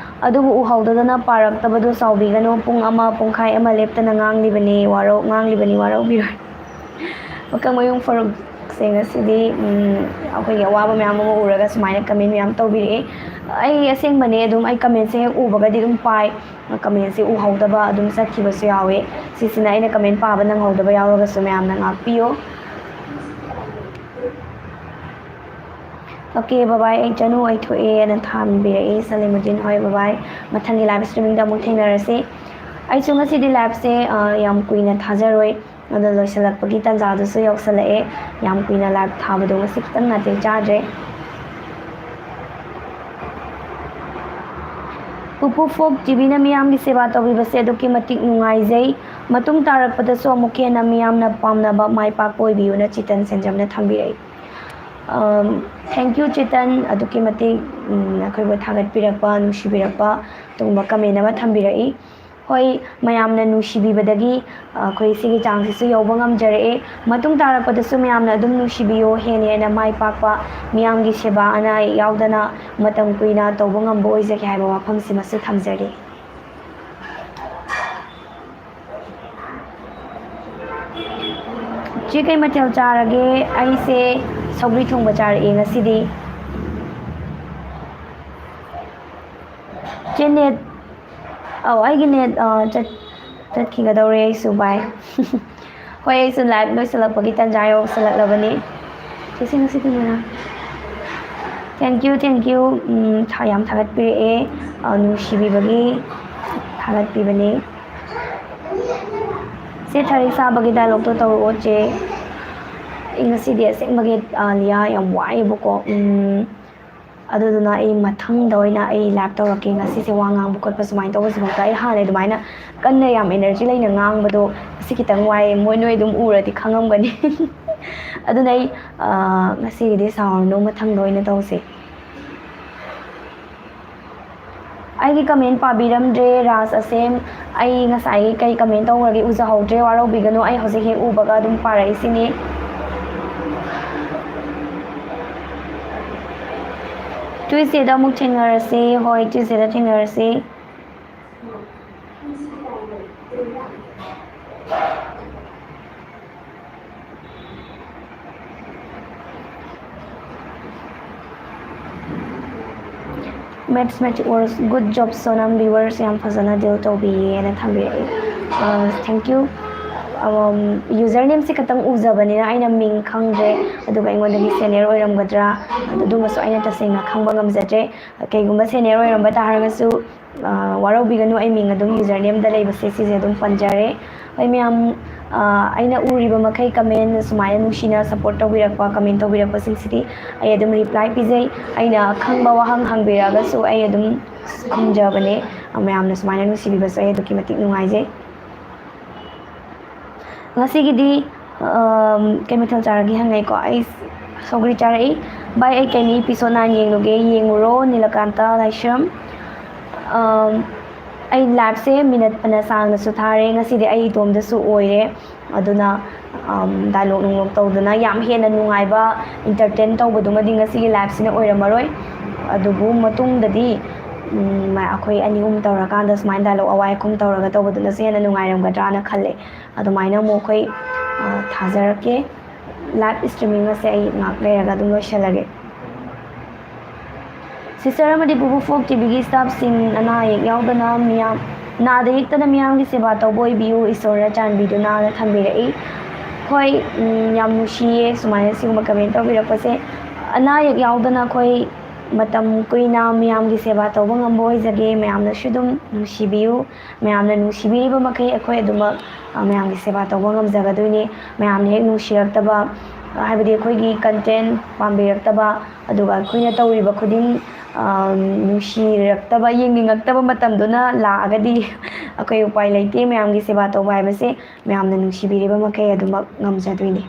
ꯑꯗꯨꯕꯨ ꯎꯍꯧꯗꯗꯅ ꯄꯥꯔꯛꯇꯕꯗꯨ ꯆꯥꯎꯕꯤꯒꯅꯨ꯫ ꯄꯨꯡ ꯑꯃ, ꯄꯨꯡꯈꯥꯏ ꯑꯃ ꯂꯦꯞꯇꯅ ꯉꯥꯡꯂꯤꯕꯅꯤ, ꯋꯥꯔꯧ-, ꯉꯥꯡꯂꯤꯕꯅꯤ, ꯋꯥꯔꯧꯕꯤꯔꯣꯏ꯫ ꯃꯀꯛ ꯃꯌꯨꯡ ꯐꯔꯨꯛꯁꯦ ꯉꯁꯤꯗꯤ, ꯎꯝ, ꯑꯩꯈꯣꯏꯒꯤ ꯑꯋꯥꯕ ꯃꯌꯥꯝ ꯑꯃ ꯎꯔꯒ ꯁꯨꯃꯥꯏꯅ ꯀꯃꯦꯟ ꯃꯌꯥꯝ ꯇꯧꯕꯤꯔꯛꯑꯦ꯫ ꯑꯩ ꯑꯁꯦꯡꯕꯅꯦ, ꯑꯗꯨꯝ ꯑꯩ ꯀꯃꯦꯟꯁꯦ ꯍꯦꯛ ꯎꯕꯒꯗꯤ ꯑꯗꯨꯝ ꯄꯥꯏ꯫ ꯀꯃꯦꯟꯁꯦ ꯎꯍꯧꯗꯕ ꯑꯗꯨꯝ ꯆꯠꯈꯤꯕꯁꯨ ꯌꯥꯎꯋꯦ꯫ ꯁꯤꯁꯤꯅ ꯑꯩꯅ ꯀꯃꯦꯟ ꯄꯥꯕ ꯅꯪꯍꯧꯗꯕ ꯌꯥꯎꯔꯒꯁꯨ ꯃꯌꯥꯝꯅ ꯉꯥꯛꯄꯤꯌꯨ꯫ ꯑꯣꯀꯦ, ꯕꯕꯥꯏ, ꯑꯩ ꯆꯅꯨ ꯑꯩ ꯊꯣꯛꯑꯦꯅ ꯊꯥꯕꯤꯔꯛꯑꯦ ꯁꯂꯤꯃꯨꯗꯤꯟ꯫ ꯍꯣꯏ, ꯕꯕꯥꯏ, ꯃꯊꯪꯒꯤ ꯂꯥꯏꯚ ꯁ꯭ꯇ꯭ꯔꯤꯃꯤꯡꯗ ꯑꯃꯨꯛ ꯊꯦꯡꯅꯔꯁꯤ꯫ ꯑꯩꯁꯨ ꯉꯁꯤꯗꯤ ꯂꯥꯏꯚꯁꯦ, ꯑ, ꯌꯥꯝ ꯀꯨꯏꯅ ꯊꯥꯖꯔꯣꯏ, ꯑꯗꯣ ꯂꯣꯏꯁꯤꯜꯂꯛꯄꯒꯤ ꯇꯥꯟꯖꯥꯗꯨꯁꯨ ꯌꯧꯁꯤꯜꯂꯛꯑꯦ꯫ ꯌꯥꯝ ꯀꯨꯏꯅ ꯂꯥꯏꯚ ꯊꯥꯕꯗꯣ ꯉꯁꯤ ꯈꯤꯇꯪ ꯅꯥꯇꯩ ꯆꯥꯗ꯭ꯔꯦ꯫ ꯄꯨꯄꯨ ꯐꯣꯛ ꯇꯤꯚꯤꯅ ꯃꯤꯌꯥꯝꯒꯤ ꯁꯦꯕꯥ ꯇꯧꯕꯤꯕꯁꯦ ꯑꯗꯨꯛꯀꯤ ꯃꯇꯤꯛ ꯅꯨꯡꯉꯥꯏꯖꯩ꯫ ꯃꯇꯨꯡ ꯇꯥꯔꯛꯄꯗꯁꯨ ꯑꯃꯨꯛꯀ ꯍꯦꯟꯅ ꯃꯤꯌꯥꯝꯅ ꯄꯥꯝꯅꯕ ꯃꯥꯏ ꯄꯥꯛꯄ ꯑꯣꯏꯕꯤꯌꯨꯅ ꯆꯤꯇꯟ ꯁꯦꯟꯖꯝꯅ ꯊꯝꯕꯤꯔꯛꯏ꯫ ꯑꯝ, thank you, ꯆꯤꯇꯟ, ꯑꯗꯨꯛꯀꯤ ꯃꯇꯤꯛ, ꯎꯝ, ꯑꯩꯈꯣꯏꯕꯨ ꯊꯥꯒꯠꯄꯤꯔꯛꯄ, ꯅꯨꯡꯁꯤꯕꯤꯔꯛꯄ, ꯑꯗꯨꯒꯨꯝꯕ ꯀꯃꯦꯟ ꯑꯃ ꯊꯝꯕꯤꯔꯛꯏ꯫ ꯍꯣꯏ, ꯃꯌꯥꯝꯅ ꯅꯨꯡꯁꯤꯕꯤꯕꯗꯒꯤ, ꯑ, ꯑꯩꯈꯣꯏ ꯁꯤꯒꯤ ꯆꯥꯡꯁꯤꯁꯨ ꯌꯧꯕ ꯉꯝꯖꯔꯛꯑꯦ꯫ ꯃꯇꯨꯡ ꯇꯥꯔꯛꯄꯗꯁꯨ ꯃꯌꯥꯝꯅ ꯑꯗꯨꯝ ꯅꯨꯡꯁꯤꯕꯤꯌꯨ, ꯍꯦꯟꯅ ꯍꯦꯟꯅ ꯃꯥꯏ ꯄꯥꯛꯄ, ꯃꯤꯌꯥꯝꯒꯤ ꯁꯦꯕꯥ ꯑꯅꯥ ꯑꯌꯦꯛ ꯌꯥꯎꯗꯅ ꯃꯇꯝ ꯀꯨꯏꯅ ꯇꯧꯕ ꯉꯝꯕ ꯑꯣꯏꯖꯒꯦ ꯍꯥꯏꯕ ꯋꯥꯐꯝꯁꯤꯃꯁꯨ ꯊꯝꯖꯔꯤ꯫ ꯆꯦ, ꯀꯩ ꯃꯊꯦꯜ ꯆꯥꯔꯒꯦ? ꯑꯩꯁꯦ ꯁꯧꯒ꯭ꯔꯤ ꯊꯣꯡꯕ ꯆꯥꯔꯛꯑꯦ ꯉꯁꯤꯗꯤ꯫ ꯆꯦ, ꯅꯦꯠ, ꯑꯧ, ꯑꯩꯒꯤ ꯅꯦꯠ, ꯑ, ꯆꯠ-, ꯆꯠꯈꯤꯒꯗꯧꯔꯦ ꯑꯩꯁꯨ, ꯕꯥꯏ꯫ ꯍꯣꯏ, ꯑꯩꯁꯨ ꯂꯥꯏꯚ ꯂꯣꯏꯁꯤꯜꯂꯛꯄꯒꯤ ꯇꯥꯟꯖꯥ ꯌꯧꯁꯤꯜꯂꯛꯂꯕꯅꯤ꯫ ꯆꯦ, ꯁꯤ ꯉꯁꯤꯗꯤ ꯂꯣꯏꯔꯦ꯫ Thank you, thank you꯫ ꯎꯝ, ꯊꯥ-, ꯌꯥꯝ ꯊꯥꯒꯠꯄꯤꯔꯛꯑꯦ꯫ ꯑ, ꯅꯨꯡꯁꯤꯕꯤꯕꯒꯤ ꯊꯥꯒꯠꯄꯤꯕꯅꯤ꯫ ꯆꯦ, ꯊꯔꯤꯛ ꯆꯥꯕꯒꯤ ꯗꯥꯏꯂꯣꯛꯇꯣ ꯇꯧꯔꯛꯑꯣ, ꯆꯦ꯫ ꯑꯩ ꯉꯁꯤꯗꯤ ꯑꯁꯦꯡꯕꯒꯤ, ꯑ, ꯂꯤꯌꯥ, ꯌꯥꯝ ꯋꯥꯏꯑꯦꯕꯀꯣ꯫ ꯎꯝ, ꯑꯗꯨꯗꯨꯅ ꯑꯩ ꯃꯊꯪꯗ ꯑꯣꯏꯅ ꯑꯩ ꯂꯥꯏꯞ ꯇꯧꯔꯛꯀꯦ꯫ ꯉꯁꯤꯁꯦ ꯋꯥ ꯉꯥꯡꯕ ꯈꯣꯠꯄ ꯁꯨꯃꯥꯏꯅ ꯇꯧꯕꯁꯤꯐꯥꯎꯗ ꯑꯩ ꯍꯥꯟꯅ ꯑꯗꯨꯃꯥꯏꯅ ꯀꯟꯅ ꯌꯥꯝ ꯏꯅꯔꯖꯤ ꯂꯩꯅ ꯉꯥꯡꯕꯗꯣ ꯉꯁꯤ ꯈꯤꯇꯪ ꯋꯥꯏ꯫ ꯃꯣꯏ, ꯅꯣꯏ ꯑꯗꯨꯝ ꯎꯔꯗꯤ ꯈꯪꯉꯝꯒꯅꯤ꯫ ꯑꯗꯨꯅ ꯑꯩ, ꯑ, ꯉꯁꯤꯒꯤꯗꯤ ꯁꯥꯎꯔꯅꯨ, ꯃꯊꯪꯗ ꯑꯣꯏꯅ ꯇꯧꯁꯦ꯫ ꯑꯩꯒꯤ ꯀꯃꯦꯟ ꯄꯥꯕꯤꯔꯝꯗ꯭ꯔꯦ ꯔꯥꯖ ꯑꯁꯦꯝ꯫ ꯑꯩ ꯉꯁꯥꯏꯒꯤ ꯀꯩ ꯀꯃꯦꯟ ꯇꯧꯈ꯭ꯔꯒꯦ ꯎꯖꯍꯧꯗ꯭ꯔꯦ, ꯋꯥꯔꯧꯕꯤꯒꯅꯨ, ꯑꯩ ꯍꯧꯖꯤꯛ ꯍꯦꯛ ꯎꯕꯒ ꯑꯗꯨꯝ ꯄꯥꯔꯛꯏꯁꯤꯅꯤ꯫ ꯇ꯭ꯌꯨꯁꯗꯦꯗ ꯑꯃꯨꯛ ꯊꯦꯡꯅꯔꯁꯤ꯫ ꯍꯣꯏ, ꯇ꯭ꯌꯨꯁꯗꯦꯗ ꯊꯦꯡꯅꯔꯁꯤ꯫ Maths, maths was good job, Sonam. Viewers ꯌꯥꯝ ꯐꯖꯅ deal ꯇꯧꯕꯤꯌꯦꯅ ꯊꯝꯕꯤꯔꯛꯏ꯫ ꯑ, thank you꯫ ꯌꯨꯖꯔ ꯅꯦꯝꯁꯦ ꯈꯛꯇꯪ ꯎꯖꯕꯅꯤꯅ ꯑꯩꯅ ꯃꯤꯡ ꯈꯪꯗ꯭ꯔꯦ, ꯑꯗꯨꯒ ꯑꯩꯉꯣꯟꯗꯒꯤ ꯁꯦꯅꯤꯌꯔ ꯑꯣꯏꯔꯝꯒꯗ꯭ꯔꯥ, ꯑꯗꯨꯒꯨꯝꯕꯁꯨ ꯑꯩꯅ ꯇꯁꯦꯡꯅ ꯈꯪꯕ ꯉꯝꯖꯗ꯭ꯔꯦ꯫ ꯀꯩꯒꯨꯝꯕ ꯁꯦꯅꯤꯌꯔ ꯑꯣꯏꯔꯝꯕ ꯇꯥꯔꯒꯁꯨ, ꯑ, ꯋꯥꯔꯧꯕꯤꯒꯅꯨ, ꯑꯩ ꯃꯤꯡ ꯑꯗꯨꯝ ꯌꯨꯖꯔ ꯅꯦꯝꯗ ꯂꯩꯕꯁꯦ ꯁꯤꯁꯦ ꯑꯗꯨꯝ ꯄꯟꯖꯔꯦ꯫ ꯍꯣꯏ ꯃꯌꯥꯝ, ꯑ, ꯑꯩꯅ ꯎꯔꯤꯕ ꯃꯈꯩ ꯀꯃꯦꯟ ꯁꯨꯃꯥꯏꯅ ꯅꯨꯡꯁꯤꯅ ꯁꯞꯄꯣꯔꯠ ꯇꯧꯕꯤꯔꯛꯄ, ꯀꯃꯦꯟ ꯇꯧꯕꯤꯔꯛꯄꯁꯤꯡꯁꯤꯗꯤ ꯑꯩ ꯑꯗꯨꯝ ꯔꯤꯄ꯭ꯂꯥꯏ ꯄꯤꯖꯩ꯫ ꯑꯩꯅ ꯈꯪꯕ ꯋꯥꯍꯪ ꯍꯪꯕꯤꯔꯛꯑꯒꯁꯨ ꯑꯩ ꯑꯗꯨꯝ ꯈꯨꯝꯖꯕꯅꯦ꯫ ꯃꯌꯥꯝꯅ ꯁꯨꯃꯥꯏꯅ ꯅꯨꯡꯁꯤꯕꯤꯕꯁꯨ ꯑꯩ ꯑꯗꯨꯛꯀꯤ ꯃꯇꯤꯛ ꯅꯨꯡꯉꯥꯏꯖꯩ꯫ ꯉꯁꯤꯒꯤꯗꯤ, ꯑꯝ, ꯀꯩ ꯃꯊꯦꯜ ꯆꯥꯔꯒꯦ ꯍꯪꯉꯛꯏꯀꯣ꯫ ꯑꯩ ꯁꯧꯒ꯭ꯔꯤ ꯆꯥꯔꯛꯏ꯫ ꯚꯥꯏ, ꯑꯩ ꯀꯩꯅꯤ episode nine ꯌꯦꯡꯂꯨꯒꯦ, ꯌꯦꯡꯉꯨꯔꯣ ꯅꯤꯂꯀꯥꯟꯇ ꯂꯥꯏꯁ꯭ꯔꯝ꯫ ꯑꯝ, ꯑꯩ ꯂꯥꯏꯞꯁꯦ ꯃꯤꯅꯠ ꯐꯅ ꯁꯥꯡꯅꯁꯨ ꯊꯥꯔꯦ꯫ ꯉꯁꯤꯗꯤ ꯑꯩ ꯏꯇꯣꯝꯗꯁꯨ ꯑꯣꯏꯔꯦ꯫ ꯑꯗꯨꯅ, ꯑꯝ, ꯗꯥꯏꯂꯣꯛ ꯅꯨꯡꯂꯣꯛ ꯇꯧꯗꯅ ꯌꯥꯝ ꯍꯦꯟꯅ ꯅꯨꯡꯉꯥꯏꯕ, entertain ꯇꯧꯕꯗꯨꯃꯗꯤ ꯉꯁꯤꯒꯤ ꯂꯥꯏꯞꯁꯤꯅ ꯑꯣꯏꯔꯝꯃꯔꯣꯏ꯫ ꯑꯗꯨꯕꯨ ꯃꯇꯨꯡꯗꯗꯤ, ꯎꯝ, ꯑꯩꯈꯣꯏ ꯑꯅꯤ ꯑꯍꯨꯝ ꯇꯧꯔꯀꯥꯟꯗ ꯁꯨꯃꯥꯏꯅ ꯗꯥꯏꯂꯣꯛ ꯑꯋꯥꯏ ꯑꯈꯨꯝ ꯇꯧꯔꯒ ꯇꯧꯕꯗꯨꯅꯁꯨ ꯍꯦꯟꯅ ꯅꯨꯡꯉꯥꯏꯔꯝꯒꯗ꯭ꯔꯥꯅ ꯈꯜꯂꯦ꯫ ꯑꯗꯨꯃꯥꯏꯅ ꯑꯃꯨꯛ ꯑꯩꯈꯣꯏ, ꯑ, ꯊꯥꯖꯔꯛꯀꯦ꯫ ꯂꯥꯏꯞ streaming ꯑꯁꯦ ꯑꯩ ꯉꯥꯏꯍꯥꯛ ꯂꯩꯔꯒ ꯑꯗꯨꯝ ꯂꯣꯏꯁꯤꯜꯂꯒꯦ꯫ Sister ꯑꯃꯗꯤ ꯄꯨꯄꯨ ꯐꯣꯛ ꯇꯤꯚꯤꯒꯤ staffꯁꯤꯡ ꯑꯅꯥ ꯑꯌꯦꯛ ꯌꯥꯎꯗꯅ ꯃꯤꯌꯥꯝ, ꯅꯥꯗ ꯌꯦꯛꯇꯅ ꯃꯤꯌꯥꯝꯒꯤ ꯁꯦꯕꯥ ꯇꯧꯕ ꯑꯣꯏꯕꯤꯌꯨ, ꯏꯁꯣꯔꯅ ꯆꯥꯟꯕꯤꯗꯨꯅꯅ ꯊꯝꯕꯤꯔꯛꯏ꯫ ꯍꯣꯏ, ꯎꯝ, ꯌꯥꯝ ꯅꯨꯡꯁꯤꯌꯦ ꯁꯨꯃꯥꯏꯅ ꯁꯤꯒꯨꯝꯕ ꯀꯃꯦꯟ ꯇꯧꯕꯤꯔꯛꯄꯁꯦ꯫ ꯑꯅꯥ ꯑꯌꯦꯛ ꯌꯥꯎꯗꯅ ꯑꯩꯈꯣꯏ ꯃꯇꯝ ꯀꯨꯏꯅ ꯃꯤꯌꯥꯝꯒꯤ ꯁꯦꯕꯥ ꯇꯧꯕ ꯉꯝꯕ ꯑꯣꯏꯖꯒꯦ꯫ ꯃꯌꯥꯝꯅꯁꯨ ꯑꯗꯨꯝ ꯅꯨꯡꯁꯤꯕꯤꯌꯨ, ꯃꯌꯥꯝꯅ ꯅꯨꯡꯁꯤꯕꯤꯔꯤꯕ ꯃꯈꯩ ꯑꯩꯈꯣꯏ ꯑꯗꯨꯃꯛ, ꯑ, ꯃꯌꯥꯝꯒꯤ ꯁꯦꯕꯥ ꯇꯧꯕ ꯉꯝꯖꯒꯗꯣꯏꯅꯤ꯫ ꯃꯌꯥꯝꯅ ꯍꯦꯛ ꯅꯨꯡꯁꯤꯔꯛꯇꯕ, ꯍꯥꯏꯕꯗꯤ ꯑꯩꯈꯣꯏꯒꯤ content ꯄꯥꯝꯕꯤꯔꯛꯇꯕ, ꯑꯗꯨꯒ ꯑꯩꯈꯣꯏꯅ ꯇꯧꯔꯤꯕ ꯈꯨꯗꯤꯡ, ꯑ, ꯅꯨꯡꯁꯤꯔꯛꯇꯕ, ꯌꯦꯡꯅꯤꯡꯉꯛꯇꯕ ꯃꯇꯝꯗꯨꯅ ꯂꯥꯛꯑꯒꯗꯤ ꯑꯩꯈꯣꯏ ꯎꯄꯥꯏ ꯂꯩꯇꯦ꯫ ꯃꯌꯥꯝꯒꯤ ꯁꯦꯕꯥ ꯇꯧꯕ ꯍꯥꯏꯕꯁꯦ ꯃꯌꯥꯝꯅ ꯅꯨꯡꯁꯤꯕꯤꯔꯤꯕ ꯃꯈꯩ ꯑꯗꯨꯃꯛ ꯉꯝꯖꯗꯣꯏꯅꯤ꯫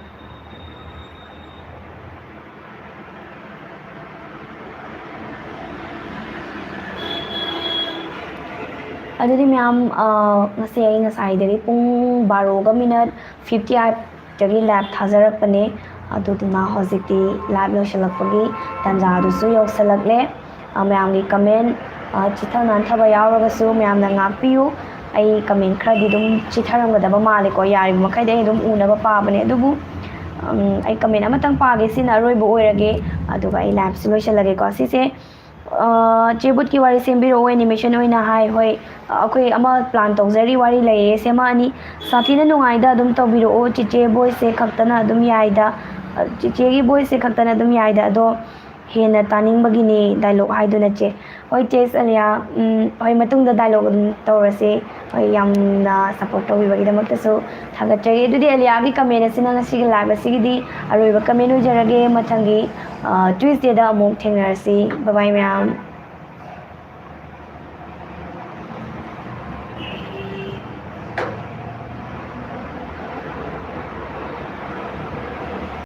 ꯑꯗꯨꯗꯤ ꯃꯌꯥꯝ, ꯑ, ꯉꯁꯤ ꯑꯩ ꯉꯁꯥꯏꯗꯒꯤ ꯄꯨꯡ ꯕꯥꯔꯣꯒ minute fifty eight ꯇꯒꯤ live ꯊꯥꯖꯔꯛꯄꯅꯦ꯫ ꯑꯗꯨꯗꯨꯅ ꯍꯧꯖꯤꯛꯇꯤ live ꯂꯣꯏꯁꯤꯜꯂꯛꯄꯒꯤ ꯇꯥꯟꯖꯥꯗꯨꯁꯨ ꯌꯧꯁꯤꯜꯂꯛꯂꯦ꯫ ꯑ, ꯃꯌꯥꯝꯒꯤ comment, ꯑ, ꯆꯤꯠꯊ ꯅꯥꯟꯊꯕ ꯌꯥꯎꯔꯒꯁꯨ ꯃꯌꯥꯝꯅ ꯉꯥꯛꯄꯤꯌꯨ꯫ ꯑꯩ comment ꯈꯔꯗꯤ ꯑꯗꯨꯝ ꯆꯤꯠꯊꯔꯝꯒꯗꯕ ꯃꯥꯜꯂꯦꯀꯣ꯫ ꯌꯥꯔꯤꯕ ꯃꯈꯩꯗꯤ ꯑꯩ ꯑꯗꯨꯝ ꯎꯅꯕ ꯄꯥꯕꯅꯦ꯫ ꯑꯗꯨꯕꯨ, ꯎꯝ, ꯑꯩ comment ꯑꯃꯇꯪ ꯄꯥꯒꯦ, ꯁꯤꯅ ꯑꯔꯣꯏꯕ ꯑꯣꯏꯔꯒꯦ꯫ ꯑꯗꯨꯒ ꯑꯩ liveꯁꯨ ꯂꯣꯏꯁꯤꯜꯂꯒꯦꯀꯣ꯫ ꯁꯤꯁꯦ, ꯑ, ꯆꯦ ꯕꯨꯠꯀꯤ ꯋꯥꯔꯤ ꯁꯦꯝꯕꯤꯔꯛꯑꯣ, animation ꯑꯣꯏꯅ ꯍꯥꯏ꯫ ꯍꯣꯏ, ꯑꯩꯈꯣꯏ ꯑꯃ plan ꯇꯧꯖꯔꯤ, ꯋꯥꯔꯤ ꯂꯩꯌꯦ, ꯁꯦꯝꯃꯛꯑꯅꯤ꯫ ꯁꯥꯊꯤꯅ ꯅꯨꯡꯉꯥꯏꯗ ꯑꯗꯨꯝ ꯇꯧꯕꯤꯔꯛꯑꯣ꯫ ꯆꯤꯆꯦ voiceꯁꯦ ꯈꯛꯇꯅ ꯑꯗꯨꯝ ꯌꯥꯏꯗ, ꯑ, ꯆꯤꯆꯦꯒꯤ voiceꯁꯦ ꯈꯛꯇꯅ ꯑꯗꯨꯝ ꯌꯥꯏꯗ, ꯑꯗꯣ ꯍꯦꯟꯅ ꯇꯥꯅꯤꯡꯕꯒꯤꯅꯤ dialogue ꯍꯥꯏꯗꯨꯅ, ꯆꯦ꯫ ꯍꯣꯏ, ꯆꯦꯁ ꯑꯂꯤꯌꯥ, ꯎꯝ, ꯍꯣꯏ, ꯃꯇꯨꯡꯗ dialogue ꯑꯗꯨꯝ ꯇꯧꯔꯁꯦ꯫ ꯍꯣꯏ, ꯌꯥꯝꯅ support ꯇꯧꯕꯤꯕꯒꯤꯗꯃꯛꯇꯁꯨ ꯊꯥꯒꯠꯆꯔꯤ꯫ ꯑꯗꯨꯗꯤ ꯑꯂꯤꯌꯥꯒꯤ comment ꯑꯁꯤꯅ ꯉꯁꯤꯒꯤ live ꯑꯁꯤꯒꯤꯗꯤ ꯑꯔꯣꯏꯕ comment ꯑꯣꯏꯖꯔꯒꯦ꯫ ꯃꯊꯪꯒꯤ, ꯑ, Tuesdayꯗ ꯑꯃꯨꯛ ꯊꯦꯡꯅꯔꯁꯤ꯫ Bye bye, ꯃꯌꯥꯝ꯫